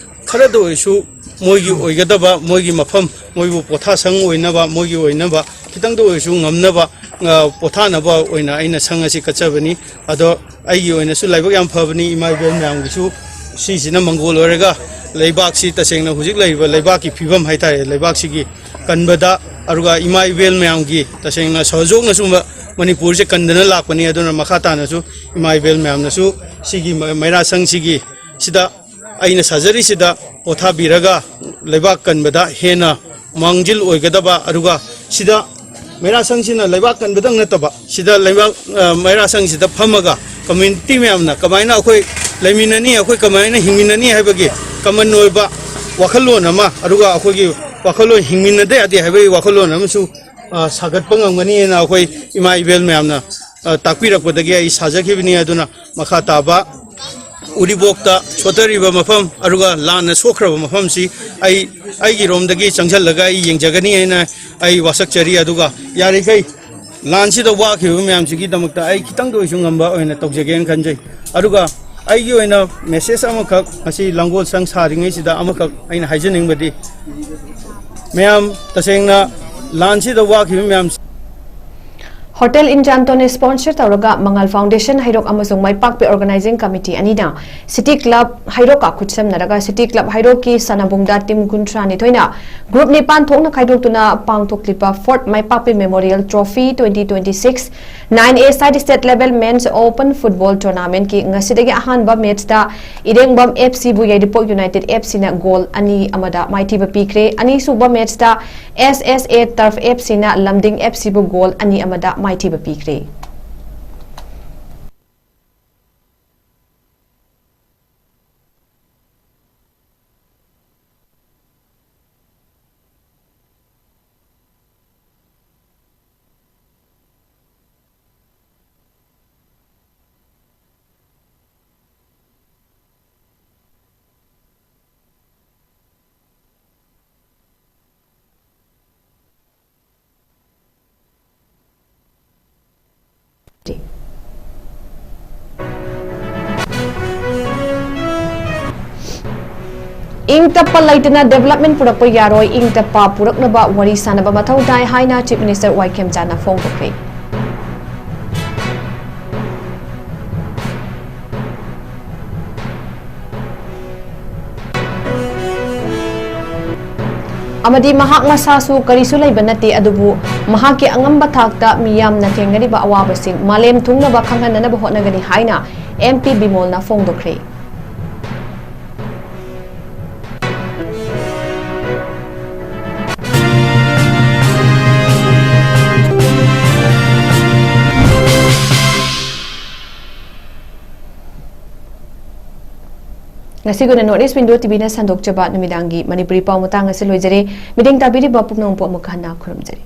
ꯈꯔꯗ ꯑꯣꯏꯔꯁꯨ ꯃꯣꯏꯒꯤ ꯑꯣꯏꯒꯗꯕ, ꯃꯣꯏꯒꯤ ꯃꯐꯝ, ꯃꯣꯏꯕꯨ ꯄꯣꯊꯥꯁꯪ ꯑꯣꯏꯅꯕ, ꯃꯣꯏꯒꯤ ꯑꯣꯏꯅꯕ ꯈꯤꯇꯪꯗ ꯑꯣꯏꯔꯁꯨ ꯉꯝꯅꯕ, ꯑ, ꯄꯣꯊꯥꯅꯕ ꯑꯣꯏꯅ ꯑꯩꯅ ꯁꯪ ꯑꯁꯤ ꯀꯠꯆꯕꯅꯤ꯫ ꯑꯗꯣ ꯑꯩꯒꯤ ꯑꯣꯏꯅꯁꯨ ꯂꯥꯏꯕꯛ ꯌꯥꯝ ꯐꯕꯅꯤ, ꯏꯃꯥ ꯏꯕꯦꯜ ꯃꯌꯥꯝꯒꯤꯁꯨ ꯁꯤꯁꯤꯅ ꯃꯪꯒꯣꯜ ꯑꯣꯏꯔꯒ ꯂꯩꯕꯥꯛꯁꯤ ꯇꯁꯦꯡꯅ ꯍꯧꯖꯤꯛ ꯂꯩꯔꯤꯕ ꯂꯩꯕꯥꯛꯀꯤ ꯐꯤꯕꯝ ꯍꯥꯏꯇꯥꯔꯦ, ꯂꯩꯕꯥꯛꯁꯤꯒꯤ ꯀꯟꯕꯗ, ꯑꯗꯨꯒ ꯏꯃꯥ ꯏꯕꯦꯜ ꯃꯌꯥꯝꯒꯤ ꯇꯁꯦꯡꯅ ꯁꯍꯖꯣꯛꯅ ꯁꯨꯝꯕ ꯃꯅꯤꯄꯨꯔꯁꯦ ꯀꯟꯗꯅ ꯂꯥꯛꯄꯅꯤ꯫ ꯑꯗꯨꯅ ꯃꯈꯥ ꯇꯥꯅꯁꯨ ꯏꯃꯥ ꯏꯕꯦꯜ ꯃꯌꯥꯝꯅꯁꯨ ꯁꯤꯒꯤ ꯃ-, ꯃꯩꯔꯥ ꯁꯪꯁꯤꯒꯤ ꯁꯤꯗ ꯑꯩꯅ ꯁꯥꯖꯔꯤꯁꯤꯗ ꯄꯣꯊꯥꯕꯤꯔꯒ ꯂꯩꯕꯥꯛ ꯀꯟꯕꯗ ꯍꯦꯟꯅ ꯃꯥꯡꯖꯤꯜ ꯑꯣꯏꯒꯗꯕ, ꯑꯗꯨꯒ ꯁꯤꯗ ꯃꯩꯔꯥ ꯁꯪꯁꯤꯅ ꯂꯩꯕꯥꯛ ꯀꯟꯕꯗꯪ ꯅꯠꯇꯕ, ꯁꯤꯗ ꯂꯩꯕꯥꯛ, ꯑ, ꯃꯩꯔꯥ ꯁꯪꯁꯤꯗ ꯐꯝꯃꯒ ꯀꯝꯃ꯭ꯌꯨꯅꯤꯇꯤ ꯃꯌꯥꯝꯅ ꯀꯃꯥꯏꯅ ꯑꯩꯈꯣꯏ ꯂꯩꯃꯤꯟꯅꯅꯤ, ꯑꯩꯈꯣꯏ ꯀꯃꯥꯏꯅ ꯍꯤꯡꯃꯤꯟꯅꯅꯤ ꯍꯥꯏꯕꯒꯤ ꯀꯃꯟ ꯑꯣꯏꯕ ꯋꯥꯈꯜꯂꯣꯟ ꯑꯃ, ꯑꯗꯨꯒ ꯑꯩꯈꯣꯏꯒꯤ ꯋꯥꯈꯜꯂꯣꯟ ꯍꯤꯡꯃꯤꯟꯅꯗ ꯌꯥꯗꯦ ꯍꯥꯏꯕꯒꯤ ꯋꯥꯈꯜꯂꯣꯟ ꯑꯃꯁꯨ, ꯑ, ꯁꯥꯒꯠꯄ ꯉꯝꯒꯅꯤꯅ ꯑꯩꯈꯣꯏ ꯏꯃꯥ ꯏꯕꯦꯜ ꯃꯌꯥꯝꯅ, ꯑ, ꯇꯥꯛꯄꯤꯔꯛꯄꯗꯒꯤ ꯑꯩ ꯁꯥꯖꯈꯤꯕꯅꯤ꯫ ꯑꯗꯨꯅ ꯃꯈꯥ ꯇꯥꯕ ꯎꯔꯤꯄꯣꯛꯇ ꯁꯣꯠꯊꯔꯤꯕ ꯃꯐꯝ, ꯑꯗꯨꯒ ꯂꯥꯟꯅ ꯁꯣꯛꯈ꯭ꯔꯕ ꯃꯐꯝꯁꯤ ꯑꯩ ꯑꯩꯒꯤꯔꯣꯝꯗꯒꯤ ꯆꯪꯁꯤꯜꯂꯒ ꯑꯩ ꯌꯦꯡꯖꯒꯅꯤ ꯍꯥꯏꯅ ꯑꯩ ꯋꯥꯁꯛꯆꯔꯤ꯫ ꯑꯗꯨꯒ ꯌꯥꯔꯤꯈꯩ ꯂꯥꯟꯁꯤꯗ ꯋꯥꯈꯤꯕ ꯃꯌꯥꯝꯁꯤꯒꯤꯗꯃꯛꯇ ꯑꯩ ꯈꯤꯇꯪꯗ ꯑꯣꯏꯁꯨ ꯉꯝꯕ ꯑꯣꯏꯅ ꯇꯧꯖꯒꯦꯅ ꯈꯟꯖꯩ꯫ ꯑꯗꯨꯒ ꯑꯩꯒꯤ ꯑꯣꯏꯅ ꯃꯦꯁꯦꯖ ꯑꯃꯈꯛ ꯉꯁꯤ ꯂꯥꯡꯒꯣꯜ ꯁꯪ ꯁꯥꯔꯤꯉꯩꯁꯤꯗ ꯑꯃꯈꯛ ꯑꯩꯅ ꯍꯥꯏꯖꯅꯤꯡꯕꯗꯤ, ꯃꯌꯥꯝ ꯇꯁꯦꯡꯅ ꯂꯥꯟꯁꯤꯗ ꯋꯥꯈꯤꯕ ꯃꯌꯥꯝ Hotel Enchanto ꯅ sponsor ꯇꯧꯔꯒ ꯃꯉꯥꯜ Foundation ꯍꯩꯔꯣꯛ ꯑꯃꯁꯨꯡ ꯃꯥꯏꯄꯥꯛꯄꯤ Organizing Committee ꯑꯅꯤꯅ City Club ꯍꯩꯔꯣꯛꯀ ꯈꯨꯠꯁꯝꯅꯔꯒ City Club ꯍꯩꯔꯣꯛꯀꯤ ꯁꯥꯟꯅꯕꯨꯡꯗ team ꯀꯨꯟꯊ꯭ꯔꯥ ꯅꯤꯊꯣꯏꯅ group ꯅꯤꯄꯥꯟ ꯊꯣꯛꯅ ꯈꯥꯏꯗꯣꯛꯇꯨꯅ ꯄꯥꯡꯊꯣꯛꯂꯤꯕ Fourth ꯃꯥꯏꯄꯥꯛꯄꯤ Memorial Trophy twenty twenty-six nine A Side State Level Men's Open Football Tournament ꯀꯤ ꯉꯁꯤꯗꯒꯤ ꯑꯍꯥꯟꯕ match ꯇ ꯏꯔꯦꯡꯕꯝ F C ꯕꯨ ꯌꯥꯏꯔꯤꯄꯣꯛ United F C ꯅ goal ꯑꯅꯤ ꯑꯃꯗ ꯃꯥꯏꯊꯤꯕ ꯄꯤꯈ꯭ꯔꯦ꯫ ꯑꯅꯤꯁꯨꯕ match ꯇ S S A Turf F C ꯅ ꯂꯝꯗꯤꯡ F C ꯕꯨ goal ꯑꯅꯤ ꯑꯃꯗ ꯃꯥꯏꯊꯤꯕ ꯄꯤꯈ꯭ꯔꯦ꯫ ꯏꯪ ꯇꯞꯄ ꯂꯩꯇꯅ development ꯄꯨꯔꯛꯄ ꯌꯥꯔꯣꯏ, ꯏꯪ ꯇꯞꯄ ꯄꯨꯔꯛꯅꯕ ꯋꯥꯔꯤ ꯁꯥꯅꯕ ꯃꯊꯧ ꯇꯥꯏ ꯍꯥꯏꯅ Chief Minister ꯋꯥꯏ ꯈꯦꯝꯆꯥꯟꯅ ꯐꯣꯡꯗꯣꯛꯈ꯭ꯔꯦ꯫ ꯑꯃꯗꯤ ꯃꯍꯥꯛ ꯃꯁꯥꯁꯨ ꯀꯔꯤꯁꯨ ꯂꯩꯕ ꯅꯠꯇꯦ, ꯑꯗꯨꯕꯨ ꯃꯍꯥꯛꯀꯤ ꯑꯉꯝꯕ ꯊꯥꯛꯇ ꯃꯤꯌꯥꯝꯅ ꯊꯦꯡꯅꯔꯤꯕ ꯑꯋꯥꯕꯁꯤꯡ ꯃꯥꯂꯦꯝ ꯊꯨꯡꯅꯕ ꯈꯪꯍꯟꯅꯅꯕ ꯍꯣꯠꯅꯒꯅꯤ ꯍꯥꯏꯅ M P ꯕꯤꯃꯣꯜꯅ ꯐꯣꯡꯗꯣꯛꯈ꯭ꯔꯦ꯫ ꯉꯁꯤꯒꯤ ꯑꯣꯏꯅ North East Window T V ꯅ ꯁꯟꯗꯣꯛꯆꯕ ꯅꯨꯃꯤꯗꯥꯡꯒꯤ ꯃꯅꯤꯄꯨꯔꯤ ꯄꯥꯎ ꯃꯇꯥꯡ ꯑꯁꯤ ꯂꯣꯏꯖꯔꯦ꯫ ꯃꯤꯠꯌꯦꯡ ꯇꯥꯕꯤꯔꯤꯕ ꯄꯨꯝꯅꯃꯛꯄꯨ ꯑꯃꯨꯛ ꯍꯟꯅ ꯈꯨꯔꯨꯝꯖꯔꯤ꯫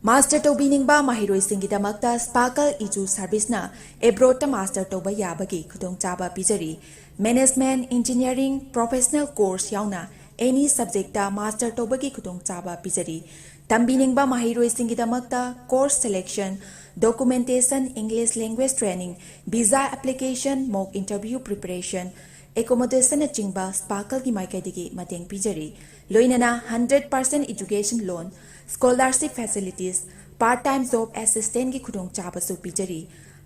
Master ꯇꯧꯕꯤꯅꯤꯡꯕ ꯃꯍꯩꯔꯣꯏꯁꯤꯡꯒꯤꯗꯃꯛꯇ Sparkle Edu Service ꯅ abroad ꯇ master ꯇꯧꯕ ꯌꯥꯕꯒꯤ ꯈꯨꯗꯣꯡꯆꯥꯕ ꯄꯤꯖꯔꯤ꯫ Management, engineering, professional course ꯌꯥꯎꯅ any subject ꯇ master ꯇꯧꯕꯒꯤ ꯈꯨꯗꯣꯡꯆꯥꯕ ꯄꯤꯖꯔꯤ꯫ ꯇꯝꯕꯤꯅꯤꯡꯕ ꯃꯍꯩꯔꯣꯏꯁꯤꯡꯒꯤꯗꯃꯛꯇ course selection, documentation, English language training, visa application, mock interview preparation, accommodation ꯅꯆꯤꯡꯕ ꯁ꯭ꯄꯥꯔꯀꯜꯒꯤ ꯃꯥꯏꯀꯩꯗꯒꯤ ꯃꯇꯦꯡ ꯄꯤꯖꯔꯤ꯫ ꯂꯣꯏꯅꯅ hundred percent education loan, scholarship facilities, part time job assistantꯒꯤ ꯈꯨꯗꯣꯡꯆꯥꯕꯁꯨ ꯄꯤꯖꯔꯤ꯫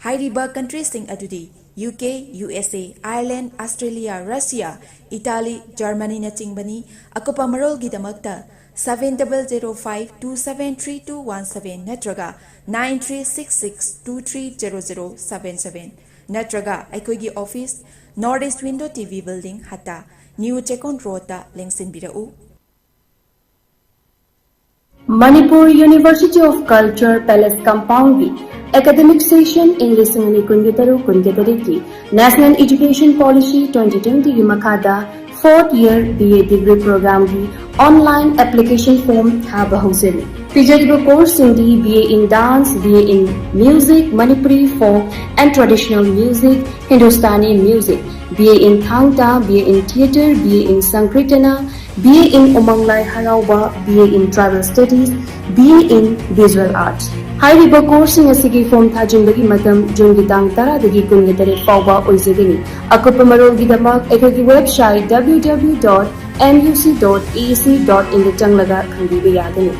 ꯍꯥꯏꯔꯤꯕ countryꯁꯤꯡ ꯑꯗꯨꯗꯤ ꯌꯨ ꯀꯦ, ꯌꯨ ꯑꯦꯁ ꯑꯦ, Ireland, Australia, Russia, Italy, Germanyꯅꯆꯤꯡꯕꯅꯤ꯫ ꯑꯀꯨꯞꯄ ꯃꯔꯣꯜꯒꯤꯗꯃꯛꯇ seven double zero five two seven three two one seven ꯅꯠꯇ꯭ꯔꯒ nine three six six two three zero zero seven seven ꯅꯠꯇ꯭ꯔꯒ ꯑꯩꯈꯣꯏꯒꯤ office, North East Window T V Building, Hatta, New Chekon Roadꯇ ꯂꯦꯡꯁꯤꯟꯕꯤꯔꯛꯎ꯫ Manipur University of Culture Palace Compoundꯒꯤ academic session ꯏꯪ ꯂꯤꯁꯤꯡ ꯑꯅꯤ ꯀꯨꯟꯒ ꯇꯔꯨꯛ ꯀꯨꯟꯒ ꯇꯔꯦꯠꯀꯤ National Education Policy twenty twentyꯒꯤ ꯃꯈꯥꯗ fourth year B A degree programꯒꯤ online application form ꯊꯥꯕ ꯍꯧꯖꯔꯤ꯫ ꯄꯤꯖꯔꯤꯕ courseꯁꯤꯡꯗꯤ B A in Dance, B A in Music, Manipuri Folk and Traditional Music, Hindustani Music, B A in Thangta, B A in Theatre, B A in Sankirtana, B A in Umang Lai Harauba, B A in Tribal Studies, B A in Visual Arts꯫ ꯍꯥꯏꯔꯤꯕ courseꯁꯤꯡ ꯑꯁꯤꯒꯤ form ꯊꯥꯖꯤꯟꯕꯒꯤ ꯃꯇꯝ Juneꯒꯤ ꯇꯥꯡ ꯇꯔꯥꯗꯒꯤ ꯀꯨꯟꯒ ꯇꯔꯦꯠ ꯐꯥꯎꯕ ꯑꯣꯏꯖꯒꯅꯤ꯫ ꯑꯀꯨꯞꯄ ꯃꯔꯣꯜꯒꯤꯗꯃꯛ ꯑꯩꯈꯣꯏꯒꯤ website W W W dot M U C dot A C dot inꯗ ꯆꯪꯂꯒ ꯈꯪꯕꯤꯕ ꯌꯥꯒꯅꯤ꯫